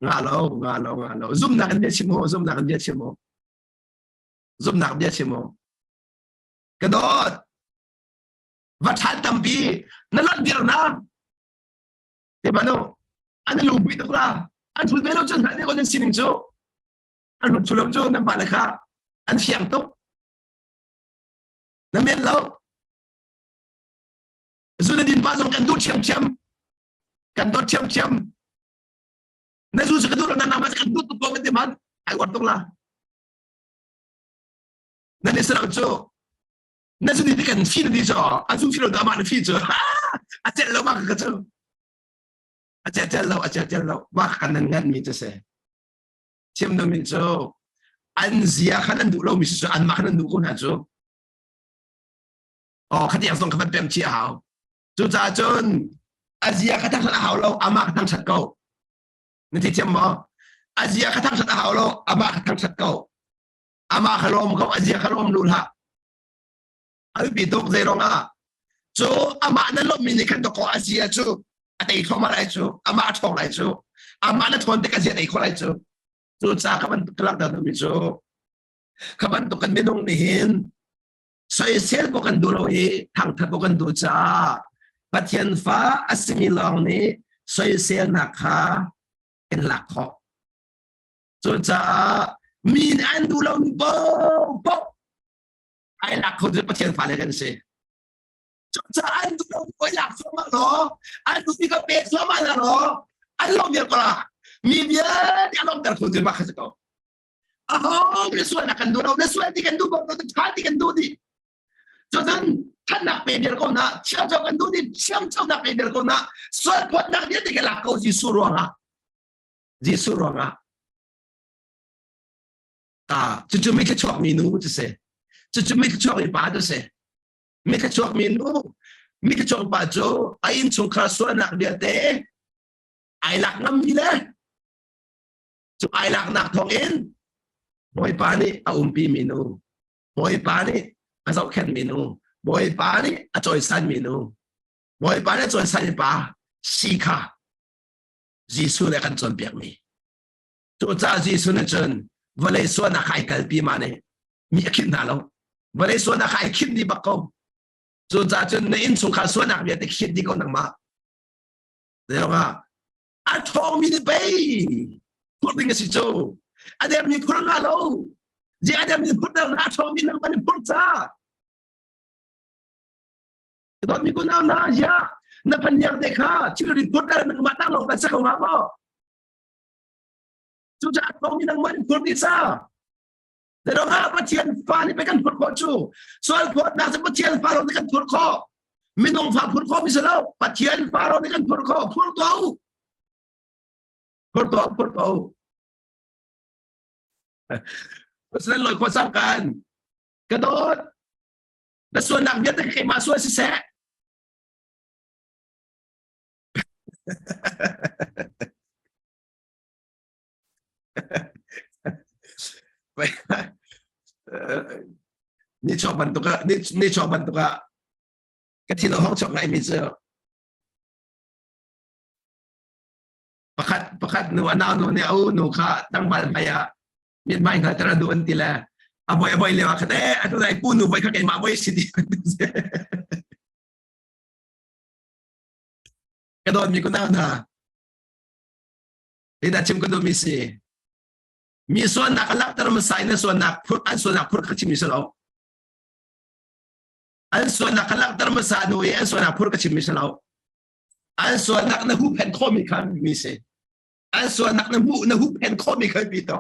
Nga lo, nga lo, nga lo. Zumnak in bia chim ho, zumnak in bia chim ho. Zumnak bia chim ho. Ka dawt. Va ṭhan tampi na lon dir na. Te mano an lungpui tuk la an thul ve lo cun hna ne sining cu an run thu lo cu nan pa le kha an fiang tuk na men lo zu na din pa zong kan duh ṭhiamṭhiam kan dawt ṭhiamṭhiam na zu cu ka duh lo na nama kan duh tuk ko ti man ai uar tuk la nan i sarau cu na zu ni kan fi na ti cu a zu fi lo da ma na fi cu a celh lo ma ka cu a celh celh lo a celh celh lo ma kan nan ngan mi cu se chim no min cu an zia khan an duh lo mi cu an mah khan an duh ko hna cu oh khatiang zong kha van pem chi a hau cucaah cun a zia kha thangṭhat a hau lo amah kha thangṭhat ko na thi thiam maw a zia kha thangṭhat a hau lo amah kha thangṭhat ko amah kha lawm ko a zia kha lawm lu hlah a biapi tuk zei ruangah cu amah na lawmhmi nih khan dawkaw a zia cu a tei thluahmah lai cu amah a ṭhawng lai cu amah na ṭhawn tik a zia tei khawh lai cu cu ca ka bantuk ka langhter duhmi cu kha bantuk kan minung nih hin soisel ko kan duh lo i thangthat ko kan duh caah Pathian fa a simi lawng nih soiselnak kha kan lak khawh cucaah mi nih an duh lomi paohpaoh ai lak kho cu Pathian fale kan si. Cucaah an duh lo oi lak thluahmah law an duh ti ka pek thluahmah hna law an lawm vial ko la mi vialte a lawmter kho tu mah kha si ko. Aho na sualnak kan duh lo na sual ti kan duh bak lo tha ti kan duh dih. Cucun thatnak pe vial ko na thiamco kan duh dih thiamconak pe vial ko na sual phawtnak vialte ka lak ko Jesuh ruangah Jesuh ruangah Ah, cucu mi thluachuak mi nu cu si. Cucu mi thluachuak mi pa cu si. Mi thluachuak mi nu, mi thluachuak pa cu a innchungkhar sualnak vialte ai lak ngam mi le cu ai laknak thawng in Bawipa nih a umpi mi nu, Bawipa nih a zohkhenh mi nu, Bawipa nih a cawisan mi nu, Bawipa nih a cawisan mi pa si kha Jesuh nih a kan cawnpiak mi. Cucaah Jesuh nih cun vawlei sualnak kha ai kalpi ma nih mi a khinh hna lo. Vawlei sualnak kha ai khinh dih bak ko. Cucaah cun na innchungkhar sualnak vialte khinh dih ko nangmah. Zeirangah a ṭhawngmi nih pei phurh ding a si cu. A dermi phurh nga lo. Zi a dermi phurh der a ṭhawngmi nangmah nih phurh ca. Dawtmi kunau hna, ya na phan te kha thilri phurh der nangmah tang lo kan si ko hnga maw? Cucaah thawng in nangmah nih phur dih sa. Zeirangah Pathian fa nih pei kan phur khawh cu. Sual phawtnak cu Pathian fa lawng nih kan phur khawh. Minung fa phur khawh mi si lo. Pathian fa lawng nih kan phur khawh. Phur ko. Phur ko, phur ko. Pasal loi khua sang kan. Ka dawt. Na sualnak vialte keimah sual siseh. Ni chuak bantuk ah ni chuak bantuk ah ka thin a hong chuak ngai mi cu pakhat pakhat nu a nau nu nih a u nu kha tlangval hmai ah mithmai hngalter a duh an ti le a boi a boi lio ah khat eh atu dai pu nu boi kha keimah boi si ti ka dawt mi ku nau hna Hi dah chim ka duhmi si. Mi sualnak a langhter hmasa in an sualnak phurh an sualnak phurh ka chimmi si lo. An sualnak ka langhter hmasa hnu i an sualnak phurh ka chimmi si lo. An sualnak na huhphenh khawhmi kha mi si. An sualnak na hmuh na huhphenh khawhmi kha mi to.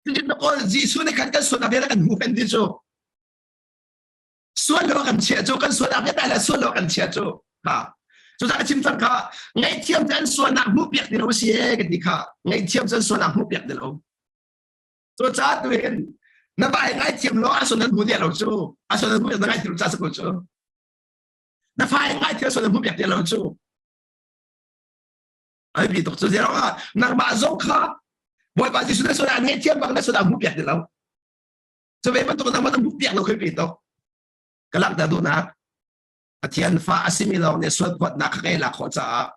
Cutin na kawl Jesuh nih khan kan sualnak vialte kan huhphenh ti cu. Sual lo kan chia cu kan sualnak vialte le sual lo kan chia cu. Ha. Cucaah ka chim cang kha ngaihthiam cu an sualnak hmuh piak ti lo si e ka ti kha ngaihthiam cu an sualnak hmuh piak ti lo. Cucaah tu hin na va he ngaithiam lo a sual nan hmu ti lo cu a sual nan hmuh na ngaithiam ca sa ko cu. Na fa he ngaithiam sual nan hmuh piak ti lo cu. Ai bi tuk cu zero ah nangmah zong kha Bawipa Jesuh na sual ah ngaihthiam bak na sual ah hmuh piak ti lo. Cu ve bantuk nangmah na hmuh piak lo khi bi tuk. Ka langhter duhnak Pathian fa a simi lawng nih sualphawtnak kha kai lak khawh caah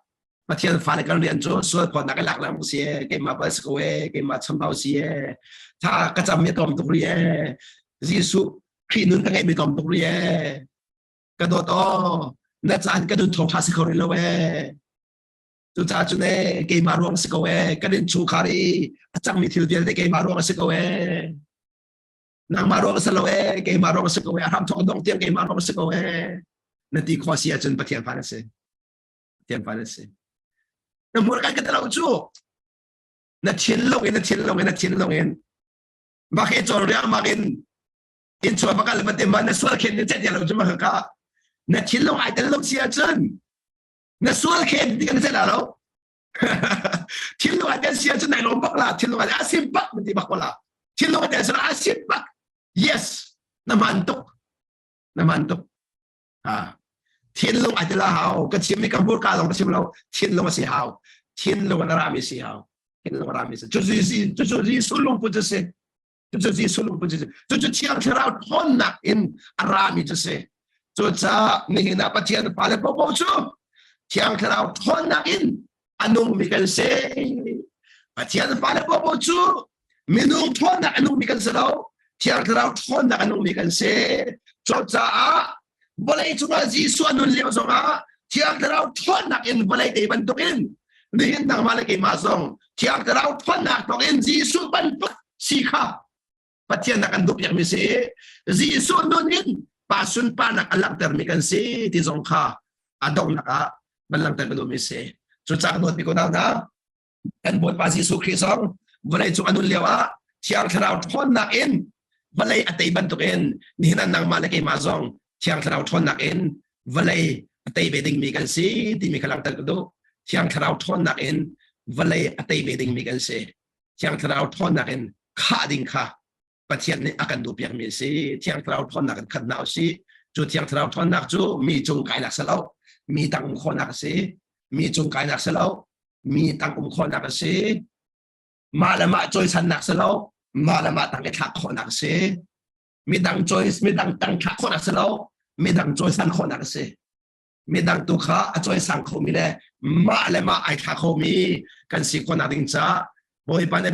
Pathian fa le kan rian cu sualphawtnak i lak lengmang si e keimah bal si ko e keimah chambau si e tha ka cam mi tlawm tuk rih e Jesuh Khrih nun ka ngeih mi tlawm tuk rih e ka dawt aw na caan ka nun thawngṭha si kho rih lo e cucaah cun e keimah ruang si ko e kan innchungkhar i a cangmi thil vialte keimah ruang a si ko e nangmah ruang si lo e keimah ruang si ko e a hram thawk dong tiang keimah ruang si ko e na ti khawh si ahcun Pathian fa na si Pathian fa na si na hmurka ka lo cu na thinlung in na thinlung in na thinlung in bak he cawl riangmang in in chuah bakal ba te ma na sual khen na chet lo cu ma ka na thinlung ai tel lo si ahcun na sual khen ti kan chet lo thinlung ah tel si ahcun nai lawm bak la thinlung ah a sim bak na ti bak la thinlung ah tel si a sim bak yes na man tuk na man tuk ha thinlung a tila hau ka chim mi ka hmur ka long ka chim lo thinlung a si hau thinlung a rami si hau thinlung a rami si cu cu cu Jesuh lungput cu si Cucu Jesuh lungput cu cucu Thiang Thlarau ṭhawnnak in a rami cu si. Cucaah nihin ah Pathian fale popo cu Thiang Thlarau ṭhawnnak in a nungmi kan si. Pathian fale popo cu minung ṭhawnnak a nungmi kan si lo. Thiang Thlarau ṭhawnnak a nungmi kan si. Cucaah vawlei cungah Jesuh a nun lio zongah Thiang Thlarau ṭhawnnak in vawlei te bantukin nihin nangmah le keimah zong Thiang Thlarau ṭhawnnak thawngin Jesuh bantuk si kha Pathian nak kan duhpiakmi si Jesuh nun in pa sunparnak a langhtermi kan si ti zong kha a donghnak ah van langhter ka duhmi si. Cucaah dawtmi ko hna kan Bawipa Jesuh Khrih zong vawlei cung a nun lio ah Thiang Thlarau ṭhawnnak in vawlei a tei bantukin nihin ah nangmah le keimah zong Thiang Thlarau ṭhawnnak in vawlei a tei ve dingmi kan si timi kha langhter ka duh. Thiang Thlarau ṭhawnnak in vawlei a tei ve dingmi kan si. Thiang Thlarau ṭhawnnak in khah ding kha Pathian nih a kan duhpiakmi a si. Thiang Thlarau ṭhawnnak in khat hna usih. Cu Thiang Thlarau ṭhawnnak cu mi cung kainak si lo, mi tang um khawhnak a si. Mi cung kainak si lo, mi tang um khawhnak a si. Mah le mah cawisannak si lo, mah le mah tang i thlak khawhnak a si. Midang cawi midang tang thlak khawhnak si lo, midang cawisan khawhnak a si. Midang tu kha a cawisang khomi le mah le mah ai thla khomi kan si khawhnak ding caah Bawipa nih.